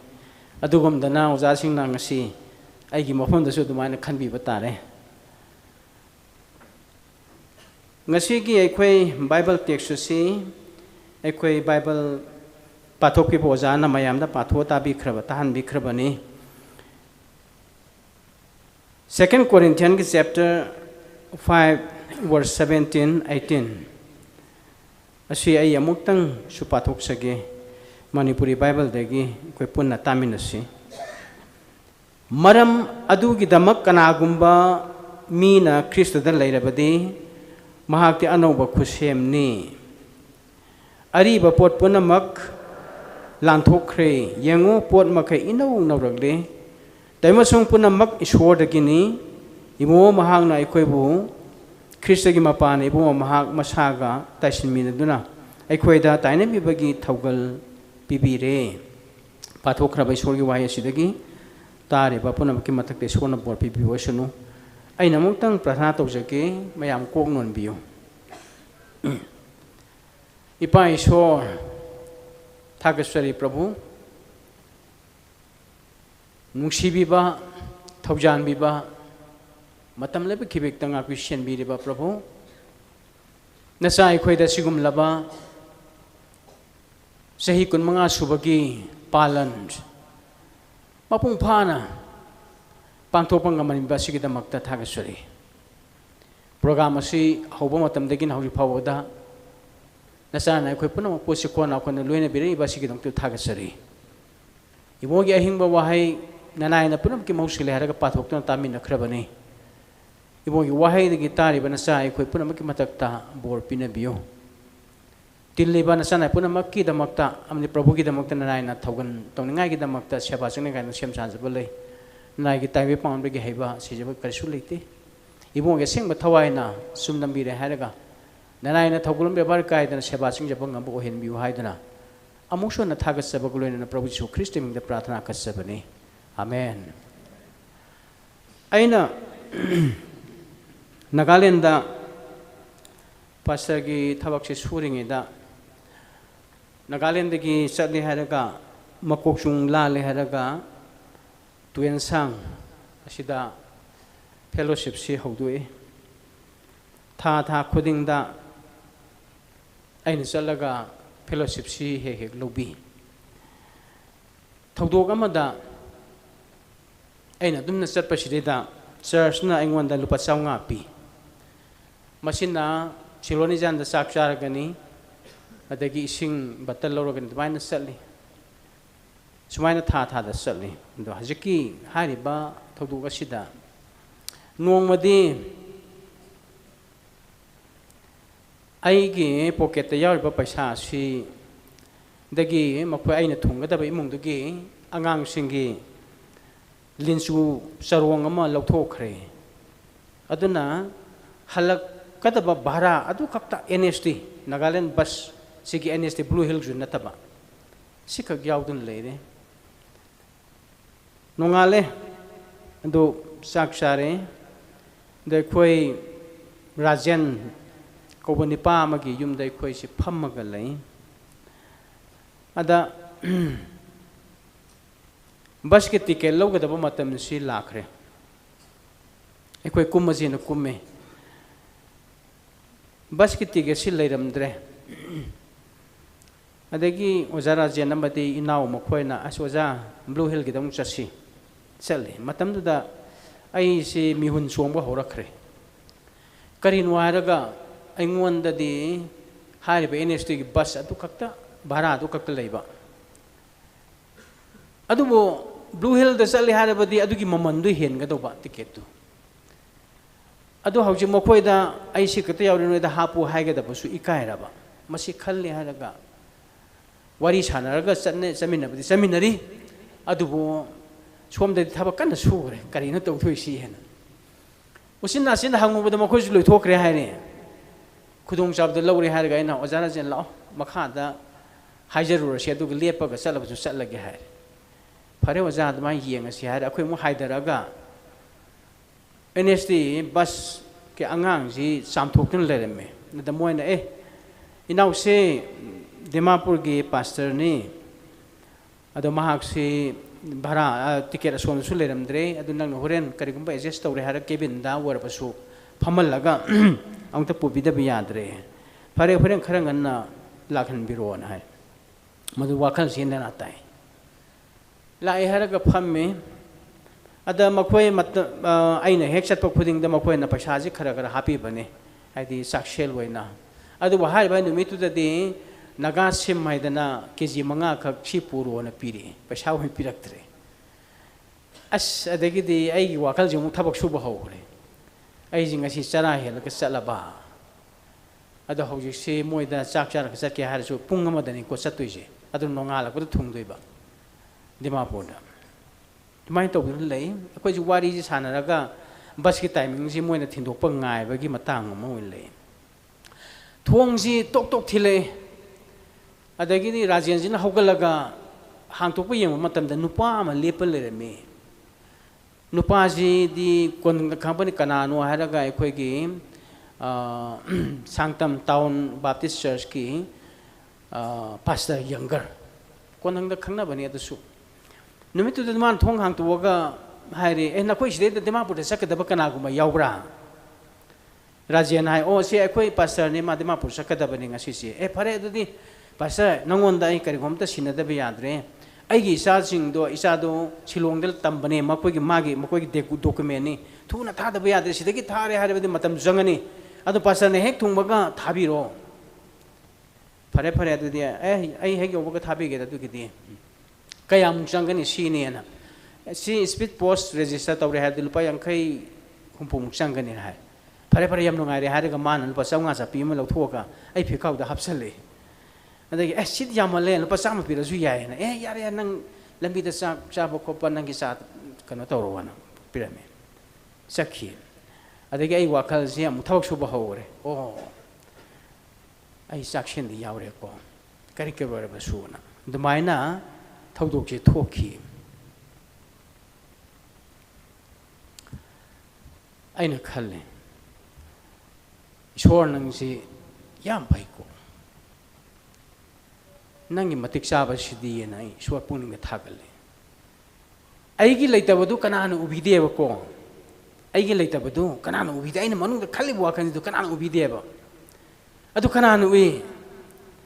Adugumdana ojāsingna ngasi, aigi mafamdasu dumai na khanbi batare. Ngasigi aikhoi Bible text-si, aikhoi Bible pathokpipa ojāna mayamda patho tābikharava, tāhanbikharavani. Second Corinthians-ki chapter five verse seventeen, eighteen. Asi ai amuktangsu pathoksage, Manipuri Bible-dagi, aikhoi punna tāminasi. Maram adugidamak kanagumba mina Khristata leirabadi, mahakti anauva khusemni. Ariba pot punamak lanthokre, yengo pot makhai inau naurakle. Taimasung punamak Ishordagini, imo mahakna aikhoibu, Khristagi mapāna ibu mahak masāga taisinmidaduna, aikhoida tainamibagi thaugal pibire. Pathokharava Ishorgi wahai asidagi, tariba punamakki mathakta Ishorna bor pibiosanu. Eina amuktang prarthana tauchake, mayam kok nonbiu. Ipa Ishor, thakasari Prabhu, nungshibiba, thaujanbiba, matam leiba khipākta ngakpi shenbiriba Prabhu, nasa aikhoida sigumlaba, Chahi kunmanga subagi palan mapung phāna pangthok pangkhamanmiba chigidamakta thakasari. Program asi houba matamdagina hojik phāvāda, nachana aikhoi punamakpu sikhona khona luina birei ba chigidamtu thakasari. Ibogi ahingba wahai nanaina punamakki mahusi lei haraga pathokta tāminakharabani. Ibogi wahaidagi tāriba nacha aikhoi punamakki mathakta bor pinabiu. Tilliba nachana punamakkidamakta, amani Prabhugidamakta nanaina thaugan tongningai gidamakta, seba chingningai na semsān zaba lei. Nanaigi taiwi pāngbagi heiba, sijaba karisu leite. Ibogi singba thawaina sumnambire haraga, nanaina thaugan beba kaidana seba chingzaba ngamba ohenbiu haidana, amuksho na thakasaba galoina na Prabhu Jisu Khrista mingda prarthana kasabani. Amen. Eina Nagaland-da pastor-gi thabakse suringida, Nagaland-dagi chatli haraga, Makokchung lali haraga, Tuensang asida fellowship si haodui. Thā thā khudingda eina chatlaga fellowship si hek hek lobi. Thokdok amada eina athumna chatpa shirida, church-na aingwanda lupā chaonga pi. Masina Siloni zanda chak chāragani, adagi ising bottle lauragani, dumaina chatli. Sumaina thā thāda chatli. Do hajiki hairiba thokdok asida, nongmadi aigi pocket-ta yaoriba paisa si, dagi makhoi eina thungkadaba imungdagi, angangsinggi linsu charong ama lauthokhare. Aduna halakadaba bhara adu khakta N S T, Nagaland bus, sigi N S T Blue Hill jun nathaba, sikhak yaodun leire. Nongale, ado chak chāre, da khoi Rajen, kobani pa magi yumda khoi si phamaga lei. Ada, bus-ki ticket laukadaba matam si lakhare. Eikhoi kum mazina kumme. Bus-ki ticket si leiramdre. Adagi Ojā Rajen amadi inao makhoina, "As Ojā, Blue Hill-gidang chatsi." Chatli. Matamdada aisi mihun songba haorakhare. Karin waraga aingwandadi hairiba N S T-gi bus adu khakta, bhara adu khakta leiba. Adubo Blue Hill-da chatli hairabadi adugi mamandu henkadauba ticket-tu. Ado hojik makhoida aisi kata yaorinweda hapu haikadabasu ikairaba. Masi khalli haraga wari sānaraga chatne, chatminabadi chatminari. Adubo ꯁꯣꯝꯗꯗꯤ ꯊꯕꯛ ꯀꯟꯅ ꯁꯨꯈ꯭ꯔꯦ, ꯀꯔꯤꯅꯣ ꯇꯧꯊꯣꯛꯏꯁꯤ ꯍꯥꯏꯅ꯫ ꯎꯆꯤꯟ ꯅꯥꯆꯤꯟꯅ ꯍꯪꯉꯨꯕꯗ ꯃꯈꯣꯏꯁꯨ ꯂꯣꯏꯊꯣꯛꯈ꯭ꯔꯦ ꯍꯥꯏꯔꯦ꯫ ꯈꯨꯗꯣꯡꯆꯥꯕꯗꯣ ꯂꯧꯔꯦ ꯍꯥꯏꯔꯒ ꯑꯩꯅ, "ꯑꯣꯖꯥ ꯔꯥꯖꯦꯟ ꯂꯥꯛꯑꯣ, ꯃꯈꯥꯗ ꯍꯥꯏꯖꯔꯨꯔꯁꯤ, ꯑꯗꯨꯒ ꯂꯦꯞꯄꯒ ꯆꯠꯂꯕꯁꯨ ꯆꯠꯂꯒꯦ" ꯍꯥꯏꯔꯦ꯫ "ꯐꯔꯦ ꯑꯣꯖꯥ, ꯑꯗꯨꯃꯥꯏꯅ ꯌꯦꯡꯉꯁꯤ" ꯍꯥꯏꯔꯦ꯫ ꯑꯩꯈꯣꯏ ꯑꯃꯨꯛ ꯍꯥꯏꯊꯔꯒ ꯑꯦꯟ ꯑꯦꯁ ꯇꯤ ꯕꯁꯀꯤ ꯑꯉꯥꯡꯁꯤ ꯆꯥꯝꯊꯣꯛꯇꯨꯅ ꯂꯩꯔꯝꯃꯦ꯫ ꯑꯗ ꯃꯣꯏꯅ, "ꯑꯦ, ꯏꯅꯥꯎꯁꯦ ꯗꯤꯃꯥꯄꯨꯔꯒꯤ ꯄꯥꯁꯇꯔꯅꯤ, ꯑꯗꯣ ꯃꯍꯥꯛꯁꯤ ꯚꯔꯥ, ꯑ, ꯇꯤꯀꯦꯠ ꯑꯁꯣꯝꯗꯁꯨ ꯂꯩꯔꯝꯗ꯭ꯔꯦ, ꯑꯗꯨ ꯅꯪꯅ ꯍꯣꯔꯦꯟ ꯀꯔꯤꯒꯨꯝꯕ ꯑꯦꯗꯖꯁ ꯇꯧꯔꯦ ꯍꯥꯏꯔ ꯀꯦꯕꯤꯟꯗ ꯑꯣꯏꯔꯕꯁꯨ ꯐꯝꯍꯜꯂꯒ ꯑꯃꯨꯛꯇ ꯄꯨꯕꯤꯗꯕ ꯌꯥꯗ꯭ꯔꯦ꯫ ꯐꯔꯦ, ꯍꯣꯔꯦꯟ ꯈꯔ ꯉꯟꯅ ꯂꯥꯛꯍꯟꯕꯤꯔꯣꯅ" ꯍꯥꯏ꯫ ꯃꯗꯨ ꯋꯥꯈꯜꯁꯤ ꯅꯅꯥ ꯇꯥꯏ꯫ ꯂꯥꯛꯑꯦ ꯍꯥꯏꯔꯒ ꯐꯝꯃꯦ꯫ ꯑꯗ ꯃꯈꯣꯏ ꯃꯇ-, ꯑ, ꯑꯩꯅ ꯍꯦꯛ ꯆꯠꯄ ꯈꯨꯗꯤꯡꯗ ꯃꯈꯣꯏꯅ ꯄꯩꯁꯥꯁꯤ ꯈꯔ ꯈꯔ ꯍꯥꯞꯄꯤꯕꯅꯦ, ꯍꯥꯏꯗꯤ ꯆꯥꯛꯁꯦꯜ ꯑꯣꯏꯅ꯫ ꯑꯗꯨꯕꯨ ꯍꯥꯏꯔꯤꯕ ꯅꯨꯃꯤꯠꯇꯨꯗꯗꯤ ꯅꯥꯒꯥ ꯁꯤꯝ ꯍꯥꯏꯗꯅ ꯀꯦ ꯖꯤ ꯃꯉꯥꯈꯛ ꯁꯤ ꯄꯨꯔꯣꯅ ꯄꯤꯔꯛꯑꯦ, ꯄꯩꯁꯥ ꯑꯣꯏꯅ ꯄꯤꯔꯛꯇ꯭ꯔꯦ꯫ ꯑꯁ, ꯑꯗꯒꯤꯗꯤ ꯑꯩꯒꯤ ꯋꯥꯈꯜꯁꯦ ꯑꯃꯨꯛ ꯊꯕꯛ ꯁꯨꯕ ꯍꯧꯈ꯭ꯔꯦ꯫ ꯑꯩꯁꯦ ꯉꯁꯤ ꯆꯔꯥ ꯍꯦꯜꯂꯒ ꯆꯠꯂꯕ? ꯑꯗꯣ ꯍꯧꯖꯤꯛꯁꯤ ꯃꯣꯏꯗ ꯆꯥꯛ ꯆꯥꯔꯒ ꯆꯠꯀꯦ ꯍꯥꯏꯔꯁꯨ ꯄꯨꯡ ꯑꯃꯗꯅꯤꯀꯣ ꯆꯠꯇꯣꯏꯁꯦ, ꯑꯗꯨ ꯅꯣꯡꯉꯥꯜꯂꯛꯄꯗ ꯊꯨꯡꯗꯣꯏꯕ ꯗꯤꯃꯥꯄꯨꯔꯗ꯫ ꯑꯗꯨꯃꯥꯏꯅ ꯇꯧꯗꯨꯅ ꯂꯩ꯫ ꯑꯩꯈꯣꯏꯁꯨ ꯋꯥꯔꯤꯁꯤ ꯁꯥꯟꯅꯔꯒ ꯕꯁꯀꯤ ꯇꯥꯏꯃꯤꯡꯁꯤ ꯃꯣꯏꯅ ꯊꯤꯟꯗꯣꯛꯄ ꯉꯥꯏꯕꯒꯤ ꯃꯇꯥꯡ ꯑꯃ ꯑꯣꯏꯅ ꯂꯩ꯫ ꯊꯣꯡꯁꯤ ꯇꯣꯛ ꯇꯣꯛ ꯊꯤꯜꯂꯛꯑꯦ꯫ ꯑꯗꯒꯤꯗꯤ ꯔꯥꯖꯦꯟꯁꯤꯅ ꯍꯧꯒꯠꯂꯒ ꯍꯥꯡꯇꯣꯛꯄ ꯌꯦꯡꯕ ꯃꯇꯝꯗ ꯅꯨꯄꯥ ꯑꯃ ꯂꯦꯞꯄ ꯂꯩꯔꯝꯃꯤ꯫ ꯅꯨꯄꯥꯁꯤꯗꯤ ꯀꯣꯟꯅ ꯈꯪꯕꯅꯤ, ꯀꯅꯥꯅꯣ ꯍꯥꯏꯔꯒ ꯑꯩꯈꯣꯏꯒꯤ, ꯑ, ꯁꯥꯡꯇꯝ ꯇꯥꯎꯟ ꯕꯥꯞꯇꯤꯁ ꯆꯔꯆꯀꯤ, ꯑ, ꯄꯥꯁꯇꯔ ꯌꯪꯒꯔ꯫ ꯀꯣꯟꯅꯪꯗ ꯈꯪꯅꯕꯅꯤ ꯑꯗꯨꯁꯨ꯫ ꯅꯨꯃꯤꯠꯇꯨꯗ ꯃꯥꯅ ꯊꯣꯡ ꯍꯥꯡꯇꯣꯛꯑꯒ ꯍꯥꯏꯔꯦ, "ꯑꯦ, ꯅꯈꯣꯏ ꯁꯤꯗꯩꯗ ꯗꯤꯃꯥꯄꯨꯔꯗ ꯆꯠꯀꯗꯕ ꯀꯅꯥꯒꯨꯝꯕ ꯌꯥꯎꯕ꯭ꯔꯥ?" ꯔꯥꯖꯦꯟ ꯍꯥꯏ, "ꯑꯣ, ꯁꯤ ꯑꯩꯈꯣꯏ ꯄꯥꯁꯇꯔꯅꯤ, ꯃꯥ ꯗꯤꯃꯥꯄꯨꯔ ꯆꯠꯀꯗꯕꯅꯤ ꯉꯁꯤꯁꯦ꯫" "ꯑꯦ, ꯐꯔꯦ, ꯑꯗꯨꯗꯤ ꯄꯥꯁꯇꯔ, ꯅꯪꯉꯣꯟꯗ ꯑꯩ ꯀꯔꯤꯒꯨꯝꯕ ꯑꯃꯇ ꯁꯤꯟꯅꯗꯕ ꯌꯥꯗ꯭ꯔꯦ꯫ ꯑꯩꯒꯤ ꯏꯆꯥꯁꯤꯡꯗꯣ, ꯏꯆꯥꯗꯣ ꯁꯤꯂꯣꯡꯗ ꯇꯝꯕꯅꯦ, ꯃꯈꯣꯏꯒꯤ, ꯃꯥꯒꯤ, ꯃꯈꯣꯏꯒꯤ ꯗꯦꯀꯨ-, ꯗꯣꯀꯨꯃꯦꯟꯅꯤ꯫ ꯊꯨꯅ ꯊꯥꯗꯕ ꯌꯥꯗ꯭ꯔꯦ, ꯁꯤꯗꯒꯤ ꯊꯥꯔꯦ ꯍꯥꯏꯔꯕꯗꯤ ꯃꯇꯝ ꯆꯪꯒꯅꯤ꯫ ꯑꯗꯣ ꯄꯥꯁꯇꯔꯅ ꯍꯦꯛ ꯊꯨꯡꯕꯒ ꯊꯥꯕꯤꯔꯣ꯫" "ꯐꯔꯦ, ꯐꯔꯦ, ꯑꯗꯨꯗꯤ ꯑꯦ, ꯑꯩ ꯍꯦꯛ ꯌꯧꯕꯒ ꯊꯥꯕꯤꯒꯦꯗ ꯑꯗꯨꯒꯤꯗꯤ꯫ ꯀꯌꯥꯃꯨꯛ ꯆꯪꯒꯅꯤ ꯁꯤꯅꯦꯅ?" "ꯁꯤ ꯁ꯭ꯄꯤꯠ ꯄꯣꯁ ꯔꯦꯖꯤꯁꯇꯔ ꯇꯧꯔꯦ ꯍꯥꯏꯔꯗꯤ ꯂꯨꯄꯥ ꯌꯥꯡꯈꯩ ꯍꯨꯝꯐꯨꯃꯨꯛ ꯆꯪꯒꯅꯤ" ꯍꯥꯏ꯫ "ꯐꯔꯦ, ꯐꯔꯦ, ꯌꯥꯝ ꯅꯨꯡꯉꯥꯏꯔꯦ" ꯍꯥꯏꯔꯒ ꯃꯥꯅ ꯂꯨꯄꯥ ꯆꯥꯝꯃꯉꯥ ꯆꯠꯄꯤ ꯑꯃ ꯂꯧꯊꯣꯛꯑꯒ ꯑꯩ ꯐꯤꯈꯥꯎꯗ ꯍꯥꯞꯆꯜꯂꯦ꯫ ꯑꯗꯒꯤ, "ꯑꯦ, ꯁꯤꯠ ꯌꯥꯝꯃꯜꯂꯦ, ꯂꯨꯄꯥ ꯆꯥꯝꯃ ꯄꯤꯔꯁꯨ ꯌꯥꯏ" ꯍꯥꯏꯅ, "ꯑꯦ, ꯌꯥꯔꯦ, ꯅꯪ ꯂꯝꯕꯤꯗ ꯆꯥꯛ ꯆꯥꯕ ꯈꯣꯠꯄ, ꯅꯪꯒꯤ ꯆꯥ ꯀꯩꯅꯣ ꯇꯧꯔꯣꯅ" ꯄꯤꯔꯝꯃꯦ꯫ ꯆꯠꯈꯤ꯫ ꯑꯗꯒꯤ ꯑꯩ ꯋꯥꯈꯜꯁꯦ ꯑꯃꯨꯛ ꯊꯕꯛ ꯁꯨꯕ ꯍꯧꯔꯦ꯫ ꯑꯣ, ꯑꯩ ꯆꯥꯛꯁꯦꯟꯗ ꯌꯥꯎꯔꯦꯀꯣ꯫ ꯀꯔꯤ ꯀꯔꯤ ꯑꯣꯏꯔꯕꯁꯨꯅ꯫ ꯑꯗꯨꯃꯥꯏꯅ ꯊꯧꯗꯣꯛꯁꯦ ꯊꯣꯛꯈꯤ꯫ ꯑꯩꯅ ꯈꯜꯂꯦ, "ꯏꯁꯣꯔ, ꯅꯪꯁꯤ ꯌꯥꯝ ꯐꯩꯀꯣ꯫ ꯅꯪꯒꯤ ꯃꯇꯤꯛ ꯆꯥꯕꯁꯤꯗꯤ" ꯍꯥꯏꯅ ꯑꯩ ꯏꯁꯣꯔ ꯄꯨꯛꯅꯤꯡꯗ ꯊꯥꯒꯠꯂꯦ꯫ ꯑꯩꯒꯤ ꯂꯩꯇꯕꯗꯨ ꯀꯅꯥꯅ ꯎꯕꯤꯗꯦꯕꯀꯣ? ꯑꯩꯒꯤ ꯂꯩꯇꯕꯗꯨ ꯀꯅꯥꯅ ꯎꯕꯤꯗꯦ? ꯑꯩꯅ ꯃꯅꯨꯡꯗ ꯈꯜꯂꯤꯕ ꯋꯥꯈꯜꯗꯨ ꯀꯅꯥꯅ ꯎꯕꯤꯗꯦꯕ? ꯑꯗꯨ ꯀꯅꯥꯅ ꯎꯏ?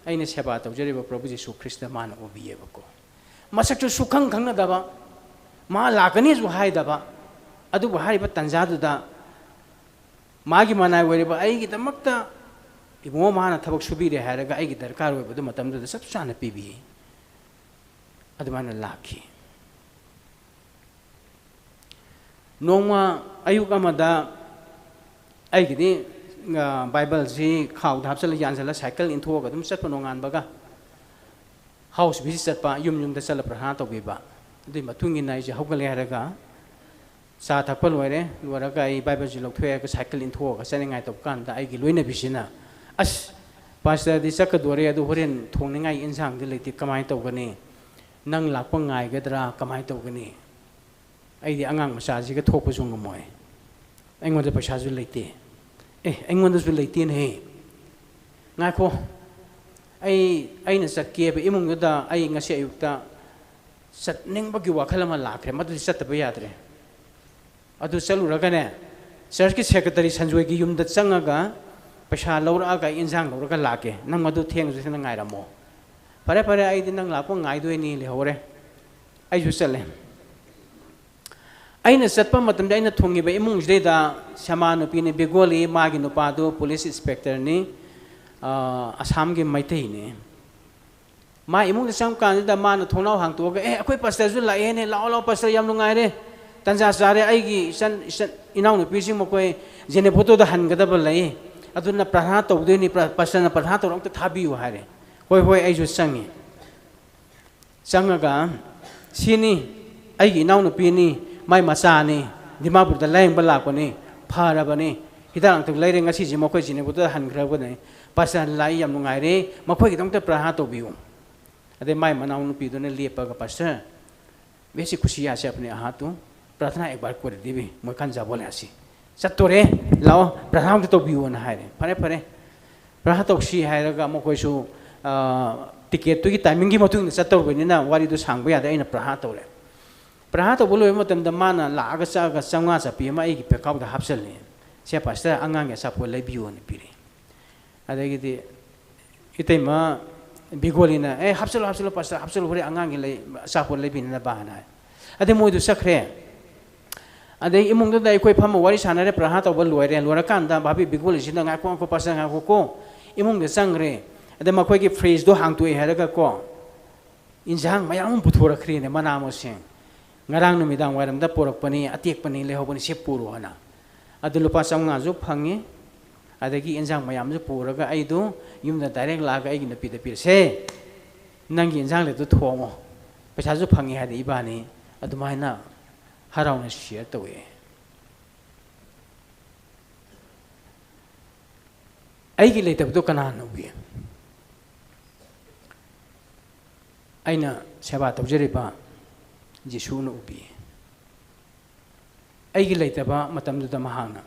ꯑꯩꯅ ꯁꯦꯕꯥ ꯇꯧꯖꯔꯤꯕ ꯄ꯭ꯔꯚꯨ ꯖꯤꯁꯨ ꯈ꯭ꯔꯤꯁꯇ ꯃꯥꯅ ꯎꯕꯤꯌꯦꯕꯀꯣ꯫ ꯃꯁꯛꯁꯨ ꯁꯨꯈꯪ ꯈꯪꯅꯗꯕ, ꯃꯥ ꯂꯥꯛꯀꯅꯤꯁꯨ ꯍꯥꯏꯗꯕ, ꯑꯗꯨꯕꯨ ꯍꯥꯏꯔꯤꯕ ꯇꯥꯟꯖꯥꯗꯨꯗ ꯃꯥꯒꯤ ꯃꯅꯥꯏ ꯑꯣꯏꯔꯤꯕ ꯑꯩꯒꯤꯗꯃꯛꯇ ꯏꯕꯨꯡꯉꯣ ꯃꯥꯅ ꯊꯕꯛ ꯁꯨꯕꯤꯔꯦ ꯍꯥꯏꯔꯒ ꯑꯩꯒꯤ ꯗꯔꯀꯥꯔ ꯑꯣꯏꯕꯗꯨ ꯃꯇꯝꯗꯨꯗ ꯆꯞ ꯆꯥꯅ ꯄꯤꯕꯤ꯫ ꯑꯗꯨꯃꯥꯏꯅ ꯂꯥꯛꯈꯤ꯫ ꯅꯣꯡꯃ ꯑꯌꯨꯛ ꯑꯃꯗ ꯑꯩꯒꯤꯗꯤ, ꯑ, ꯕꯥꯏꯕꯜꯁꯤ ꯈꯥꯎꯗ ꯍꯥꯞꯆꯜꯂ ꯌꯥꯟꯁꯤꯜꯂ ꯁꯥꯏꯀꯜ ꯏꯟꯊꯣꯛꯑꯒ ꯑꯗꯨꯝ ꯆꯠꯄ ꯅꯣꯡꯉꯥꯟꯕꯒ꯫ ꯍꯥꯎꯁ ꯚꯤꯖꯤꯠ ꯆꯠꯄ, ꯌꯨꯝ ꯌꯨꯝꯗ ꯆꯠꯂ ꯄ꯭ꯔꯊꯅꯥ ꯇꯧꯕꯤꯕ꯫ ꯑꯗꯨꯒꯤ ꯃꯇꯨꯡ ꯏꯟꯅ ꯑꯩꯁꯦ ꯍꯧꯒꯠꯂꯦ ꯍꯥꯏꯔꯒ ꯆꯥ ꯊꯛꯄ ꯂꯣꯏꯔꯦ, ꯂꯣꯏꯔꯒ ꯑꯩ ꯕꯥꯏꯕꯜꯁꯦ ꯂꯧꯊꯣꯛꯑꯦ ꯍꯥꯏꯔꯒ ꯁꯥꯏꯀꯜ ꯏꯟꯊꯣꯛꯑꯒ ꯆꯠꯅꯤꯡꯉꯥꯏ ꯇꯧꯕ ꯀꯥꯟꯗ ꯑꯩꯒꯤ ꯂꯣꯏꯅꯕꯤꯁꯤꯅ, "ꯑꯁ, ꯄꯥꯁꯇꯔꯗꯤ ꯆꯠꯀꯗꯣꯔꯦ, ꯑꯗꯨ ꯍꯣꯔꯦꯟ ꯊꯣꯡꯅꯤꯡꯉꯥꯏ ꯏꯟꯁꯥꯡꯗꯤ ꯂꯩꯇꯦ, ꯀꯃꯥꯏꯅ ꯇꯧꯒꯅꯤ? ꯅꯪ ꯂꯥꯛꯄ ꯉꯥꯏꯒꯗ꯭ꯔꯥ, ꯀꯃꯥꯏꯅ ꯇꯧꯒꯅꯤ?" ꯑꯩꯗꯤ ꯑꯉꯥꯡ ꯃꯆꯥꯁꯤꯒ ꯊꯣꯛꯄꯁꯨ ꯉꯝꯃꯣꯏ꯫ ꯑꯩꯉꯣꯟꯗ ꯄꯩꯁꯥꯁꯨ ꯂꯩꯇꯦ꯫ ꯑꯦ, ꯑꯩꯉꯣꯟꯗꯁꯨ ꯂꯩꯇꯦꯅꯦꯍꯦ꯫ ꯉꯥꯏꯈꯣ꯫ ꯑꯩ, ꯑꯩꯅ ꯆꯠꯀꯦꯕ ꯏꯃꯨꯡꯗꯨꯗ ꯑꯩ ꯉꯁꯤ ꯑꯌꯨꯛꯇ ꯆꯠꯅꯤꯡꯕꯒꯤ ꯋꯥꯈꯜ ꯑꯃ ꯂꯥꯛꯈ꯭ꯔꯦ꯫ ꯃꯗꯨꯗꯤ ꯆꯠꯇꯕ ꯌꯥꯗ꯭ꯔꯦ꯫ ꯑꯗꯨ ꯆꯠꯂꯨꯔꯒꯅꯦ, ꯆꯔꯆꯀꯤ ꯁꯦꯀ꯭ꯔꯦꯇꯔꯤ ꯁꯟꯖꯣꯏꯒꯤ ꯌꯨꯝꯗ ꯆꯪꯉꯒ ꯄꯩꯁꯥ ꯂꯧꯔꯛꯑꯒ ꯏꯟꯁꯥꯡ ꯂꯧꯔꯒ ꯂꯥꯛꯀꯦ꯫ ꯅꯪ ꯃꯗꯨ ꯊꯦꯡꯉꯁꯨ ꯊꯦꯡꯅ ꯉꯥꯏꯔꯝꯃꯣ꯫ ꯐꯔꯦ, ꯐꯔꯦ, ꯑꯩꯗꯤ ꯅꯪ ꯂꯥꯛꯄ ꯉꯥꯏꯗꯣꯏꯅꯤ, ꯂꯩꯍꯧꯔꯦ꯫ ꯑꯩꯁꯨ ꯆꯠꯂꯦ꯫ ꯑꯩꯅ ꯆꯠꯄ ꯃꯇꯝꯗ ꯑꯩꯅ ꯊꯨꯡꯉꯤꯕ ꯏꯃꯨꯡꯁꯤꯗꯩꯗ ꯁꯦꯃꯥ ꯅꯨꯄꯤꯅꯤ, ꯕꯦꯡꯒꯣꯂꯤ, ꯃꯥꯒꯤ ꯅꯨꯄꯥꯗꯨ ꯄꯨꯂꯤꯁ ꯏꯟꯁꯄꯦꯛꯇꯔꯅꯤ, ꯑ, ꯑꯁꯥꯝꯒꯤ ꯃꯩꯇꯩꯅꯤ꯫ ꯃꯥ ꯏꯃꯨꯡꯗ ꯆꯪꯉꯀꯥꯟꯁꯤꯗ ꯃꯥꯅ ꯊꯣꯡꯅꯥꯎ ꯍꯥꯡꯇꯣꯛꯑꯒ, "ꯑꯦ, ꯑꯩꯈꯣꯏ ꯄꯥꯁꯇꯔꯁꯨ ꯂꯥꯛꯑꯦꯅꯦ, ꯂꯥꯛꯑꯣ, ꯂꯥꯛꯑꯣ, ꯄꯥꯁꯇꯔ, ꯌꯥꯝ ꯅꯨꯡꯉꯥꯏꯔꯦ꯫ ꯇꯟꯖꯥ ꯆꯥꯔꯦ, ꯑꯩꯒꯤ ꯏꯆꯟ, ꯏꯆꯟ, ꯏꯅꯥꯎꯅꯨꯄꯤꯁꯤꯡ ꯃꯈꯣꯏ ꯖꯦꯅꯦꯐꯣꯇꯣꯗ ꯍꯟꯒꯗꯕ ꯂꯩ, ꯑꯗꯨꯅ ꯄ꯭ꯔꯊꯅꯥ ꯇꯧꯗꯣꯏꯅꯤ, ꯄ꯭ꯔ-, ꯄꯥꯁꯇꯔꯅ ꯄ꯭ꯔꯊꯅꯥ ꯇꯧꯔ ꯑꯝꯇ ꯊꯥꯕꯤꯌꯨ" ꯍꯥꯏꯔꯦ꯫ ꯍꯣꯏ, ꯍꯣꯏ, ꯑꯩꯁꯨ ꯆꯪꯉꯤ꯫ ꯆꯪꯉꯒ, "ꯁꯤꯅꯤ, ꯑꯩꯒꯤ ꯏꯅꯥꯎꯅꯨꯄꯤꯅꯤ, ꯃꯥꯏ ꯃꯆꯥꯅꯤ, ꯗꯤꯃꯥꯄꯨꯔꯗ ꯂꯥꯌꯦꯡꯕ ꯂꯥꯛꯄꯅꯤ, ꯐꯔꯕꯅꯤ, ꯍꯤꯗꯥꯛ ꯂꯥꯡꯊꯛ ꯂꯩꯔꯦ, ꯉꯁꯤ ꯖꯤ ꯃꯈꯣꯏ ꯖꯤꯅꯤꯀꯨꯇꯥꯗ ꯍꯟꯈ꯭ꯔꯕꯅꯤ꯫ ꯄꯥꯁꯇꯔ ꯂꯥꯛꯏ, ꯌꯥꯝ ꯅꯨꯡꯉꯥꯏꯔꯦ, ꯃꯈꯣꯏꯒꯤꯗꯃꯛꯇ ꯄ꯭ꯔꯥꯔꯊꯅꯥ ꯇꯧꯕꯤꯌꯨ꯫ ꯑꯗꯩ ꯃꯥꯏ ꯃꯅꯥꯎꯅꯨꯄꯤꯗꯨꯅ ꯂꯦꯞꯄꯒ, "ꯄꯥꯁꯇꯔ, वैसे खुशी ऐसे अपने हाथ तो प्रार्थना एक बार कर दी भी, मैं कहाँ जा बोले ऐसी। ꯆꯠꯇꯣꯔꯦ, ꯂꯥꯛꯑꯣ, ꯄ꯭ꯔꯥꯔꯊꯅꯥ ꯑꯝꯇ ꯇꯧꯕꯤꯌꯣꯅ" ꯍꯥꯏꯔꯦ꯫ "ꯐꯔꯦ, ꯐꯔꯦ, ꯄ꯭ꯔꯥꯔꯊꯅꯥ ꯇꯧꯁꯤ" ꯍꯥꯏꯔꯒ ꯃꯈꯣꯏꯁꯨ, ꯑ, ticket ꯇꯨꯒꯤ timing ꯒꯤ ꯃꯇꯨꯡ ꯏꯟꯅ ꯆꯠꯇꯧꯕꯅꯤꯅ ꯋꯥꯔꯤꯗꯨ ꯁꯥꯡꯕ ꯌꯥꯗꯦ, ꯑꯩꯅ ꯄ꯭ꯔꯥꯔꯊꯅꯥ ꯇꯧꯔꯦ꯫ ꯄ꯭ꯔꯥꯔꯊꯅꯥ ꯇꯧꯕ ꯂꯣꯏꯕ ꯃꯇꯝꯗ ꯃꯥꯅ ꯂꯥꯛꯑꯒ ꯆꯠꯂꯒ ꯆꯥꯝꯃꯉꯥ ꯆꯠꯄꯤ ꯑꯃ ꯑꯩꯒꯤ pickup ꯇ ꯍꯥꯞꯆꯜꯂꯦ꯫ "ꯁꯦ ꯄꯥꯁꯇꯔ, ꯑꯉꯥꯡꯒꯤ ꯑꯆꯥꯄꯣꯠ ꯂꯩꯕꯤꯌꯣꯅ" ꯄꯤꯔꯦ꯫ ꯑꯗꯒꯤꯗꯤ ꯏꯇꯩꯃ ꯕꯤꯒꯣꯂꯤꯅ, "ꯑꯦ, ꯍꯥꯞꯆꯜꯂꯨ, ꯍꯥꯞꯆꯜꯂꯨ, ꯄꯥꯁꯇꯔ, ꯍꯥꯞꯆꯜꯂꯨ, ꯍꯣꯔꯦꯟ ꯑꯉꯥꯡꯒꯤ ꯂꯩ, ꯑꯆꯥꯄꯣꯠ ꯂꯩꯕꯤꯅꯅꯕ" ꯍꯥꯏꯅ ꯍꯥꯏ꯫ ꯑꯗꯩ ꯃꯣꯏꯗꯨ ꯆꯠꯈ꯭ꯔꯦ꯫ ꯑꯗꯩ ꯏꯃꯨꯡꯗꯨꯗ ꯑꯩꯈꯣꯏ ꯐꯝꯃ ꯋꯥꯔꯤ ꯁꯥꯟꯅꯔꯦ, ꯄ꯭ꯔꯥꯔꯊꯅꯥ ꯇꯧꯕ ꯂꯣꯏꯔꯦ꯫ ꯂꯣꯏꯔꯀꯥꯟꯗ ꯚꯥꯕꯤ ꯕꯤꯒꯣꯂꯤꯁꯤꯅ, "ꯉꯥꯏꯈꯣ, ꯉꯥꯏꯈꯣ, ꯄꯥꯁꯇꯔ, ꯉꯥꯏꯈꯣꯀꯣ"꯫ ꯏꯃꯨꯡꯗ ꯆꯪꯈ꯭ꯔꯦ꯫ ꯑꯗꯩ ꯃꯈꯣꯏꯒꯤ fridge ꯗꯣ ꯍꯥꯡꯇꯣꯛꯑꯦ ꯍꯥꯏꯔꯒꯀꯣ, ꯏꯟꯁꯥꯡ ꯃꯌꯥꯝ ꯑꯃ ꯄꯨꯊꯣꯔꯛꯈ꯭ꯔꯦꯅꯦ, ꯃꯅꯥ ꯃꯁꯤꯡ꯫ "ꯉꯔꯥꯡ ꯅꯨꯃꯤꯗꯥꯡ ꯋꯥꯏꯔꯝꯗ ꯄꯨꯔꯛꯄꯅꯤ, ꯑꯇꯦꯛꯄꯅꯤ, ꯂꯩꯍꯧꯕꯅꯤ, ꯁꯤ ꯄꯨꯔꯣꯅ"꯫ ꯑꯗꯨ ꯂꯨꯄꯥ ꯆꯥꯝꯃꯉꯥꯁꯨ ꯐꯪꯉꯤ, ꯑꯗꯒꯤ ꯏꯟꯁꯥꯡ ꯃꯌꯥꯝꯁꯨ ꯄꯨꯔꯒ ꯑꯩꯗꯣ ꯌꯨꯝꯗ direct ꯂꯥꯛꯑꯒ ꯑꯩꯒꯤ ꯅꯨꯄꯤꯗ ꯄꯤꯔꯦ, "ꯁꯦ, ꯅꯪꯒꯤ ꯏꯟꯁꯥꯡ ꯂꯩꯗꯨ ꯊꯣꯡꯉꯣ, ꯄꯩꯁꯥꯁꯨ ꯐꯪꯉꯤ" ꯍꯥꯏꯅ ꯏꯕꯥꯅꯤ ꯑꯗꯨꯃꯥꯏꯅ ꯍꯔꯥꯎꯅ share ꯇꯧꯋꯦ꯫ ꯑꯩꯒꯤ ꯂꯩꯇꯕꯗꯣ ꯀꯅꯥꯅ ꯎꯕꯤ? ꯑꯩꯅ ꯁꯦꯕꯥ ꯇꯧꯖꯔꯤꯕ ꯖꯤꯁꯨꯅ ꯎꯕꯤ꯫ ꯑꯩꯒꯤ ꯂꯩꯇꯕ ꯃꯇꯝꯗꯨꯗ ꯃꯍꯥꯛꯅ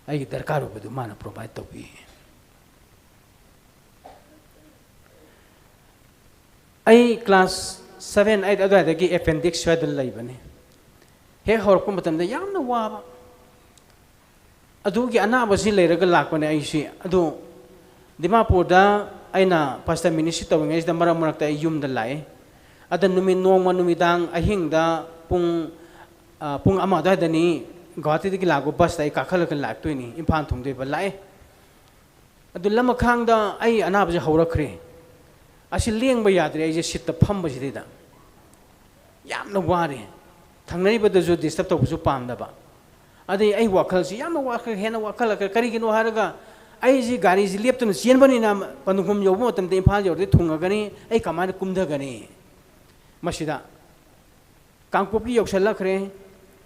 ꯑꯩꯒꯤ ꯗꯔꯀꯥꯔ ꯑꯣꯏꯕꯗꯨ ꯃꯥꯅ provide ꯇꯧꯕꯤ꯫ ꯑꯩ class seven, eight ꯑꯗꯨꯋꯥꯏꯗꯒꯤ appendix ꯁ꯭ꯋꯥꯏꯗ ꯂꯩꯕꯅꯤ꯫ ꯍꯦꯛ ꯍꯧꯔꯛꯄ ꯃꯇꯝꯗ ꯌꯥꯝꯅ ꯋꯥꯕ꯫ ꯑꯗꯨꯒꯤ ꯑꯅꯥꯕꯁꯤ ꯂꯩꯔꯒ ꯂꯥꯛꯄꯅꯦ ꯑꯩꯁꯤ꯫ ꯑꯗꯨ ꯗꯤꯃꯥꯄꯨꯔꯗ ꯑꯩꯅ pastor ministry ꯇꯧꯔꯤꯉꯩꯁꯤꯗ ꯃꯔꯛ ꯃꯔꯛꯇ ꯑꯩ ꯌꯨꯝꯗ ꯂꯥꯛꯑꯦ꯫ ꯑꯗ ꯅꯨꯃꯤꯠ ꯅꯣꯡꯃ ꯅꯨꯃꯤꯗꯥꯡ ꯑꯍꯤꯡꯗ ꯄꯨꯡ, ꯑ, ꯄꯨꯡ ꯑꯃ ꯑꯗꯨꯋꯥꯏꯗꯅꯤ ꯒꯨꯋꯥꯍꯥꯇꯤꯗꯒꯤ ꯂꯥꯛꯄ bus ꯇ ꯑꯩ ꯀꯥꯈꯠꯂꯒ ꯂꯥꯛꯇꯣꯏꯅꯤ, ꯏꯝꯐꯥꯜ ꯊꯨꯡꯗꯣꯏꯕ꯫ ꯂꯥꯛꯑꯦ꯫ ꯑꯗꯨ ꯂꯝꯈꯥꯡꯗ ꯑꯩ ꯑꯅꯥꯕꯁꯦ ꯍꯧꯔꯛꯈ꯭ꯔꯦ꯫ ꯑꯁꯤ ꯂꯦꯡꯕ ꯌꯥꯗ꯭ꯔꯦ, ꯑꯩꯁꯦ seat ꯇ ꯐꯝꯕꯁꯤꯗꯩꯗ꯫ ꯌꯥꯝꯅ ꯋꯥꯔꯦ꯫ ꯊꯪꯅꯔꯤꯕꯗꯁꯨ disturb ꯇꯧꯕꯁꯨ ꯄꯥꯝꯗꯕ꯫ ꯑꯗꯩ ꯑꯩ ꯋꯥꯈꯜꯁꯤ ꯌꯥꯝꯅ ꯋꯥꯈꯠ-, ꯍꯦꯟꯅ ꯋꯥꯈꯠꯂꯛꯈ꯭ꯔꯦ꯫ ꯀꯔꯤꯒꯤꯅꯣ ꯍꯥꯏꯔꯒ, ꯑꯩꯁꯤ ꯒꯥꯔꯤꯁꯤ ꯂꯦꯞꯇꯨꯅ ꯆꯦꯟꯕꯅꯤꯅ ꯄꯟꯊꯨꯡꯐꯝ ꯌꯧꯕ ꯃꯇꯝꯗ ꯏꯝꯐꯥꯜ ꯌꯧꯔꯗꯤ ꯊꯨꯡꯉꯒꯅꯤ, ꯑꯩ ꯀꯃꯥꯏꯅ ꯀꯨꯝꯊꯒꯅꯤ? ꯃꯁꯤꯗ ꯀꯥꯡꯄꯣꯛꯄꯤ ꯌꯧꯁꯜꯂꯛꯈ꯭ꯔꯦ,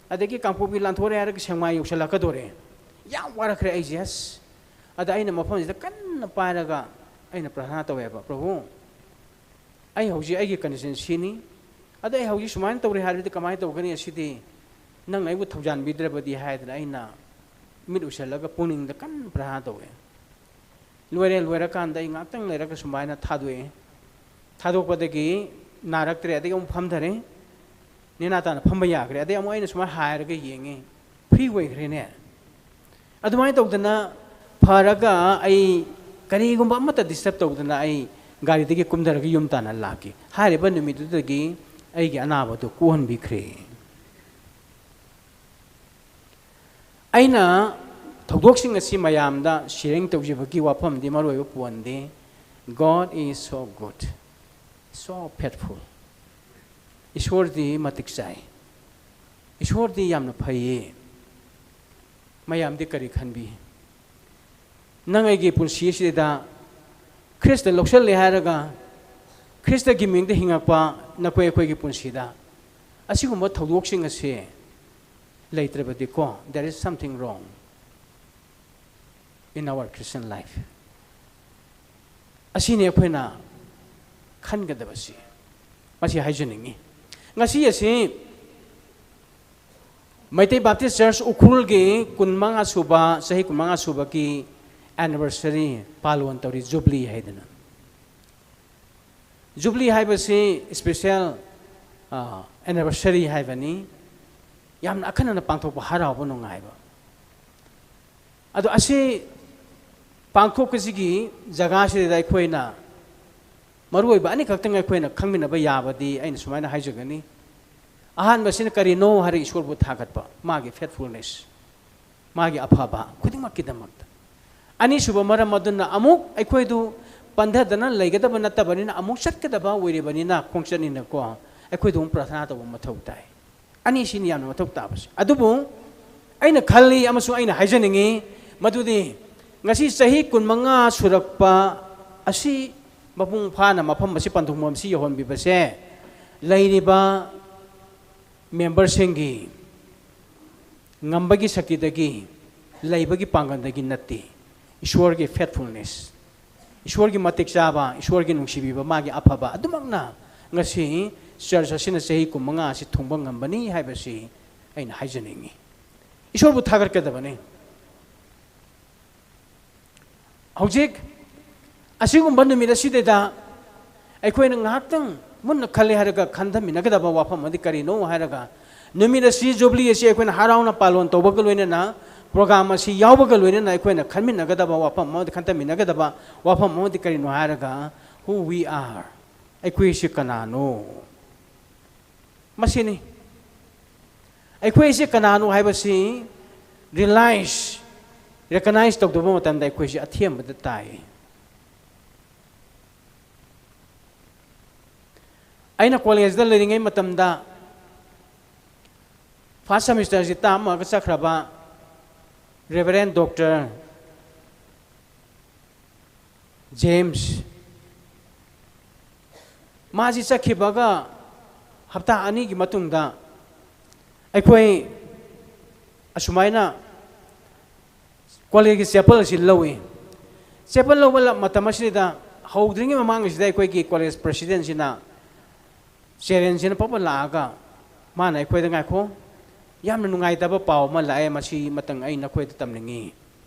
ꯑꯗꯒꯤ ꯀꯥꯡꯄꯣꯛꯄꯤ ꯂꯥꯟꯊꯣꯔꯛꯑꯦ ꯍꯥꯏꯔꯒ ꯁꯦꯛꯃꯥꯏ ꯌꯧꯁꯜꯂꯛꯀꯗꯣꯔꯦ꯫ ꯌꯥꯝ ꯋꯥꯔꯛꯈ꯭ꯔꯦ ꯑꯩꯁꯦ, ꯑꯁ꯫ ꯑꯗ ꯑꯩꯅ ꯃꯐꯝꯁꯤꯗ ꯀꯟꯅ ꯄꯥꯏꯔꯒ ꯑꯩꯅ ꯄ꯭ꯔꯥꯔꯊꯅꯥ ꯇꯧꯋꯦꯕ, "ꯄ꯭ꯔꯚꯨ, ꯑꯩ ꯍꯧꯖꯤꯛ ꯑꯩꯒꯤ condition ꯁꯤꯅꯤ, ꯑꯗ ꯑꯩ ꯍꯧꯖꯤꯛ ꯁꯨꯃꯥꯏꯅ ꯇꯧꯔꯦ ꯍꯥꯏꯔꯗꯤ ꯀꯃꯥꯏꯅ ꯇꯧꯒꯅꯤ? ꯑꯁꯤꯗꯤ ꯅꯪꯅ ꯑꯩꯕꯨ ꯊꯧꯖꯥꯟꯕꯤꯗ꯭ꯔꯕꯗꯤ" ꯍꯥꯏꯗꯅ ꯑꯩꯅ ꯃꯤꯠ ꯎꯏꯁꯜꯂꯒ ꯄꯨꯛꯅꯤꯡꯗ ꯀꯟꯅ ꯄ꯭ꯔꯥꯔꯊꯅꯥ ꯇꯧꯋꯦ꯫ ꯂꯣꯏꯔꯦ, ꯂꯣꯏꯔꯀꯥꯟꯗ ꯑꯩ ꯉꯥꯛꯇꯪ ꯂꯩꯔꯒ ꯁꯨꯃꯥꯏꯅ ꯊꯥꯗꯣꯛꯑꯦ꯫ ꯊꯥꯗꯣꯛꯄꯗꯒꯤ ꯅꯥꯔꯛꯇ꯭ꯔꯦ, ꯑꯗꯒꯤ ꯑꯃꯨꯛ ꯐꯝꯊꯔꯦ꯫ ꯅꯦꯅꯥ ꯇꯥꯅ ꯐꯝꯕ ꯌꯥꯈ꯭ꯔꯦ꯫ ꯑꯗꯩ ꯑꯃꯨꯛ ꯑꯩꯅ ꯁꯨꯃꯥꯏꯅ ꯍꯥꯏꯔꯒ ꯌꯦꯡꯉꯦ, free ꯑꯣꯏꯈ꯭ꯔꯦꯅꯦ꯫ ꯑꯗꯨꯃꯥꯏꯅ ꯇꯧꯗꯅ ꯐꯔꯒ ꯑꯩ ꯀꯔꯤꯒꯨꯝꯕ ꯑꯃꯠꯇ disturb ꯇꯧꯗꯅ ꯑꯩ ꯒꯥꯔꯤꯗꯒꯤ ꯀꯨꯝꯊꯔꯒ ꯌꯨꯝ ꯇꯥꯟꯅ ꯂꯥꯛꯈꯤ꯫ ꯍꯥꯏꯔꯤꯕ ꯅꯨꯃꯤꯠꯇꯨꯗꯒꯤ ꯑꯩꯒꯤ ꯑꯅꯥꯕꯗꯨ ꯀꯣꯛꯍꯟꯕꯤꯈ꯭ꯔꯦ꯫ ꯑꯩꯅ ꯊꯧꯗꯣꯛꯁꯤꯡ ꯑꯁꯤ ꯃꯌꯥꯝꯗ sharing ꯇꯧꯖꯕꯒꯤ ꯋꯥꯐꯝꯗꯤ, ꯃꯔꯨꯑꯣꯏꯕ ꯄꯣꯏꯟꯗꯤ, God is so good, so faithful. ꯏꯁꯣꯔꯗꯤ ꯃꯇꯤꯛ ꯆꯥꯏ꯫ ꯏꯁꯣꯔꯗꯤ ꯌꯥꯝꯅ ꯐꯩꯌꯦ꯫ ꯃꯌꯥꯝꯗꯤ ꯀꯔꯤ ꯈꯟꯕꯤ? ꯅꯪ ꯑꯩꯒꯤ ꯄꯨꯟꯁꯤ ꯑꯁꯤꯗ ꯈ꯭ꯔꯤꯁꯇ ꯂꯧꯁꯤꯜꯂꯦ ꯍꯥꯏꯔꯒ ꯈ꯭ꯔꯤꯁꯇꯒꯤ ꯃꯤꯡꯗ ꯍꯤꯡꯉꯛꯄ ꯅꯈꯣꯏ ꯑꯩꯈꯣꯏꯒꯤ ꯄꯨꯟꯁꯤꯗ ꯑꯁꯤꯒꯨꯝꯕ ꯊꯧꯗꯣꯛꯁꯤꯡ ꯑꯁꯤ ꯂꯩꯇ꯭ꯔꯕꯗꯤꯀꯣ, there is something wrong in our Christian life. ꯑꯁꯤꯅꯤ ꯑꯩꯈꯣꯏꯅ ꯈꯟꯒꯗꯕꯁꯤ꯫ ꯃꯁꯤ ꯍꯥꯏꯖꯅꯤꯡꯉꯤ꯫ ꯉꯁꯤ ꯑꯁꯤ ꯃꯩꯇꯩ Baptist Church ꯎꯈ꯭ꯔꯨꯜꯒꯤ ꯀꯨꯟꯃꯉꯥ ꯁꯨꯕ, ꯆꯍꯤ ꯀꯨꯟꯃꯉꯥ ꯁꯨꯕꯒꯤ anniversary ꯄꯥꯂꯣꯟ ꯇꯧꯔꯤ, Jubilee ꯍꯥꯏꯗꯅ꯫ Jubilee ꯍꯥꯏꯕꯁꯤ special, ꯑ, anniversary ꯍꯥꯏꯕꯅꯤ꯫ ꯌꯥꯝꯅ ꯑꯈꯟꯅꯅ ꯄꯥꯡꯊꯣꯛꯄ, ꯍꯔꯥꯎꯕ, ꯅꯨꯡꯉꯥꯏꯕ꯫ ꯑꯗꯣ ꯑꯁꯤ ꯄꯥꯡꯊꯣꯛꯄꯁꯤꯒꯤ ꯖꯒꯥꯁꯤꯗ ꯑꯩꯈꯣꯏꯅ ꯃꯔꯨꯑꯣꯏꯕ ꯑꯅꯤꯈꯛꯇꯪ ꯑꯩꯈꯣꯏꯅ ꯈꯪꯃꯤꯟꯅꯕ ꯌꯥꯕꯗꯤ ꯑꯩꯅ ꯁꯨꯃꯥꯏꯅ ꯍꯥꯏꯖꯒꯅꯤ꯫ ꯑꯍꯥꯟꯕꯁꯤꯅ ꯀꯔꯤꯅꯣ ꯍꯥꯏꯔ ꯏꯁꯣꯔꯕꯨ ꯊꯥꯒꯠꯄ, ꯃꯥꯒꯤ faithfulness, ꯃꯥꯒꯤ ꯑꯐꯕ ꯈꯨꯗꯤꯡꯃꯛꯀꯤꯗꯃꯛꯇ꯫ ꯑꯅꯤꯁꯨꯕ ꯃꯔꯝ ꯑꯗꯨꯅ ꯑꯃꯨꯛ ꯑꯩꯈꯣꯏꯗꯨ ꯄꯟꯊꯗꯅ ꯂꯩꯒꯗꯕ ꯅꯠꯇꯕꯅꯤꯅ, ꯑꯃꯨꯛ ꯆꯠꯀꯗꯕ ꯑꯣꯏꯔꯤꯕꯅꯤꯅ, ꯈꯣꯡꯆꯠꯅꯤꯅꯀꯣ, ꯑꯩꯈꯣꯏꯗ ꯑꯃꯨꯛ ꯄ꯭ꯔꯥꯔꯊꯅꯥ ꯇꯧꯕ ꯃꯊꯧ ꯇꯥꯏ꯫ ꯑꯅꯤꯁꯤꯅꯤ ꯌꯥꯝꯅ ꯃꯊꯧ ꯇꯥꯕꯁꯦ꯫ ꯑꯗꯨꯕꯨ ꯑꯩꯅ ꯈꯜꯂꯤ ꯑꯃꯁꯨꯡ ꯑꯩꯅ ꯍꯥꯏꯖꯅꯤꯡꯉꯤ ꯃꯗꯨꯗꯤ, ꯉꯁꯤ ꯆꯍꯤ ꯀꯨꯟꯃꯉꯥ ꯁꯨꯔꯛꯄ ꯑꯁꯤ ꯃꯄꯨꯡ ꯐꯥꯅ ꯃꯐꯝ ꯑꯁꯤ ꯄꯟꯊꯨꯡꯐꯝ ꯑꯁꯤ ꯌꯧꯍꯟꯕꯤꯕꯁꯦ, ꯂꯩꯔꯤꯕ member singgi ngambagi shaktidagi, leibagi pāngkandagi nate. ꯏꯁꯣꯔꯒꯤ faithfulness, ꯏꯁꯣꯔꯒꯤ ꯃꯇꯤꯛ ꯆꯥꯕ, ꯏꯁꯣꯔꯒꯤ ꯅꯨꯡꯁꯤꯕꯤꯕ, ꯃꯥꯒꯤ ꯑꯐꯕ, ꯑꯗꯨꯃꯛꯅ ꯉꯁꯤ church ꯑꯁꯤꯅ ꯆꯍꯤ ꯀꯨꯟꯃꯉꯥ ꯑꯁꯤ ꯊꯨꯡꯕ ꯉꯝꯕꯅꯤ ꯍꯥꯏꯕꯁꯤ ꯑꯩꯅ ꯍꯥꯏꯖꯅꯤꯡꯉꯤ꯫ ꯏꯁꯣꯔꯕꯨ ꯊꯥꯒꯠꯀꯗꯕꯅꯤ꯫ ꯍꯧꯖꯤꯛ ꯑꯁꯤꯒꯨꯝꯕ ꯅꯨꯃꯤꯠ ꯑꯁꯤꯗꯩꯗ ꯑꯩꯈꯣꯏꯅ ꯉꯥꯏꯍꯥꯛꯇꯪ ꯃꯨꯟꯅ ꯈꯜꯂꯦ ꯍꯥꯏꯔꯒ ꯈꯟꯊꯃꯤꯟꯅꯒꯗꯕ ꯋꯥꯐꯝ ꯑꯃꯗꯤ ꯀꯔꯤꯅꯣ ꯍꯥꯏꯔꯒ, ꯅꯨꯃꯤꯠ ꯑꯁꯤ, ꯖꯨꯕꯤꯂꯤ ꯑꯁꯤ ꯑꯩꯈꯣꯏꯅ ꯍꯔꯥꯎꯅ ꯄꯥꯂꯣꯟ ꯇꯧꯕꯒ ꯂꯣꯏꯅꯅ, program ꯑꯁꯤ ꯌꯥꯎꯕꯒ ꯂꯣꯏꯅꯅ ꯑꯩꯈꯣꯏꯅ ꯈꯟꯃꯤꯟꯅꯒꯗꯕ ꯋꯥꯐꯝ ꯑꯃꯗꯤ, ꯈꯟꯊꯃꯤꯟꯅꯒꯗꯕ ꯋꯥꯐꯝ ꯑꯃꯗꯤ ꯀꯔꯤꯅꯣ ꯍꯥꯏꯔꯒ, who we are, ꯑꯩꯈꯣꯏꯁꯤ ꯀꯅꯥꯅꯣ? ꯃꯁꯤꯅꯤ꯫ ꯑꯩꯈꯣꯏꯁꯤ ꯀꯅꯥꯅꯣ ꯍꯥꯏꯕꯁꯤ realize, recognize ꯇꯧꯗꯕ ꯃꯇꯝꯗ ꯑꯩꯈꯣꯏꯁꯤ ꯑꯊꯦꯝꯕꯗ ꯇꯥꯏ꯫ ꯑꯩꯅ college ꯗ ꯂꯩꯔꯤꯉꯩ ꯃꯇꯝꯗ first semester ꯁꯤ ꯇꯥꯝꯃꯒ ꯆꯠꯈ꯭ꯔꯕ Reverend Doctor James, ꯃꯥꯁꯤ ꯆꯠꯈꯤꯕꯒ ꯍꯞꯇꯥ ꯑꯅꯤꯒꯤ ꯃꯇꯨꯡꯗ ꯑꯩꯈꯣꯏ ꯑꯁꯨꯃꯥꯏꯅ college ꯀꯤ chapel ꯑꯁꯤ ꯂꯧꯏ꯫ Chapel ꯂꯧꯕ ꯂ-, ꯃꯇꯝ ꯑꯁꯤꯗ, ꯍꯧꯗ꯭ꯔꯤꯉꯩ ꯃꯃꯥꯡ ꯑꯁꯤꯗ, ꯑꯩꯈꯣꯏꯒꯤ college president ꯁꯤꯅ, chairman ꯁꯤꯅ ꯄꯛꯄ ꯂꯥꯛꯑꯒ, ꯃꯥꯅ ꯑꯩꯈꯣꯏꯗ, "ꯉꯥꯏꯈꯣ, ꯌꯥꯝꯅ ꯅꯨꯡꯉꯥꯏꯇꯕ ꯄꯥꯎ ꯑꯃ ꯂꯥꯛꯑꯦ, ꯃꯁꯤ ꯃꯇꯪ ꯑꯩ ꯅꯈꯣꯏꯗ ꯇꯝꯅꯤꯡꯉꯤ,"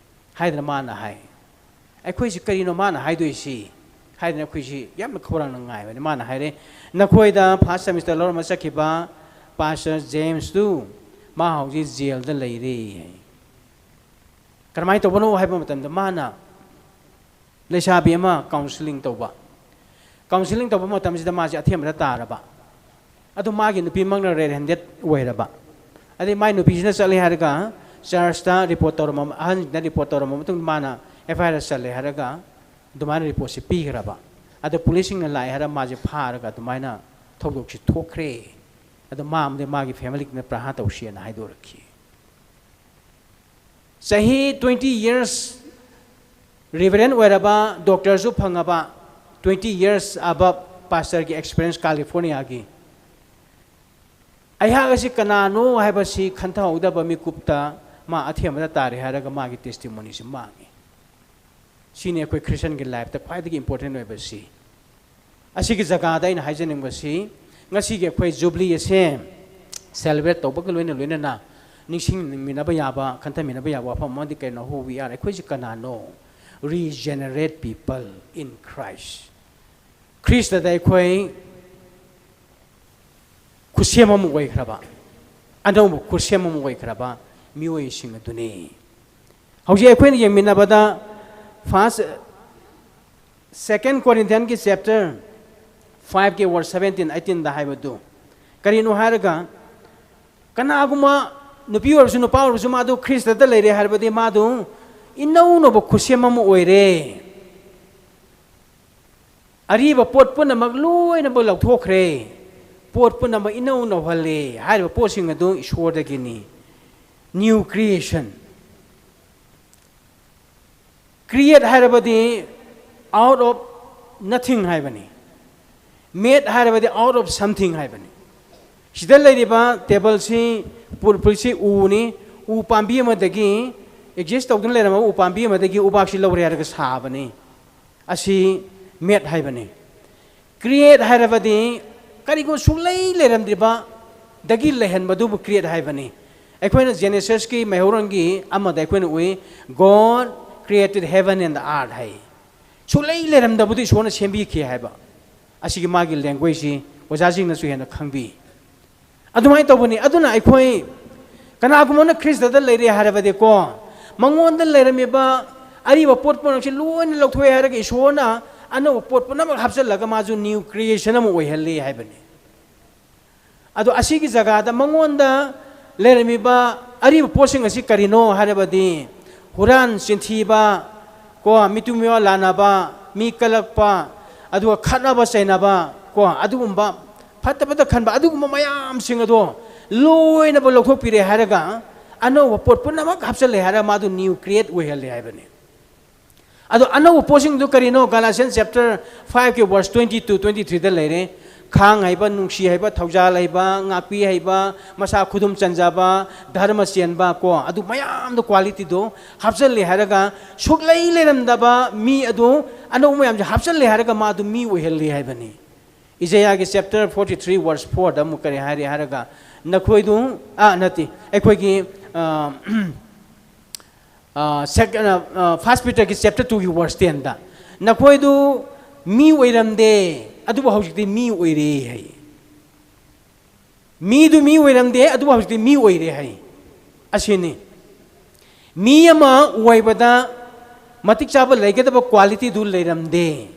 ꯍꯥꯏꯗꯅ ꯃꯥꯅ ꯍꯥꯏ꯫ ꯑꯩꯈꯣꯏꯁꯤ ꯀꯔꯤꯅꯣ ꯃꯥꯅ ꯍꯥꯏꯗꯣꯏꯁꯤ ꯍꯥꯏꯗꯅ ꯑꯩꯈꯣꯏꯁꯤ ꯌꯥꯝꯅ ꯈꯧꯔꯥꯡꯅ ꯉꯥꯏꯕꯅꯤ꯫ ꯃꯥꯅ ꯍꯥꯏꯔꯦ, "ꯅꯈꯣꯏꯗ first semester ꯂꯧꯔꯝꯃ ꯆꯠꯈꯤꯕ Pastor James ꯇꯨ, ꯃꯥ ꯍꯧꯖꯤꯛ jail ꯗ ꯂꯩꯔꯦ," ꯍꯥꯏ꯫ ꯀꯔꯝꯍꯥꯏꯅ ꯇꯧꯕꯅꯣ ꯍꯥꯏꯕ ꯃꯇꯝꯗ, ꯃꯥꯅ ꯂꯩꯁꯥꯕꯤ ꯑꯃ counseling ꯇꯧꯕ, counseling ꯇꯧꯕ ꯃꯇꯝꯁꯤꯗ ꯃꯥꯁꯦ ꯑꯊꯦꯝꯕꯗ ꯇꯥꯔꯕ꯫ ꯑꯗꯨ ꯃꯥꯒꯤ ꯅꯨꯄꯤꯃꯛꯅ red handed ꯑꯣꯏꯔꯕ꯫ ꯑꯗꯩ ꯃꯥꯏ ꯅꯨꯄꯤꯁꯤꯅ ꯆꯠꯂꯦ ꯍꯥꯏꯔꯒ church ꯇ report ꯇꯧꯔꯝꯃ, ꯑꯍꯟꯁꯤꯡꯅ report ꯇꯧꯔꯝꯃ ꯃꯇꯨꯡꯗ ꯃꯥꯅ F I R ꯆꯜꯂꯦ ꯍꯥꯏꯔꯒ ꯑꯗꯨꯃꯥꯏꯅ report ꯁꯤ ꯄꯤꯈ꯭ꯔꯕ꯫ ꯑꯗ police ꯁꯤꯡꯅ ꯂꯥꯛꯑꯦ ꯍꯥꯏꯔꯒ ꯃꯥꯁꯦ ꯐꯥꯔꯒ ꯑꯗꯨꯃꯥꯏꯅ ꯊꯧꯗꯣꯛꯁꯤ ꯊꯣꯛꯈ꯭ꯔꯦ꯫ ꯑꯗꯣ ꯃꯥ ꯑꯃꯗꯤ ꯃꯥꯒꯤ family ꯅ ꯄ꯭ꯔꯍꯥꯔ ꯇꯧꯁꯦꯅ ꯍꯥꯏꯗꯣꯔꯛꯈꯤ꯫ ꯆꯍꯤ twenty years Reverend ꯑꯣꯏꯔꯕ, doctor ꯁꯨ ꯐꯪꯉꯕ, twenty years above pastor ꯒꯤ experience California ꯒꯤ꯫ ꯑꯩꯍꯥꯛ ꯑꯁꯤ ꯀꯅꯥꯅꯣ ꯍꯥꯏꯕꯁꯤ ꯈꯟꯊꯍꯧꯗꯕ ꯃꯤꯀꯨꯞꯇ ꯃꯥ ꯑꯊꯦꯝꯕꯗ ꯇꯥꯔꯦ ꯍꯥꯏꯔꯒ ꯃꯥꯒꯤ testimony ꯁꯤ ꯃꯥꯡꯉꯤ꯫ ꯁꯤꯅꯤ ꯑꯩꯈꯣꯏ Christian ꯒꯤ life ꯇ ꯈ꯭ꯋꯥꯏꯗꯒꯤ important ꯑꯣꯏꯕꯁꯤ꯫ ꯑꯁꯤꯒꯤ ꯖꯒꯥꯗ ꯑꯩꯅ ꯍꯥꯏꯖꯅꯤꯡꯕꯁꯤ, ꯉꯁꯤꯒꯤ ꯑꯩꯈꯣꯏ Jubilee ꯑꯁꯦ celebrate ꯇꯧꯕꯒ ꯂꯣꯏꯅ ꯂꯣꯏꯅꯅ ꯅꯤꯡꯁꯤꯡꯃꯤꯟꯅꯕ ꯌꯥꯕ, ꯈꯟꯊꯃꯤꯟꯅꯕ ꯌꯥꯕ ꯋꯥꯐꯝ ꯑꯃꯗꯤ ꯀꯔꯤꯅꯣ? Who we are, ꯑꯩꯈꯣꯏꯁꯤ ꯀꯅꯥꯅꯣ? Regenerate people in Christ. ꯈ꯭ꯔꯤꯁꯇꯗ ꯑꯩꯈꯣꯏ ꯈꯨꯠꯁꯦꯝ ꯑꯃ ꯑꯣꯏꯈ꯭ꯔꯕ, ꯑꯅꯧꯕ ꯈꯨꯠꯁꯦꯝ ꯑꯃ ꯑꯣꯏꯈ꯭ꯔꯕ ꯃꯤꯑꯣꯏꯁꯤꯡ ꯑꯗꯨꯅꯤ꯫ ꯍꯧꯖꯤꯛ ꯑꯩꯈꯣꯏꯅ ꯌꯦꯡꯃꯤꯟꯅꯕꯗ first, Second Corinthians ꯀꯤ chapter five ꯀꯤ verse seventeen, eighteen ꯗ ꯍꯥꯏꯕꯗꯨ ꯀꯔꯤꯅꯣ ꯍꯥꯏꯔꯒ, ꯀꯅꯥꯒꯨꯝꯕ ꯅꯨꯄꯤ ꯑꯣꯏꯔꯁꯨ ꯅꯨꯄꯥ ꯑꯣꯏꯔꯁꯨ ꯃꯥꯗꯨ ꯈ꯭ꯔꯤꯁꯇꯗ ꯂꯩꯔꯦ ꯍꯥꯏꯔꯕꯗꯤ ꯃꯥꯗꯨ ꯏꯅꯧ ꯅꯧꯕ ꯈꯨꯠꯁꯦꯝ ꯑꯃ ꯑꯣꯏꯔꯦ꯫ ꯑꯔꯤꯕ ꯄꯣꯠ ꯄꯨꯝꯅꯃꯛ ꯂꯣꯏꯅꯃꯛ ꯂꯧꯊꯣꯛꯈ꯭ꯔꯦ, ꯄꯣꯠ ꯄꯨꯝꯅꯃꯛ ꯏꯅꯧ ꯅꯧꯍꯜꯂꯦ ꯍꯥꯏꯔꯤꯕ ꯄꯣꯠꯁꯤꯡ ꯑꯗꯨ ꯏꯁꯣꯔꯗꯒꯤꯅꯤ꯫ New creation꯫ Create ꯍꯥꯏꯔꯕꯗꯤ out of nothing ꯍꯥꯏꯕꯅꯤ꯫ Made ꯍꯥꯏꯔꯕꯗꯤ out of something ꯍꯥꯏꯕꯅꯤ꯫ ꯁꯤꯗ ꯂꯩꯔꯤꯕ table ꯁꯤ, ꯄꯨꯜ, ꯄꯨꯜꯁꯤ ꯎꯅꯤ, ꯎ ꯄꯥꯝꯕꯤ ꯑꯃꯗꯒꯤ, exist ꯇꯧꯗꯨꯅ ꯂꯩꯔꯝꯕ ꯎ ꯄꯥꯝꯕꯤ ꯑꯃꯗꯒꯤ ꯎꯕꯥꯛꯁꯤ ꯂꯧꯔꯦ ꯍꯥꯏꯔꯒ ꯁꯥꯕꯅꯤ꯫ ꯑꯁꯤ made ꯍꯥꯏꯕꯅꯤ꯫ Create ꯍꯥꯏꯔꯕꯗꯤ ꯀꯔꯤꯒꯨꯝꯕ ꯁꯨꯡꯂꯩ ꯂꯩꯔꯝꯗ꯭ꯔꯤꯕꯗꯒꯤ ꯂꯩꯍꯟꯕꯗꯨꯕꯨ create ꯍꯥꯏꯕꯅꯤ꯫ ꯑꯩꯈꯣꯏꯅ Genesis ꯀꯤ ꯃꯩꯍꯧꯔꯣꯟꯒꯤ ꯑꯃꯗ ꯑꯩꯈꯣꯏꯅ ꯎꯏ, "God created heaven and the earth" ꯍꯥꯏ꯫ ꯁꯨꯡꯂꯩ ꯂꯩꯔꯝꯗꯕꯗꯨ ꯏꯁꯣꯔꯅ ꯁꯦꯝꯕꯤꯈꯤ ꯍꯥꯏꯕ꯫ ꯑꯁꯤꯒꯤ ꯃꯥꯒꯤ language ꯁꯤ ꯑꯣꯖꯥꯁꯤꯡꯅꯁꯨ ꯍꯦꯟꯅ ꯈꯪꯕꯤ꯫ ꯑꯗꯨꯃꯥꯏꯅ ꯇꯧꯕꯅꯤ꯫ ꯑꯗꯨꯅ ꯑꯩꯈꯣꯏ ꯀꯅꯥꯒꯨꯝꯕꯅ ꯈ꯭ꯔꯤꯁꯇꯗ ꯂꯩꯔꯦ ꯍꯥꯏꯔꯕꯗꯤꯀꯣ, ꯃꯉꯣꯟꯗ ꯂꯩꯔꯝꯃꯤꯕ ꯑꯔꯤꯕ ꯄꯣꯠ ꯄꯨꯝꯅꯃꯛꯁꯤ ꯂꯣꯏꯅ ꯂꯧꯊꯣꯛꯑꯦ ꯍꯥꯏꯔꯒ ꯏꯁꯣꯔꯅ ꯑꯅꯧꯕ ꯄꯣꯠ ꯄꯨꯝꯅꯃꯛ ꯍꯥꯞꯆꯤꯜꯂꯒ ꯃꯥꯁꯨ new creation ꯑꯃ ꯑꯣꯏꯍꯜꯂꯤ ꯍꯥꯏꯕꯅꯤ꯫ ꯑꯗꯣ ꯑꯁꯤꯒꯤ ꯖꯒꯥꯗ ꯃꯉꯣꯟꯗ ꯂꯩꯔꯝꯃꯤꯕ ꯑꯔꯤꯕ ꯄꯣꯠꯁꯤꯡ ꯑꯁꯤ ꯀꯔꯤꯅꯣ ꯍꯥꯏꯔꯕꯗꯤ, ꯍꯨꯔꯥꯟ ꯆꯤꯟꯊꯤꯕ, ꯀꯣ, ꯃꯤꯇꯨ ꯃꯤꯋꯥ ꯂꯥꯟꯅꯕ, ꯃꯤ ꯀꯜꯂꯛꯄ, ꯑꯗꯨꯒ ꯈꯠꯅꯕ ꯆꯩꯅꯕ, ꯀꯣ, ꯑꯗꯨꯒꯨꯝꯕ ꯐꯠꯇꯕꯗ ꯈꯟꯕ, ꯑꯗꯨꯒꯨꯝꯕ ꯃꯌꯥꯝꯁꯤꯡ ꯑꯗꯣ ꯂꯣꯏꯅꯃꯛ ꯂꯧꯊꯣꯛꯄꯤꯔꯦ ꯍꯥꯏꯔꯒ, ꯑꯅꯧꯕ ꯄꯣꯠ ꯄꯨꯝꯅꯃꯛ ꯍꯥꯞꯆꯜꯂꯦ ꯍꯥꯏꯔꯒ ꯃꯥꯗꯨ new create ꯑꯣꯏꯍꯜꯂꯦ ꯍꯥꯏꯕꯅꯤ꯫ ꯑꯗꯣ ꯑꯅꯧꯕ ꯄꯣꯠꯁꯤꯡꯗꯨ ꯀꯔꯤꯅꯣ? Galatians chapter five ꯀꯤ verse twenty two, twenty three ꯗ ꯂꯩꯔꯦ꯫ Khāng haiba, nungshi haiba, thaujal haiba, ngākpi haiba, masā khutum chanjaba, dharma sienba ko, adu mayamda quality do hapchanli hailaga, shuklei leiramdaba mi adu, anao mayam chi hapchanli hailaga, madu mi oihalli haibani. Isaiah ki chapter forty-three verse four da mukari hairi hailaga, nakhoidu, ah, nati, ekhoi ki, ah, ah, sec-, ah, ah, First Peter ki chapter two ki verse ten da. Nakhoidu mi oiramde, adubu haujikti mi oire hai. Midu mi oiramde, adubu haujikti mi oire hai. Ashini. Mi ama oibada matik chaba leikadaba quality du leiramde.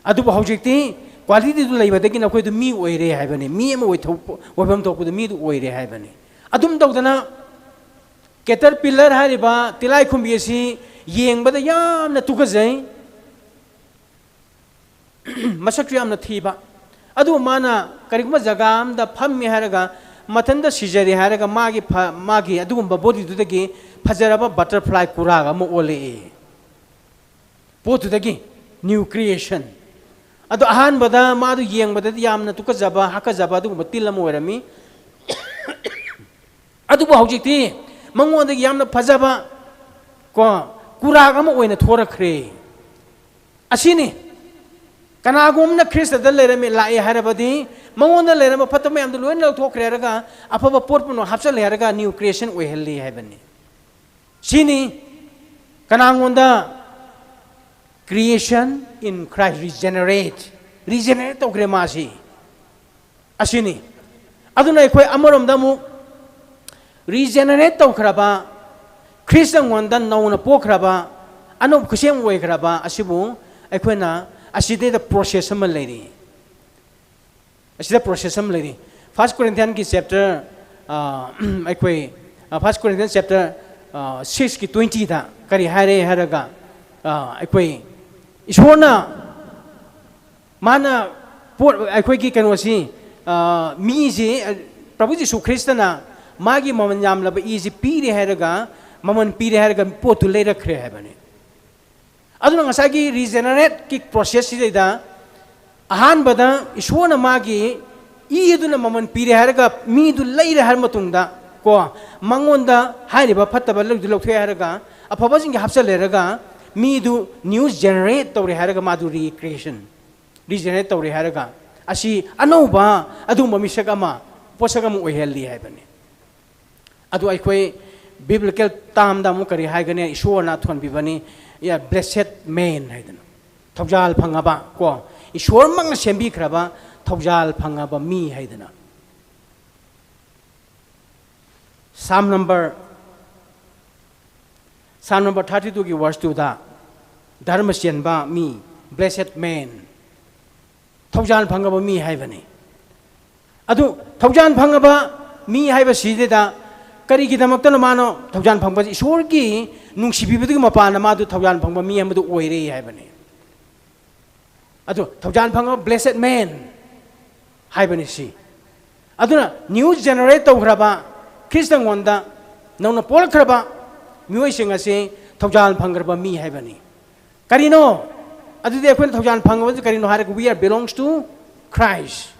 Adubu haujikti quality du leibadagi nakhoidu mi oire haibani. Mi ama oithok, oipam thokpuda midu oire haibani. Athum tokdana caterpillar hairiba, tilai khumbi asi, yengba da yamna tukazai. Masak yamna thiba. Adu mana karigumba jaga amda phammi hailaga, mathanda sijari hailaga, magi pha-, magi adugumba body dudagi, phazaraba butterfly kura ga mo ole. Potudagi, new creation. Adu ahanbada, madu yengbada, yamna tukazaba, hakazaba, adugumba tila mo oirami. Adubu haujikti, mangondagi yamna phazaba, ko, kura ga mo oina thorakhre. Ashini, kanagumna Khrista da leirami lai hairabadi, mangonda leirama phatama yamdu loina thokre hailaga, aphaba potpuno hapchanli hailaga, new creation oihalli haibani. Shini, kanangonda creation in Christ regenerate. Regenerate tokre masi. Ashini. Aduna ekhoi amaromda mu regenerate tokharaba, Khrista ngonda naona pokharaba, anao khasem oikharaba, ashibu, ekhoina, ashida process ama leiri. Ashida process ama leiri. First Corinthians ki chapter, ah, ekhoi, ah, First Corinthians chapter, ah, six ki twenty da, kari haire hailaga, ah, ekhoi, Ishwarna, mana, pot, ekhoi ki kano si, ah, mi si, ah, Prabhu Jisu Khristana, magi maman yamlaba i si piri hailaga, maman piri hailaga, potu leirakhre haibani. Aduna ngasaki regenerate ki process si da, ahanbada, Ishwarna magi, i aduna maman piri hailaga, midu leira haimatungda, ko, mangonda, hairiba phataba leidu lokthoi hailaga, aphaba jingki hapsa leiraga, midu new generate tokre hailaga, madu recreation. Regenerate tokre hailaga, ashi anaoba, adumba misak ama, posak ama oihalli haibani. Adu ekhoi biblical term da mu kari haigani, Ishwarna thonbibani, ya, blessed man haidana. Thaujal phangaba, ko, Ishwar mang sembikharaba, thaujal phangaba mi haidana. Psalm number, Psalm number thirty-two ki verse two da, dharma sienba mi, blessed man. Thaujal phangaba mi haibani. Adu, thaujal phangaba mi haiba sida, karigidamakta na mano, thaujal phangaba Ishwarki, nungshipiba digi mapana madu thaujal phangaba mi amadu oire haibani. Adu, thaujal phangaba blessed man haibani si. Aduna, new generate tokharaba, Khrista ngonda, naona polakharaba, miwoi singasi, thaujal phangkharaba mi haibani. Karino, adudi ekhoina thaujal phangkharaba karino hailaga, we are belongs to Christ.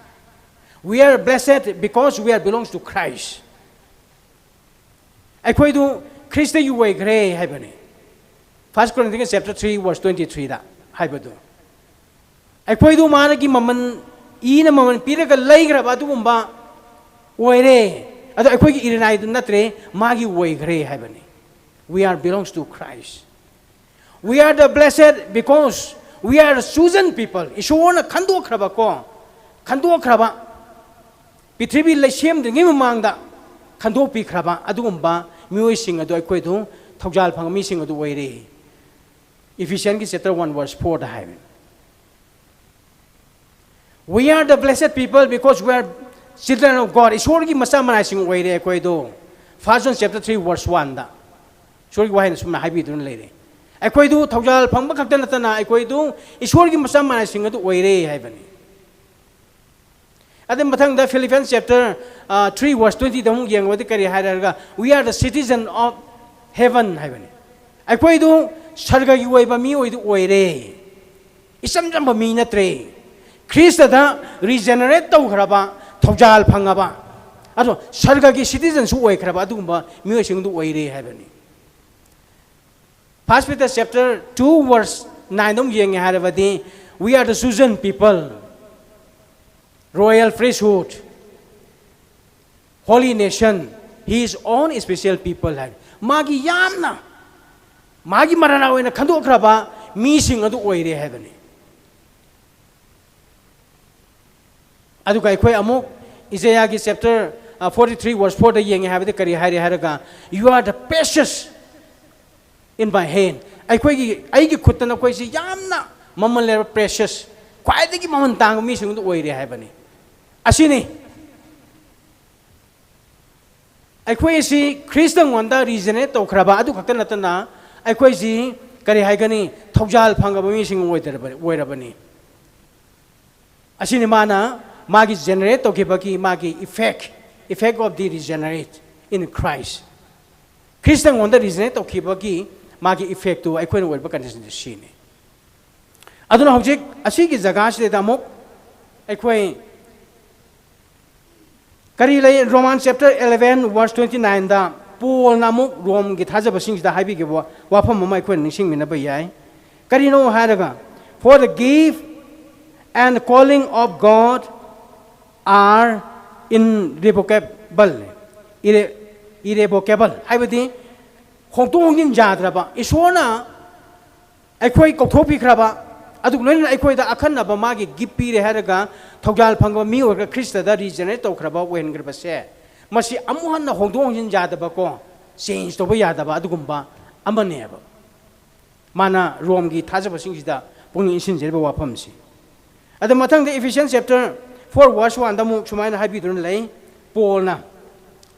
We are blessed because we are belongs to Christ. Ekhoidu Khrista yu oikhare haibani. First Corinthians chapter three verse twenty-three da haibadu. Ekhoidu managi maman, ina maman piraga leikharaba adugumba oire. Adu ekhoiki irinaidu natre, magi oikhare haibani. We are belongs to Christ. We are the blessed because we are the chosen people. Ishwarna khandokharaba ko, khandokharaba. Pithribi leisemdingi mamangda khandokpikharaba adugumba miwoi sing adu ekhoidu thaujal phang mising adu oire. Ephesians ki chapter one verse four da hai. We are the blessed people because we are children of God. Ishwarki masā manai sing oire ekhoidu. First John chapter three verse one da. Ishwarki wahaina sumna haibidun leire. Ekhoidu thaujal phangba khakta natana ekhoidu Ishwarki masā manai sing adu oire haibani. Adi mathangda Philippians chapter, uh, three verse twenty da hung yangwadi kari hairarga, we are the citizen of heaven haibani. Ekhoidu sargaki oiba mi oidu oire. Isham chamba mi natre. Khristata regenerate taukhaba, thaujal phangaba, ado sargagi citizen su oikhaba, adugumba miwui singda oire haibani. First Peter chapter two verse nine dong yenge hairabadi, "We are the chosen people, royal priesthood, holy nation, his own special people," hai. Magi yamna, magi marana wena khandu akraba, mi sing adu oire haibani. Aduga aikhoi amuk Isaiah gi chapter, uh, forty-three verse four da yenge haibadi kari haire hairaga, "You are the precious in my hand." Aikhoigi, aigi khutta nakhoi si yamna maman le precious, khwaidagi maman tang mi singda oire haibani. Asini. Aikhoi si Khrista ngwanda regenerate taukhaba, adu khakta natana, aikhoi si kari haigani, thaujal phangaba mi sing oidaraba, oirabani. Asini mana, magi generate taukibagi, magi effect, effect of the regenerate in Christ. Khrista ngwanda regenerate taukibagi, magi effect tu, aikhoina oiba condition sini. Aduna hojik, asigi jaga sida amuk, aikhoi, kari lei Roman chapter eleven verse twenty-nine da, Paul na amuk Rome gi thajabasing sida haibi kibo, wafam mama aikhoi ningsingminaba yai. Karino hairaga, "For the gift and calling of God are irrevocable." Irre-, irrevocable. Haibadi, hongtu hongin jadraba. Ishona, aikhoi kauthopi khraba. Aduk loina aikhoida akhanaba magi gift pire hairaga, thaujal phangaba mi oiga Khrista da regenerate taukhaba, wen khraba se. Masi amuhanna hongtu hongin jadaba ko, change tauba yadaba, adugumba, amaneba. Mana Rome gi thajabasing sida pungning insin jeba wafam si. Ada mathangda Ephesians chapter four verse one da muk sumaina haibi dun lei, Paul na,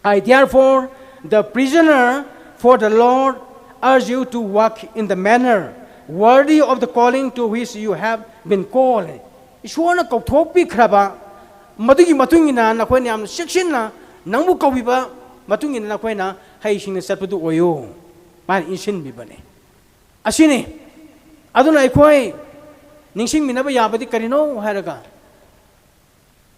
"I therefore, the prisoner for the Lord, urge you to walk in the manner worthy of the calling to which you have been called." Ishona kauthopi khraba, madugi matungina nakhoina yam shikshina, nangbu kaubiba matungina nakhoina haisingna satpadu oyo. Man insin bibane. Asini, aduna aikhoi ningsingminaba yabadi karino hairaga,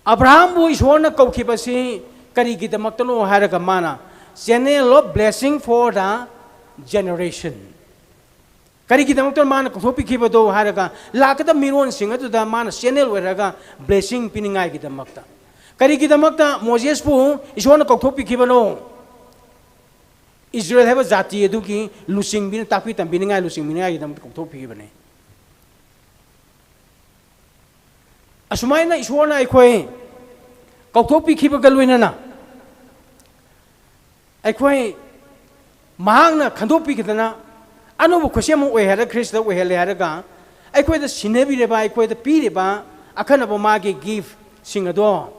Abraham bu Ishona kaukibasi kari gidamakta no hairaga mana, channel of blessing for the generation. Kari gidamakta mana kauthopi kiba do hairaga, lakada miron sing atuda mana channel oiraga blessing piningai gidamakta. Kari gidamakta Moses bu Ishona kauthopi kiba no. Israel haiba jati aduki lusingbina takpi tampiningai, lusingbiningaidamakta kauthopi kibane. Asumaina Ishona aikhoi kauthopi kiba kaloinana, aikhoi mahangna khandopi kidana, anubu khosem oihaira Khrista oihale hairaga, aikhoida sinebireba, aikhoida pireba, akhanaba magi gift sing ado.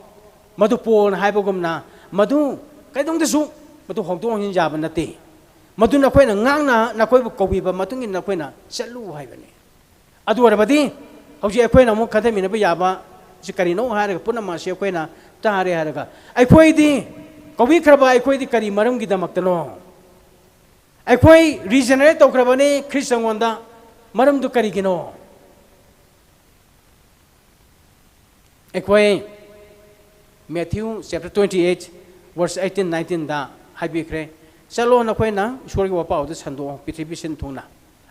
Madu Paul na haibagumna, madu kaidongdasu, madu hongtu hongin jaba nate. Madu nakhoina ngangna, nakhoibu kaubiba matungin nakhoina salu haibane. Adu oirabadi, hojik aikhoina muk khandaminaba yaba, si karino hairaga, punama si aikhoina tare hairaga. Aikhoidi, kaubi khraba aikhoidi kari maram gidamakta no. Aikhoi regenerate taukhrabane Khrista ngwanda, maram tu karigino. Aikhoi Matthew chapter twenty-eight, verse eighteen, nineteen da haibikhre. Salo nakhoina, Ishwargi wapao da sando, pithribi sinthuna.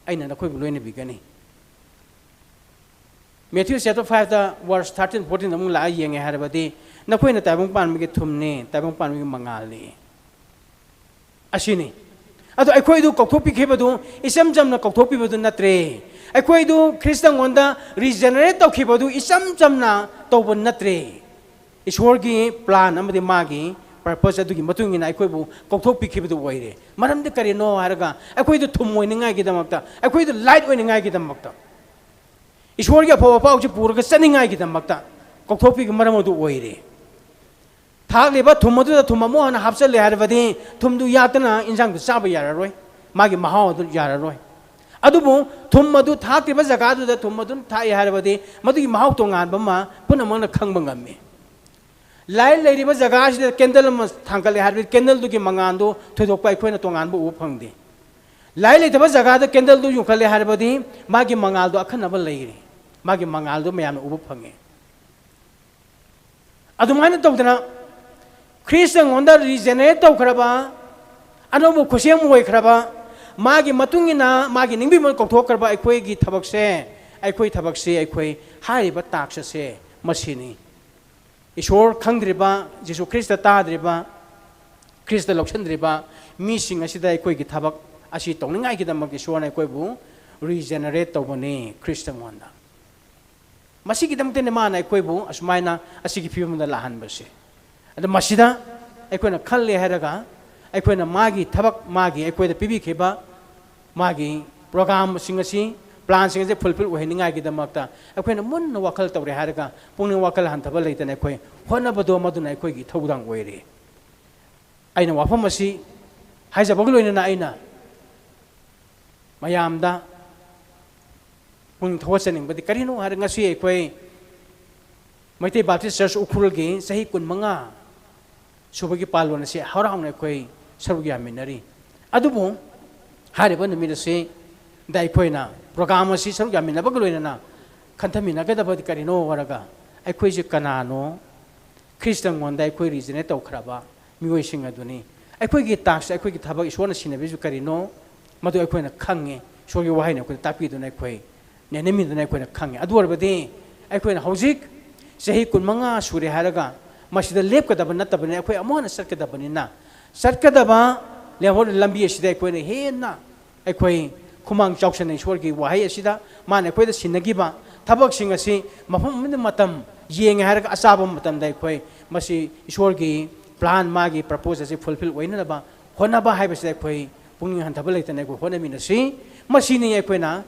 Aina nakhoibu loina bigani. Matthew chapter five da verse thirteen, fourteen da mung la yenge hairabadi, nakhoina taibung panmiki thumne, taibung panmiki mangalne. Asini. Ado aikhoidu kauthopi khibadu, icham chamna kauthopibadu natre. Aikhoidu Khrista ngwanda regenerate taukhibadu, icham chamna tauba natre. Ishwargi plan amadi magi purpose adugi matungina aikhoibu kauthopi khibadu oire. Maramdi karino hairaga, aikhoidu thum oiningai gidamakta, aikhoidu light oiningai gidamakta. Ishwargi aphawapao chi puraga zaningai gidamakta, kauthopiki maram adu oire. Thakliba thum adu da thum amuhana hapsale hairabadi, thumdu yatana injang du zaba yararoi. Magi mahao du yararoi. Adubu, thum adu thakliba jaga adu da thum adu thai hairabadi, madugi mahao tonganba ma, punamana khangba ngamme. Lai leiriba jaga sida candle ma thangkale hairabadi, candle duki mangandu, thoidokpa aikhoina tonganba uphangdi. Lai leitaba jagada candle du yungkhale hairabadi, magi mangaldu akhanaba leiri. Magi mangaldu mayamna uba phange. ꯑꯗꯨꯃꯥꯏꯅ ꯇꯧꯗꯅ ꯈ꯭ꯔꯤꯁꯇ ꯉꯣꯟꯗ regenerate ꯇꯧꯈ꯭ꯔꯕ, ꯑꯅꯧꯕ ꯈꯨꯠꯁꯦꯝ ꯑꯣꯏꯈ꯭ꯔꯕ, ꯃꯥꯒꯤ ꯃꯇꯨꯡ ꯏꯟꯅ ꯃꯥꯒꯤ ꯅꯤꯡꯕꯤꯃꯜ ꯀꯧꯊꯣꯛꯈ꯭ꯔꯕ ꯑꯩꯈꯣꯏꯒꯤ ꯊꯕꯛꯁꯦ, ꯑꯩꯈꯣꯏ ꯊꯕꯛꯁꯦ, ꯑꯩꯈꯣꯏ ꯍꯥꯏꯔꯤꯕ task ꯑꯁꯦ ꯃꯁꯤꯅꯤ꯫ ꯏꯁꯣꯔ ꯈꯪꯗ꯭ꯔꯤꯕ, ꯖꯤꯁꯨ ꯈ꯭ꯔꯤꯁꯇ ꯇꯥꯗ꯭ꯔꯤꯕ, ꯈ꯭ꯔꯤꯁꯇ ꯂꯧꯁꯤꯟꯗ꯭ꯔꯤꯕ ꯃꯤꯁꯤꯡ ꯑꯁꯤꯗ ꯑꯩꯈꯣꯏꯒꯤ ꯊꯕꯛ ꯑꯁꯤ ꯇꯧꯅꯤꯡꯉꯥꯏꯒꯤꯗꯃꯛ ꯏꯁꯣꯔꯅ ꯑꯩꯈꯣꯏꯕꯨ regenerate ꯇꯧꯕꯅꯤ ꯈ꯭ꯔꯤꯁꯇ ꯉꯣꯟꯗ꯫ ꯃꯁꯤꯒꯤꯗꯃꯛꯇꯅꯤ ꯃꯥꯅ ꯑꯩꯈꯣꯏꯕꯨ ꯑꯁꯨꯃꯥꯏꯅ ꯑꯁꯤꯒꯤ ꯐꯤꯕꯝꯗ ꯂꯥꯛꯍꯟꯕꯁꯦ꯫ ꯑꯗ ꯃꯁꯤꯗ ꯑꯩꯈꯣꯏꯅ ꯈꯜꯂꯦ ꯍꯥꯏꯔꯒ, ꯑꯩꯈꯣꯏꯅ ꯃꯥꯒꯤ ꯊꯕꯛ, ꯃꯥꯒꯤ ꯑꯩꯈꯣꯏꯗ ꯄꯤꯕꯤꯈꯤꯕ ꯃꯥꯒꯤ programꯁꯤꯡ ꯑꯁꯤ, planꯁꯤꯡ ꯑꯁꯤ fulfil ꯑꯣꯏꯍꯟꯅꯤꯡꯉꯥꯏꯒꯤꯗꯃꯛꯇ ꯑꯩꯈꯣꯏꯅ ꯃꯨꯟꯅ ꯋꯥꯈꯜ ꯇꯧꯔꯦ ꯍꯥꯏꯔꯒ, ꯄꯨꯛꯅꯤꯡ ꯋꯥꯈꯜ ꯍꯟꯊꯕ ꯂꯩꯇꯅ ꯑꯩꯈꯣꯏ ꯍꯣꯠꯅꯕꯗꯣ ꯃꯗꯨꯅ ꯑꯩꯈꯣꯏꯒꯤ ꯏꯊꯧꯗꯥꯡ ꯑꯣꯏꯔꯦ꯫ ꯑꯩꯅ ꯋꯥꯐꯝ ꯑꯁꯤ ꯍꯥꯏꯖꯕꯒ ꯂꯣꯏꯅꯅ ꯑꯩꯅ ꯃꯌꯥꯝꯗ ꯄꯨꯛꯅꯤꯡ ꯊꯧꯒꯠꯆꯅꯤꯡꯕꯗꯤ ꯀꯔꯤꯅꯣ ꯍꯥꯏꯔ, ꯉꯁꯤ ꯑꯩꯈꯣꯏ ꯃꯩꯇꯩ Baptist Church ꯎꯈ꯭ꯔꯨꯜꯒꯤ ꯆꯍꯤ ꯀꯨꯟꯃꯉꯥ ꯁꯨꯕꯒꯤ ꯄꯥꯂꯣꯟ ꯑꯁꯤ ꯍꯔꯥꯎꯅ ꯑꯩꯈꯣꯏ ꯁꯔꯨꯛ ꯌꯥꯃꯤꯟꯅꯔꯤ꯫ ꯑꯗꯨꯕꯨ ꯍꯥꯏꯔꯤꯕ ꯅꯨꯃꯤꯠ ꯑꯁꯤꯗ ꯑꯩꯈꯣꯏꯅ program ꯑꯁꯤ ꯁꯔꯨꯛ ꯌꯥꯃꯤꯟꯅꯕꯒ ꯂꯣꯏꯅꯅ ꯈꯟꯊꯃꯤꯟꯅꯒꯗꯕꯗꯤ ꯀꯔꯤꯅꯣ ꯍꯥꯏꯔꯒ, ꯑꯩꯈꯣꯏꯁꯦ ꯀꯅꯥꯅꯣ? ꯈ꯭ꯔꯤꯁꯇ ꯉꯣꯟꯗ ꯑꯩꯈꯣꯏ regenerate ꯇꯧꯈ꯭ꯔꯕ ꯃꯤꯑꯣꯏꯁꯤꯡ ꯑꯗꯨꯅꯤ꯫ ꯑꯩꯈꯣꯏꯒꯤ task, ꯑꯩꯈꯣꯏꯒꯤ ꯊꯕꯛ ꯏꯁꯣꯔꯅ ꯁꯤꯟꯅꯕꯤꯕꯁꯤ ꯀꯔꯤꯅꯣ? ꯃꯗꯨ ꯑꯩꯈꯣꯏꯅ ꯈꯪꯉꯦ꯫ ꯏꯁꯣꯔꯒꯤ ꯋꯥꯍꯩꯅ ꯑꯩꯈꯣꯏꯗ ꯇꯥꯛꯄꯤꯗꯨꯅ ꯑꯩꯈꯣꯏ ꯅꯦꯅꯃꯤꯟꯗꯨꯅ ꯑꯩꯈꯣꯏꯅ ꯈꯪꯉꯦ꯫ ꯑꯗꯨ ꯑꯣꯏꯔꯕꯗꯤ ꯑꯩꯈꯣꯏꯅ ꯍꯧꯖꯤꯛ ꯆꯍꯤ ꯀꯨꯟꯃꯉꯥ ꯁꯨꯔꯦ ꯍꯥꯏꯔꯒ ꯃꯁꯤꯗ ꯂꯦꯞꯀꯗꯕ ꯅꯠꯇꯕꯅꯤꯅ, ꯑꯩꯈꯣꯏ ꯑꯃꯨꯛ ꯍꯟꯅ ꯆꯠꯀꯗꯕꯅꯤꯅ, ꯆꯠꯀꯗꯕ ꯂꯦꯝꯍꯧꯔꯤꯕ ꯂꯝꯕꯤ ꯑꯁꯤꯗ ꯑꯩꯈꯣꯏꯅ ꯍꯦꯟꯅ ꯑꯩꯈꯣꯏ ꯈꯨꯃꯥꯡ ꯆꯥꯎꯁꯟꯅ ꯏꯁꯣꯔꯒꯤ ꯋꯥꯍꯩ ꯑꯁꯤꯗ ꯃꯥꯅ ꯑꯩꯈꯣꯏꯗ ꯁꯤꯟꯅꯈꯤꯕ ꯊꯕꯛꯁꯤꯡ ꯑꯁꯤ ꯃꯐꯝ ꯑꯃꯗ ꯃꯇꯝ ꯌꯦꯡꯉꯦ ꯍꯥꯏꯔꯒ ꯑꯆꯥꯕ ꯃꯇꯝꯗ ꯑꯩꯈꯣꯏ ꯃꯁꯤ ꯏꯁꯣꯔꯒꯤ plan, ꯃꯥꯒꯤ purpose ꯑꯁꯤ fulfil ꯑꯣꯏꯅꯅꯕ ꯍꯣꯠꯅꯕ ꯍꯥꯏꯕꯁꯤꯗ ꯑꯩꯈꯣꯏ ꯄꯨꯛꯅꯤꯡ ꯍꯟꯊꯕ ꯂꯩꯇꯅ ꯑꯩꯈꯣꯏ ꯍꯣꯠꯅꯃꯤꯟꯅꯁꯤ꯫ ꯃꯁꯤꯅꯤ ꯑꯩꯈꯣꯏꯅ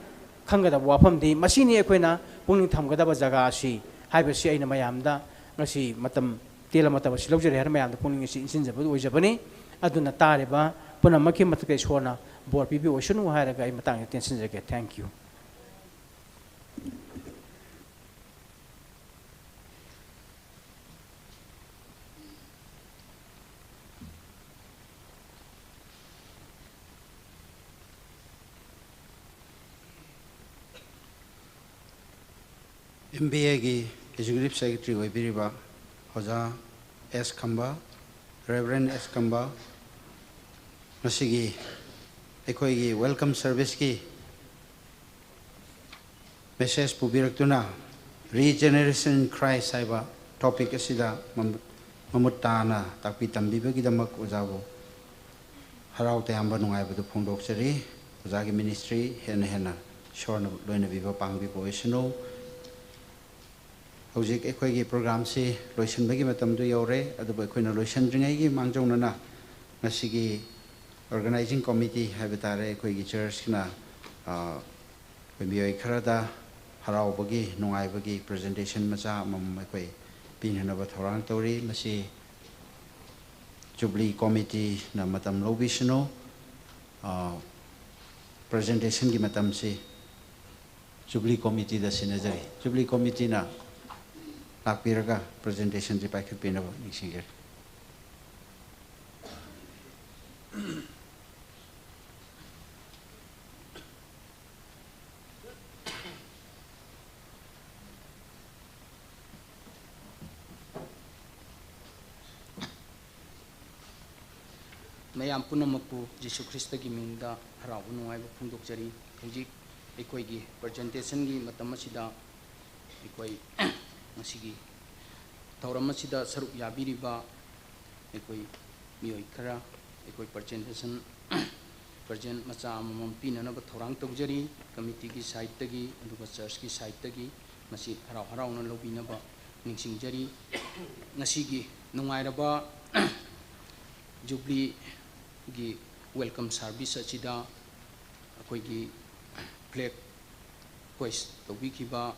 ꯈꯪꯒꯗꯕ ꯋꯥꯐꯝꯗꯤ, ꯃꯁꯤꯅꯤ ꯑꯩꯈꯣꯏꯅ ꯄꯨꯛꯅꯤꯡ ꯊꯝꯒꯗꯕ ꯖꯒꯥ ꯑꯁꯤ ꯍꯥꯏꯕꯁꯤ ꯑꯩꯅ ꯃꯌꯥꯝꯗ ꯉꯁꯤ ꯃꯇꯝ ꯇꯦꯜꯂ ꯃꯇꯝ ꯑꯁꯤ ꯂꯧꯖꯔꯦ ꯍꯥꯏꯅ ꯃꯌꯥꯝꯗ ꯄꯨꯛꯅꯤꯡ ꯑꯁꯤ ꯏꯟꯁꯤꯟꯖꯕꯗꯨ ꯑꯣꯏꯖꯕꯅꯤ꯫ ꯑꯗꯨꯅ ꯇꯥꯔꯤꯕ ꯄꯨꯝꯅꯃꯛꯀꯤ ꯃꯊꯛꯇ ꯏꯁꯣꯔꯅ ꯕꯣꯔ ꯄꯤꯕꯤꯌꯨ ꯑꯣꯏꯁꯅꯨ ꯍꯥꯏꯔꯒ ꯑꯩ ꯃꯇꯥꯡꯁꯤꯗ ꯇꯦꯟꯁꯤꯟꯖꯒꯦ꯫ Thank you꯫ M B Aꯒꯤ Executive Secretary ꯑꯣꯏꯕꯤꯔꯤꯕ ꯑꯣꯖꯥ S ꯈꯝꯕ, Reverend S ꯈꯝꯕ, ꯉꯁꯤꯒꯤ ꯑꯩꯈꯣꯏꯒꯤ welcome serviceꯀꯤ message ꯄꯨꯕꯤꯔꯛꯇꯨꯅ Regeneration in Christ ꯍꯥꯏꯕ topic ꯑꯁꯤꯗ ꯃꯃꯨꯠ, ꯃꯃꯨꯠ ꯇꯥꯅ ꯇꯥꯛꯄꯤ ꯇꯝꯕꯤꯕꯒꯤꯗꯃꯛ ꯑꯣꯖꯥꯕꯨ ꯍꯔꯥꯎ ꯇꯌꯥꯝꯕ ꯅꯨꯡꯉꯥꯏꯕꯗꯨ ꯐꯣꯡꯗꯣꯛꯆꯔꯤ꯫ ꯑꯣꯖꯥꯒꯤ ministry ꯍꯦꯟꯅ ꯍꯦꯟꯅ ꯏꯁꯣꯔꯅ ꯂꯣꯏꯅꯕꯤꯕ ꯄꯥꯡꯕꯤꯕ ꯑꯣꯏꯁꯅꯨ꯫ ꯍꯧꯖꯤꯛ ꯑꯩꯈꯣꯏꯒꯤ programꯁꯤ ꯂꯣꯏꯁꯤꯟꯕꯒꯤ ꯃꯇꯝꯗꯨ ꯌꯧꯔꯦ꯫ ꯑꯗꯨꯕꯨ ꯑꯩꯈꯣꯏꯅ ꯂꯣꯏꯁꯤꯟꯗ꯭ꯔꯤꯉꯩꯒꯤ ꯃꯥꯡꯖꯧꯅꯅ ꯉꯁꯤꯒꯤ organizing committee ꯍꯥꯏꯕ ꯇꯥꯔꯦ, ꯑꯩꯈꯣꯏꯒꯤ churchꯅ, ꯑ, ꯑꯩꯈꯣꯏ ꯃꯤꯑꯣꯏ ꯈꯔꯗ ꯍꯔꯥꯎꯕꯒꯤ, ꯅꯨꯡꯉꯥꯏꯕꯒꯤ presentation ꯃꯆꯥ ꯑꯃꯃꯝ ꯑꯩꯈꯣꯏ ꯄꯤꯅꯅꯕ ꯊꯧꯔꯥꯡ ꯇꯧꯔꯤ꯫ ꯃꯁꯤ Jubilee Committeeꯅ ꯃꯇꯝ ꯂꯧꯕꯤꯁꯅꯨ꯫ ꯑ, presentationꯒꯤ ꯃꯇꯝꯁꯤ Jubilee Committeeꯗ ꯁꯤꯟꯅꯖꯔꯤ꯫ Jubilee Committeeꯅ ꯂꯥꯛꯄꯤꯔꯒ presentationꯁꯤ ꯄꯥꯏꯈꯠꯄꯤꯅꯕ ꯅꯤꯡꯁꯤꯡꯖꯔꯤ꯫ ꯃꯌꯥꯝ ꯄꯨꯝꯅꯃꯛꯄꯨ ꯖꯤꯁꯨ ꯈ꯭ꯔꯤꯁꯇꯒꯤ ꯃꯤꯡꯗ ꯍꯔꯥꯎꯕ ꯅꯨꯡꯉꯥꯏꯕ ꯐꯣꯡꯗꯣꯛꯆꯔꯤ꯫ ꯍꯧꯖꯤꯛ ꯑꯩꯈꯣꯏꯒꯤ presentationꯒꯤ ꯃꯇꯝ ꯑꯁꯤꯗ ꯑꯩꯈꯣꯏ ꯉꯁꯤꯒꯤ ꯊꯧꯔꯝ ꯑꯁꯤꯗ ꯁꯔꯨꯛ ꯌꯥꯕꯤꯔꯤꯕ ꯑꯩꯈꯣꯏ ꯃꯤꯑꯣꯏ ꯈꯔ ꯑꯩꯈꯣꯏ presentation, present ꯃꯆꯥ ꯑꯃꯃꯝ ꯄꯤꯅꯅꯕ ꯊꯧꯔꯥꯡ ꯇꯧꯖꯔꯤ꯫ Committeeꯒꯤ sideꯇꯒꯤ ꯑꯗꯨꯒ churchꯀꯤ sideꯇꯒꯤ ꯃꯁꯤ ꯍꯔꯥꯎ ꯍꯔꯥꯎꯅ ꯂꯧꯕꯤꯅꯕ ꯅꯤꯡꯁꯤꯡꯖꯔꯤ꯫ ꯉꯁꯤꯒꯤ ꯅꯨꯡꯉꯥꯏꯔꯕ Jubileeꯒꯤ welcome service ꯑꯁꯤꯗ ꯑꯩꯈꯣꯏꯒꯤ flag hoist ꯇꯧꯕꯤꯈꯤꯕ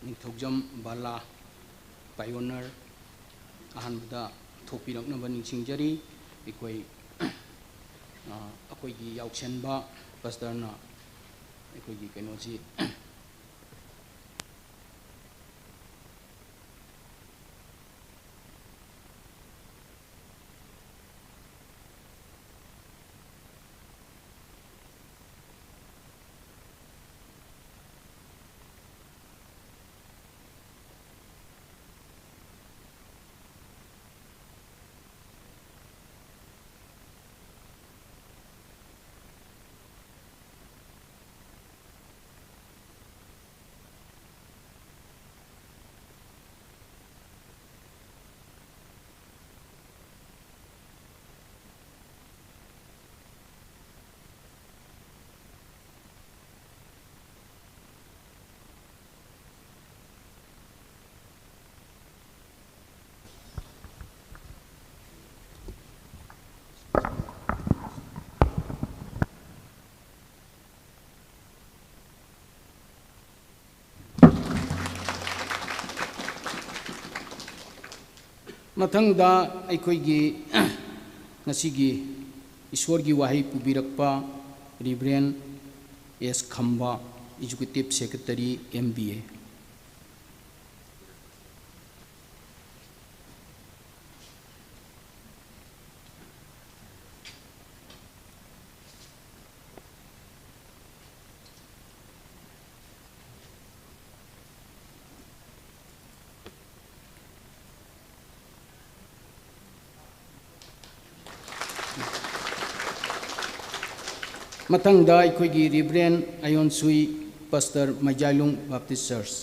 ꯅꯤꯡꯊꯧꯖꯝ ꯕꯂꯥ pioneer ꯑꯍꯥꯟꯕꯗ ꯊꯣꯛꯄꯤꯔꯛꯅꯕ ꯅꯤꯡꯁꯤꯡꯖꯔꯤ꯫ ꯑꯩꯈꯣꯏ, ꯑ, ꯑꯩꯈꯣꯏꯒꯤ ꯌꯥꯎꯁꯦꯟꯕ pastorꯅ ꯑꯩꯈꯣꯏꯒꯤ ꯀꯩꯅꯣꯁꯤ ꯃꯊꯪꯗ ꯑꯩꯈꯣꯏꯒꯤ ꯉꯁꯤꯒꯤ ꯏꯁꯣꯔꯒꯤ ꯋꯥꯍꯩ ꯄꯨꯕꯤꯔꯛꯄ Reverend S Khamba, Executive Secretary, M B A. ꯃꯊꯪꯗ ꯑꯩꯈꯣꯏꯒꯤ Reverend ꯑꯌꯣꯟꯁꯨꯏ, Pastor, ꯃꯩꯖꯥꯏꯂꯨꯡ Baptist Church꯫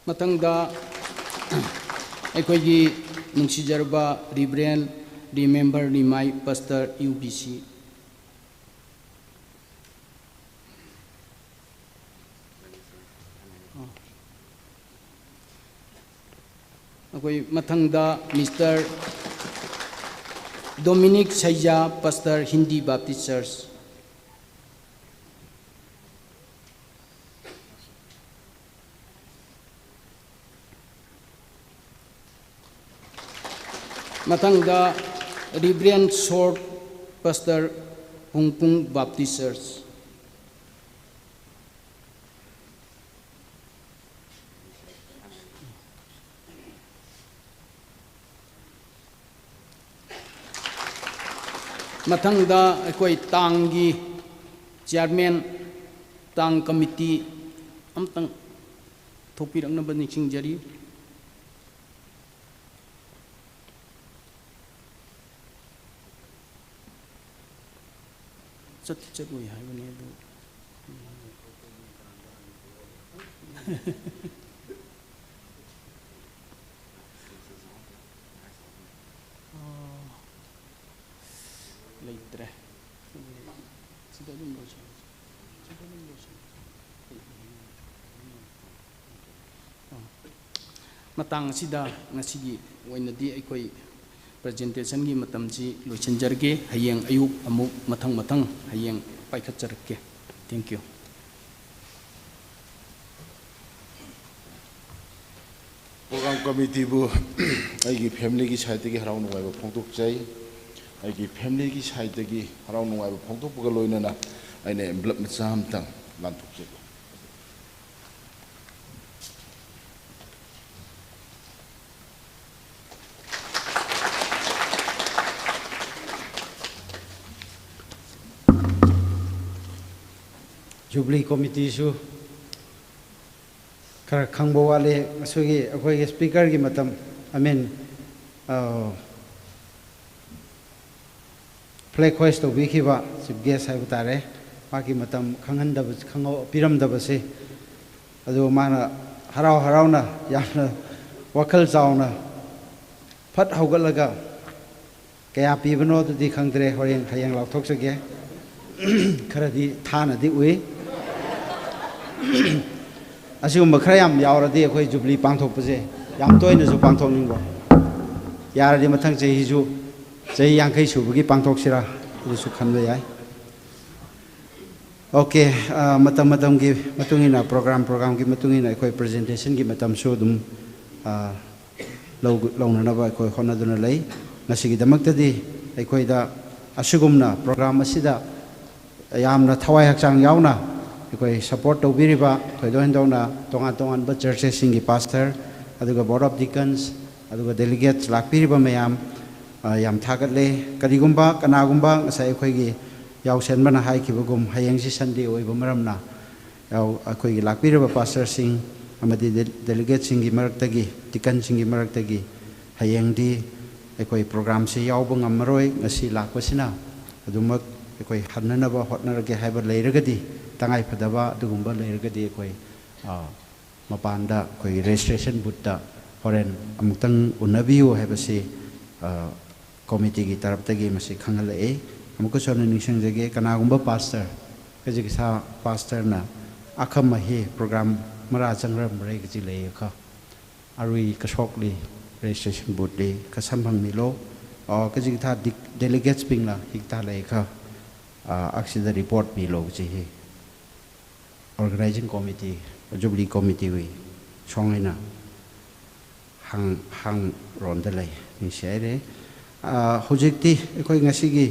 ꯃꯊꯪꯗ ꯑꯩꯈꯣꯏꯒꯤ ꯅꯨꯡꯁꯤꯖꯔꯕ Reverend Remember ꯔꯤꯃꯥꯏ, Pastor, U B C꯫ ꯑꯩꯈꯣꯏ ꯃꯊꯪꯗ Mister Dominic ꯁꯩꯖꯥ, Pastor, Hindi Baptist Church꯫ ꯃꯊꯪꯗ Reverend Short, Pastor, ꯍꯨꯡꯄꯨꯡ Baptist Church꯫ ꯃꯊꯪꯗ ꯑꯩꯈꯣꯏ ꯇꯥꯡꯒꯤ chairman, ꯇꯥꯡ committee ꯑꯃꯇꯪ ꯊꯣꯛꯄꯤꯔꯛꯅꯕ ꯅꯤꯡꯁꯤꯡꯖꯔꯤ꯫ ꯆꯠꯇꯤ ꯆꯠꯂꯣꯏ ꯍꯥꯏꯕꯅꯦ ꯑꯗꯨ꯫ ꯑꯥ, ꯂꯩꯇ꯭ꯔꯦ꯫ ꯁꯤꯗ ꯑꯗꯨꯝ ꯂꯣꯏꯁꯤꯜꯂꯁꯤ꯫ ꯁꯤꯗ ꯑꯗꯨꯝ ꯂꯣꯏꯁꯤꯜꯂꯁꯤ꯫ ꯃꯇꯥꯡ ꯑꯁꯤꯗ ꯉꯁꯤꯒꯤ ꯑꯣꯏꯅꯗꯤ ꯑꯩꯈꯣꯏ presentation ꯒꯤ ꯃꯇꯝꯁꯤ ꯂꯣꯏꯁꯤꯟꯖꯔꯒꯦ꯫ ꯍꯌꯦꯡ ꯑꯌꯨꯛ ꯑꯃꯨꯛ ꯃꯊꯪ ꯃꯊꯪ ꯍꯌꯦꯡ ꯄꯥꯏꯈꯠꯆꯔꯛꯀꯦ꯫ Thank you꯫ Program committee ꯕꯨ ꯑꯩꯒꯤ family ꯒꯤ side ꯇꯒꯤ ꯍꯔꯥꯎ ꯅꯨꯡꯉꯥꯏꯕ ꯐꯣꯡꯗꯣꯛꯆꯩ꯫ ꯑꯩꯒꯤ family ꯒꯤ side ꯇꯒꯤ ꯍꯔꯥꯎ ꯅꯨꯡꯉꯥꯏꯕ ꯐꯣꯡꯗꯣꯛꯄꯒ ꯂꯣꯏꯅꯅ ꯑꯩꯅ envelope ꯃꯆꯥ ꯑꯃꯇꯪ ꯂꯥꯟꯊꯣꯛꯆꯒꯦ꯫ Jubilee committee ꯁꯨ ꯈꯔ ꯈꯪꯕ ꯋꯥꯠꯂꯤ꯫ ꯉꯁꯤꯒꯤ ꯑꯩꯈꯣꯏꯒꯤ speaker ꯒꯤ ꯃꯇꯝ, I mean, uh, flag hoist ꯇꯧꯕꯤꯈꯤꯕ chief guest ꯍꯥꯏꯕ ꯇꯥꯔꯦ, ꯃꯥꯒꯤ ꯃꯇꯝ ꯈꯪꯍꯟꯗꯕ, ꯈꯪꯍꯧ-, ꯄꯤꯔꯝꯗꯕꯁꯦ, ꯑꯗꯨ ꯃꯥꯅ ꯍꯔꯥꯎ ꯍꯔꯥꯎꯅ, ꯌꯥꯝꯅ ꯋꯥꯈꯜ ꯆꯥꯎꯅ ꯐꯠ ꯍꯧꯒꯠꯂꯒ ꯀꯌꯥ ꯄꯤꯕꯅꯣ ꯑꯗꯨꯗꯤ ꯈꯪꯗ꯭ꯔꯦ, ꯍꯣꯔꯦꯟ ꯍꯌꯦꯡ ꯂꯥꯎꯊꯣꯛꯆꯒꯦ꯫ ꯈꯔꯗꯤ ꯊꯥꯅꯗꯤ ꯎꯏ꯫ ꯑꯁꯤꯒꯨꯝꯕ ꯈꯔ ꯌꯥꯝ ꯌꯥꯎꯔꯗꯤ ꯑꯩꯈꯣꯏ Jubilee ꯄꯥꯡꯊꯣꯛꯄꯁꯦ ꯌꯥꯝ ꯇꯣꯏꯅꯁꯨ ꯄꯥꯡꯊꯣꯛꯅꯤꯡꯕ꯫ ꯌꯥꯔꯗꯤ ꯃꯊꯪ ꯆꯍꯤꯁꯨ ꯆꯍꯤ ꯌꯥꯡꯈꯩ ꯁꯨꯕꯒꯤ ꯄꯥꯡꯊꯣꯛꯁꯤꯔꯥ, ꯑꯗꯨꯁꯨ ꯈꯟꯕ ꯌꯥꯏ꯫ Okay, ꯑ, ꯃꯇꯝ ꯃꯇꯝꯒꯤ ꯃꯇꯨꯡ ꯏꯟꯅ, program program ꯒꯤ ꯃꯇꯨꯡ ꯏꯟꯅ ꯑꯩꯈꯣꯏ presentation ꯒꯤ ꯃꯇꯝꯁꯨ ꯑꯗꯨꯝ, ꯑ, ꯂꯧ-, ꯂꯧꯅꯅꯕ ꯑꯩꯈꯣꯏ ꯍꯣꯠꯅꯗꯨꯅ ꯂꯩ꯫ ꯉꯁꯤꯒꯤꯗꯃꯛꯇꯗꯤ ꯑꯩꯈꯣꯏꯗ ꯑꯁꯤꯒꯨꯝꯅ program ꯑꯁꯤꯗ ꯌꯥꯝꯅ ꯊꯋꯥꯏ ꯍꯛꯆꯥꯡ ꯌꯥꯎꯅ ꯑꯩꯈꯣꯏ support ꯇꯧꯕꯤꯔꯤꯕ, ꯊꯣꯏꯗꯣꯛ ꯍꯦꯟꯗꯣꯛꯅ ꯇꯣꯉꯥꯟ ꯇꯣꯉꯥꯟꯕ churches ꯁꯤꯡꯒꯤ pastor, ꯑꯗꯨꯒ Board of Deacons, ꯑꯗꯨꯒ delegates ꯂꯥꯛꯄꯤꯔꯤꯕ ꯃꯌꯥꯝ, ꯑ, ꯌꯥꯝ ꯊꯥꯒꯠꯂꯦ꯫ ꯀꯔꯤꯒꯨꯝꯕ ꯀꯅꯥꯒꯨꯝꯕ ꯉꯁꯥꯏ ꯑꯩꯈꯣꯏꯒꯤ ꯌꯥꯎꯁꯦꯟꯕꯅ ꯍꯥꯏꯈꯤꯕꯒꯨꯝ, ꯍꯌꯦꯡꯁꯤ Sunday ꯑꯣꯏꯕ ꯃꯔꯝꯅ, ꯌꯥꯎ-, ꯑꯩꯈꯣꯏꯒꯤ ꯂꯥꯛꯄꯤꯔꯤꯕ pastor ꯁꯤꯡ ꯑꯃꯗꯤ de-, delegate ꯁꯤꯡꯒꯤ ꯃꯔꯛꯇꯒꯤ, deacon ꯁꯤꯡꯒꯤ ꯃꯔꯛꯇꯒꯤ ꯍꯌꯦꯡꯗꯤ ꯑꯩꯈꯣꯏ program ꯁꯤ ꯌꯥꯎꯕ ꯉꯝꯃꯔꯣꯏ, ꯉꯁꯤ ꯂꯥꯛꯄꯁꯤꯅ ꯑꯗꯨꯃꯛ ꯑꯩꯈꯣꯏ ꯍꯟꯅꯅꯕ ꯍꯣꯠꯅꯔꯒꯦ ꯍꯥꯏꯕ ꯂꯩꯔꯒꯗꯤ, ꯇꯉꯥꯏ ꯐꯗꯕ ꯑꯗꯨꯒꯨꯝꯕ ꯂꯩꯔꯒꯗꯤ ꯑꯩꯈꯣꯏ, ꯑ, ꯃꯄꯥꯟꯗ ꯑꯩꯈꯣꯏꯒꯤ registration booth ꯇ ꯍꯣꯔꯦꯟ ꯑꯃꯨꯛꯇꯪ ꯎꯅꯕꯤꯌꯨ ꯍꯥꯏꯕꯁꯤ, ꯑ, committee ꯒꯤ ꯇꯔꯞꯇꯒꯤ ꯃꯁꯤ ꯈꯪꯍꯜꯂꯛꯏ꯫ ꯑꯃꯨꯛꯀꯁꯨ ꯍꯟꯅ ꯅꯤꯡꯁꯤꯡꯖꯒꯦ, ꯀꯅꯥꯒꯨꯝꯕ pastor ꯀꯖꯤꯛ ꯁꯥ pastor ꯅ ꯑꯈꯝ ꯑꯍꯤ program ꯃꯔꯥ ꯆꯪꯔꯝꯔꯦ ꯀꯖꯤ ꯂꯩꯌꯦ ꯈ, ꯑꯔꯨꯏ ꯀꯁꯣꯛꯂꯤ registration booth ꯂꯤ ꯀꯁꯝ ꯍꯪꯃꯤꯂꯣ꯫ Ah, kachikathā de-, delegates bingla hikathā leikha, ah, akhashida report milu kaji hi Organizing Committee, Jubilee Committee wui shong eina hāng, hāngronda lei, ningshi haira. Ah, hojikti, ꯑꯩꯈꯣꯏ ꯉꯁꯤꯒꯤ,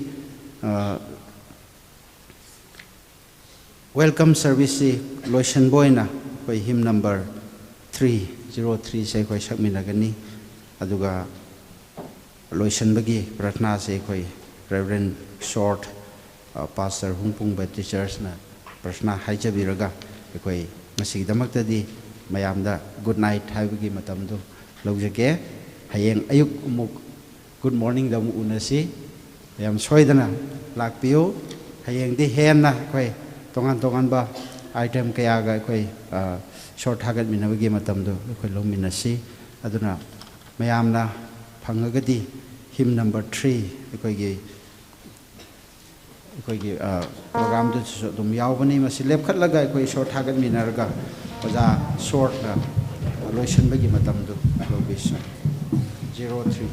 ah, welcome service ꯁꯤ ꯂꯣꯏꯁꯤꯟꯕ ꯑꯣꯏꯅ ꯑꯩꯈꯣꯏ hymn number three zero three ꯁꯦ ꯑꯩꯈꯣꯏ ꯁꯛꯃꯤꯟꯅꯒꯅꯤ꯫ ꯑꯗꯨꯒ ꯂꯣꯏꯁꯤꯟꯕꯒꯤ ꯄ꯭ꯔꯊꯅꯥꯁꯦ ꯑꯩꯈꯣꯏ Reverend Short, ꯑ, Pastor ꯍꯨꯡꯄꯨꯡ Baptist Church ꯅ ꯄ꯭ꯔꯊꯅꯥ ꯍꯥꯏꯖꯕꯤꯔꯒ ꯑꯩꯈꯣꯏ ꯉꯁꯤꯒꯤꯗꯃꯛꯇꯗꯤ ꯃꯌꯥꯝꯗ good night ꯍꯥꯏꯕꯒꯤ ꯃꯇꯝꯗꯨ ꯂꯧꯖꯒꯦ꯫ ꯍꯌꯦꯡ ꯑꯌꯨꯛ ꯑꯃꯨꯛ good morning ꯗ ꯑꯃꯨꯛ ꯎꯅꯁꯤ꯫ ꯌꯥꯝ ꯁꯣꯏꯗꯅ ꯂꯥꯛꯄꯤꯌꯨ꯫ ꯍꯌꯦꯡꯗꯤ ꯍꯦꯟꯅ ꯑꯩꯈꯣꯏ ꯇꯣꯉꯥꯟ ꯇꯣꯉꯥꯟꯕ item ꯀꯌꯥꯒ ꯑꯩꯈꯣꯏ, ꯑ, ꯏꯁꯣꯔ ꯊꯥꯒꯠꯃꯤꯟꯅꯕꯒꯤ ꯃꯇꯝꯗꯨ ꯑꯩꯈꯣꯏ ꯂꯧꯃꯤꯟꯅꯁꯤ꯫ ꯑꯗꯨꯅ ꯃꯌꯥꯝꯅ ꯐꯪꯉꯒꯗꯤ hymn number three ꯑꯩꯈꯣꯏꯒꯤ, ꯑꯩꯈꯣꯏꯒꯤ, ꯑ, program ꯗꯨꯁꯨ ꯑꯗꯨꯝ ꯌꯥꯎꯕꯅꯤ꯫ ꯃꯁꯤ ꯂꯦꯞꯈꯠꯂꯒ ꯑꯩꯈꯣꯏ ꯏꯁꯣꯔ ꯊꯥꯒꯠꯃꯤꯟꯅꯔꯒ ꯑꯣꯖꯥ Short ꯅ ꯂꯣꯏꯁꯤꯟꯕꯒꯤ ꯃꯇꯝꯗꯨ ꯂꯧꯕꯤꯁꯤ꯫ Zero three꯫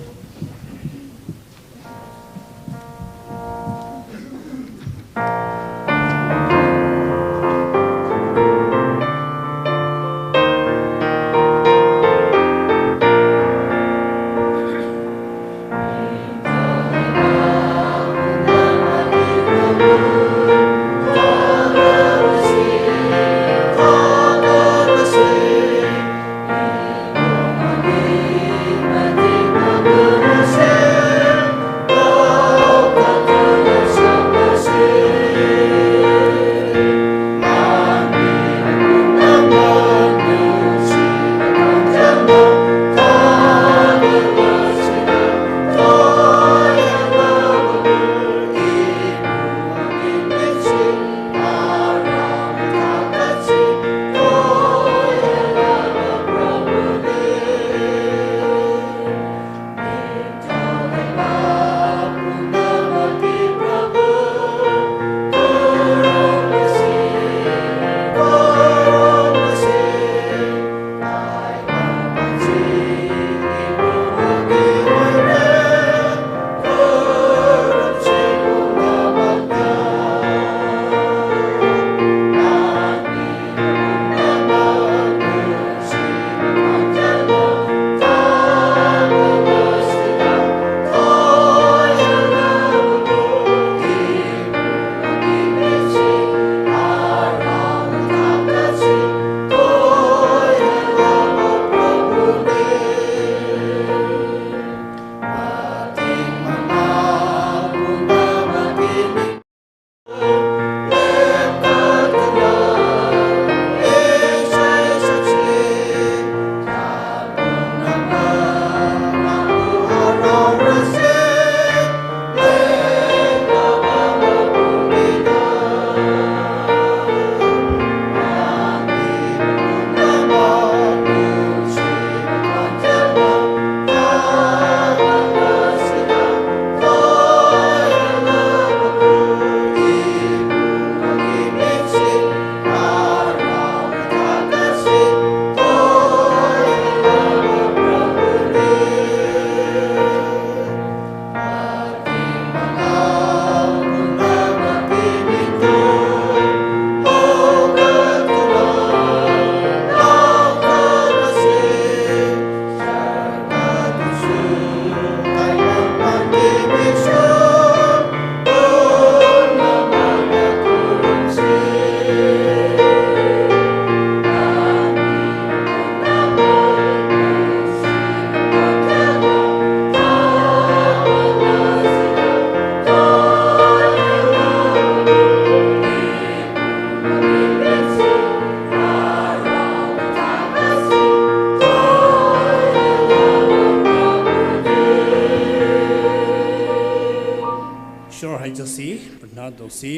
Ishor haizasi, pranathosi.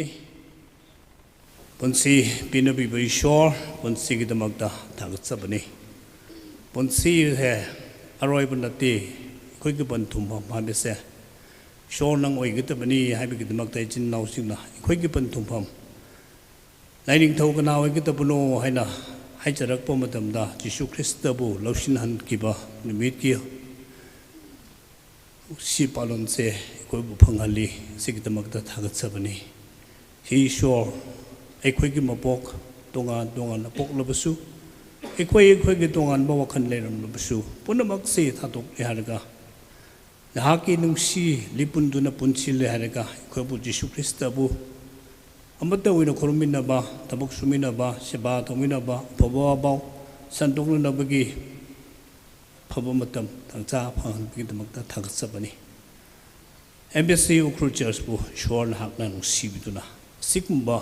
Punsi pinapibui Ishor, punsi kidamākta thākatsapaning. Punsi hi aroipa nati, ikuiki panthumpham haibise. Ishor nang oikatapani haibi kidamākta ichin naosingna, ikuiki panthumpham lainingthou kanao oikatapanu haina haicharakpa matamda, Jishu Khristaba laushinhan kiba numitki Shi palonse, ꯑꯩꯈꯣꯏꯕꯨ ꯐꯪꯍꯜꯂꯤ, ꯁꯤꯒꯤꯗꯃꯛꯇ ꯊꯥꯒꯠꯆꯕꯅꯤ꯫ ꯍꯦ ꯏꯁꯣꯔ, ꯑꯩꯈꯣꯏꯒꯤ ꯃꯄꯣꯛ ꯇꯣꯉꯥꯟ ꯇꯣꯉꯥꯟꯅ ꯄꯣꯛꯂꯕꯁꯨ, ꯑꯩꯈꯣꯏ ꯑꯩꯈꯣꯏꯒꯤ ꯇꯣꯉꯥꯟꯕ ꯋꯥꯈꯜ ꯂꯩꯔꯝꯂꯕꯁꯨ, ꯄꯨꯝꯅꯃꯛꯁꯤ ꯊꯥꯗꯣꯛꯂꯦ ꯍꯥꯏꯔꯒ, ꯅꯍꯥꯛꯀꯤ ꯅꯨꯡꯁꯤ ꯂꯤꯄꯨꯟꯗꯨꯅ ꯄꯨꯟꯁꯤꯜꯂꯦ ꯍꯥꯏꯔꯒ, ꯑꯩꯈꯣꯏꯕꯨ ꯖꯤꯁꯨ ꯈ꯭ꯔꯤꯁꯇꯕꯨ ꯑꯃꯠꯇ ꯑꯣꯏꯅ ꯈꯨꯔꯨꯝꯃꯤꯟꯅꯕ, ꯊꯕꯛ ꯁꯨꯃꯤꯟꯅꯕ, ꯁꯦꯕꯥ ꯇꯧꯃꯤꯟꯅꯕ, ꯑꯐꯕ ꯄꯥꯎ ꯁꯟꯗꯣꯛꯅꯅꯕꯒꯤ ꯑꯐꯕ ꯃꯇꯝ ꯇꯥꯟꯖꯥ ꯐꯪꯍꯟꯕꯒꯤꯗꯃꯛꯇ ꯊꯥꯒꯠꯆꯕꯅꯤ꯫ ꯑꯦꯝ ꯕꯤ ꯁꯤ ꯎꯈ꯭ꯔꯨꯜ ꯆꯔꯆꯄꯨ ꯏꯁꯣꯔ ꯅꯍꯥꯛꯅ ꯅꯨꯡꯁꯤꯕꯤꯗꯨꯅ ꯑꯁꯤꯒꯨꯝꯕ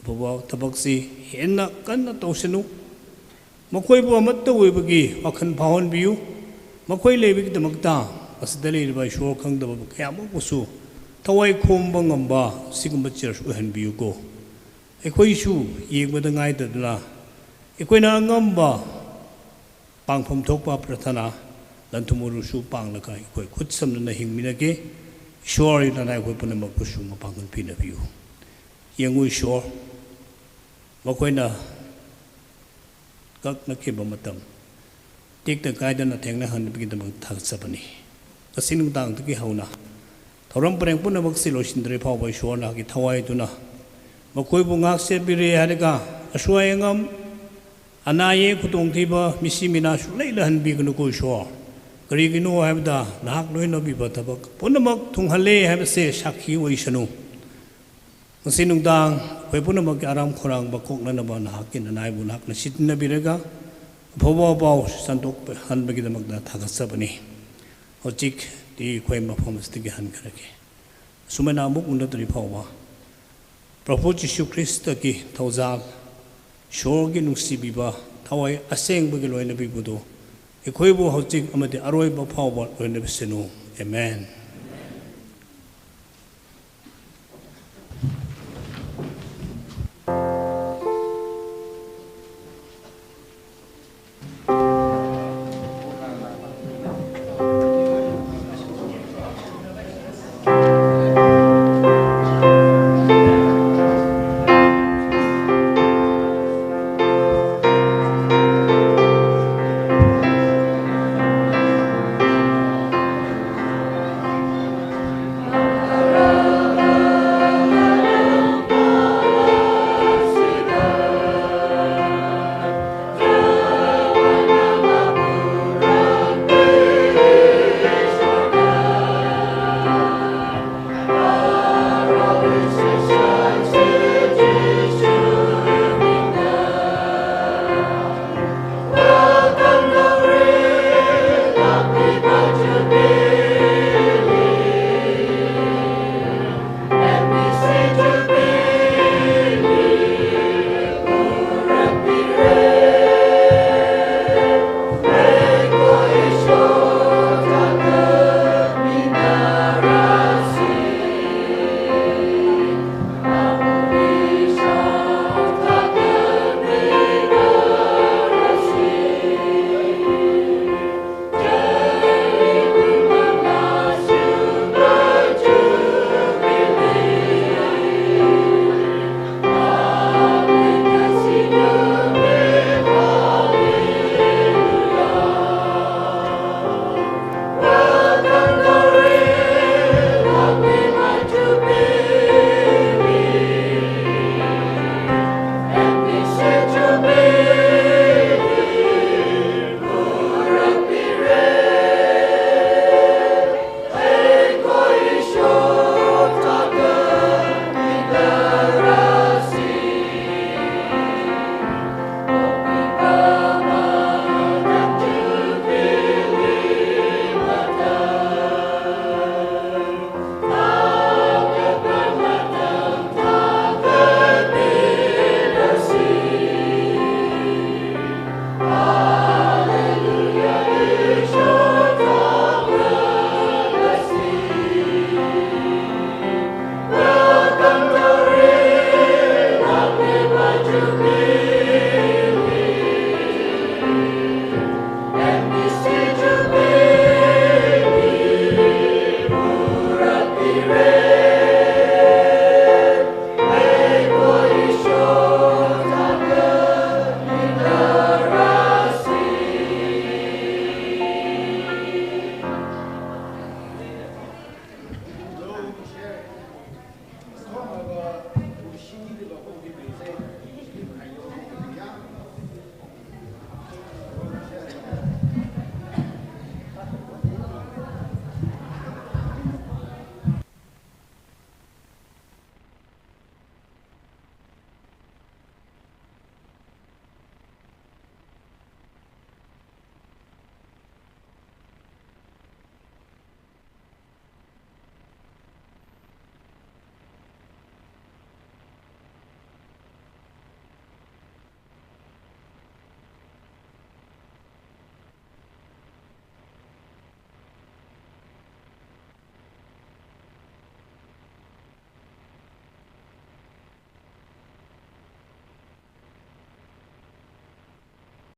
ꯑꯐꯕ ꯊꯕꯛꯁꯤ ꯍꯦꯟꯅ ꯀꯟꯅ ꯇꯧꯁꯅꯨ꯫ ꯃꯈꯣꯏꯕꯨ ꯑꯃꯠꯇ ꯑꯣꯏꯕꯒꯤ ꯋꯥꯈꯜ ꯐꯥꯎꯍꯟꯕꯤꯌꯨ꯫ ꯃꯈꯣꯏ ꯂꯩꯕꯒꯤꯗꯃꯛꯇ ꯑꯁꯤꯗ ꯂꯩꯔꯤꯕ ꯏꯁꯣꯔ ꯈꯪꯗꯕ ꯀꯌꯥꯃꯨꯛꯄꯨꯁꯨ ꯊꯋꯥꯏ ꯈꯣꯝꯕ ꯉꯝꯕ ꯁꯤꯒꯨꯝꯕ ꯆꯔꯆ ꯑꯣꯏꯍꯟꯕꯤꯌꯨꯀꯣ꯫ ꯑꯩꯈꯣꯏꯁꯨ ꯌꯦꯡꯕꯗ ꯉꯥꯏꯗꯗꯨꯅ ꯑꯩꯈꯣꯏꯅ ꯑꯉꯝꯕ ꯄꯥꯡꯐꯝ ꯊꯣꯛꯄ ꯄ꯭ꯔꯊꯅꯥ ꯂꯟꯊꯨꯝ ꯑꯣꯏꯔꯁꯨ ꯄꯥꯡꯂꯒ ꯑꯩꯈꯣꯏ ꯈꯨꯠ ꯁꯝꯅꯅ ꯍꯤꯡꯃꯤꯟꯅꯒꯦ꯫ ꯏꯁꯣꯔꯅ ꯑꯩꯈꯣꯏ ꯄꯨꯝꯅꯃꯛꯄꯨꯁꯨ ꯃꯄꯥꯡꯒꯜ ꯄꯤꯅꯕꯤꯌꯨ꯫ ꯌꯦꯡꯉꯨ ꯏꯁꯣꯔ, ꯃꯈꯣꯏꯅ ꯀꯛꯅꯈꯤꯕ ꯃꯇꯝ ꯇꯦꯛꯇ ꯀꯥꯏꯗꯅ ꯊꯦꯡꯅꯍꯟꯕꯒꯤꯗꯃꯛ ꯊꯥꯒꯠꯆꯕꯅꯤ꯫ ꯉꯁꯤ ꯅꯨꯡꯗꯥꯡꯗꯒꯤ ꯍꯧꯅ ꯊꯧꯔꯝ ꯄꯔꯦꯡ ꯄꯨꯝꯅꯃꯛꯁꯤ ꯂꯣꯏꯁꯤꯟꯗ꯭ꯔꯤ ꯐꯥꯎꯕ ꯏꯁꯣꯔꯅ ꯅꯍꯥꯛꯀꯤ ꯊꯋꯥꯏꯗꯨꯅ ꯃꯈꯣꯏꯕꯨ ꯉꯥꯛ ꯁꯦꯟꯕꯤꯔꯦ ꯍꯥꯏꯔꯒ, ꯑꯁꯣꯏ ꯑꯉꯥꯝ, ꯑꯅꯥ ꯑꯌꯦꯛ, ꯈꯨꯗꯣꯡꯊꯤꯕ, ꯃꯤꯁꯤ ꯃꯤꯅꯥ ꯁꯨꯡꯂꯩ ꯂꯩꯍꯟꯕꯤꯒꯅꯨꯀꯣ ꯏꯁꯣꯔ꯫ ꯀꯔꯤꯒꯤꯅꯣ ꯍꯥꯏꯕꯗ, ꯅꯍꯥꯛ ꯂꯣꯏꯅꯕꯤꯕ ꯊꯕꯛ ꯄꯨꯝꯅꯃꯛ ꯊꯨꯡꯍꯜꯂꯦ ꯍꯥꯏꯕꯁꯦ ꯁꯥꯈꯤ ꯑꯣꯏꯁꯅꯨ꯫ ꯉꯁꯤ ꯅꯨꯡꯗꯥꯡ ꯑꯩꯈꯣꯏ ꯄꯨꯝꯅꯃꯛꯀꯤ ꯑꯔꯥꯝ ꯈꯧꯔꯥꯡꯕ ꯀꯣꯛꯅꯅꯕ ꯅꯍꯥꯛꯀꯤ ꯅꯅꯥꯏꯕꯨ ꯅꯍꯥꯛꯅ ꯁꯤꯖꯤꯟꯅꯕꯤꯔꯒ ꯑꯐꯕ ꯄꯥꯎ ꯁꯟꯗꯣꯛꯍꯟꯕꯒꯤꯗꯃꯛꯇ ꯊꯥꯒꯠꯆꯕꯅꯤ꯫ ꯍꯧꯖꯤꯛꯇꯤ ꯑꯩꯈꯣꯏ ꯃꯐꯝ ꯑꯁꯤꯗꯒꯤ ꯍꯟꯈ꯭ꯔꯒꯦ꯫ ꯑꯁꯨꯃꯥꯏꯅ ꯑꯃꯨꯛ ꯎꯅꯗ꯭ꯔꯤ ꯐꯥꯎꯕ ꯄ꯭ꯔꯚꯨ ꯖꯤꯁꯨ ꯈ꯭ꯔꯤꯁꯇꯒꯤ ꯊꯧꯖꯥꯜ, ꯏꯁꯣꯔꯒꯤ ꯅꯨꯡꯁꯤꯕꯤꯕ, ꯊꯋꯥꯏ ꯑꯁꯦꯡꯕꯒꯤ ꯂꯣꯏꯅꯕꯤꯕꯗꯨ ꯑꯩꯈꯣꯏꯕꯨ ꯍꯧꯖꯤꯛ ꯑꯃꯗꯤ ꯑꯔꯣꯏꯕ ꯐꯥꯎꯕ ꯂꯣꯏꯅꯕꯤꯁꯅꯨ꯫ ꯑꯦꯃꯦꯟ꯫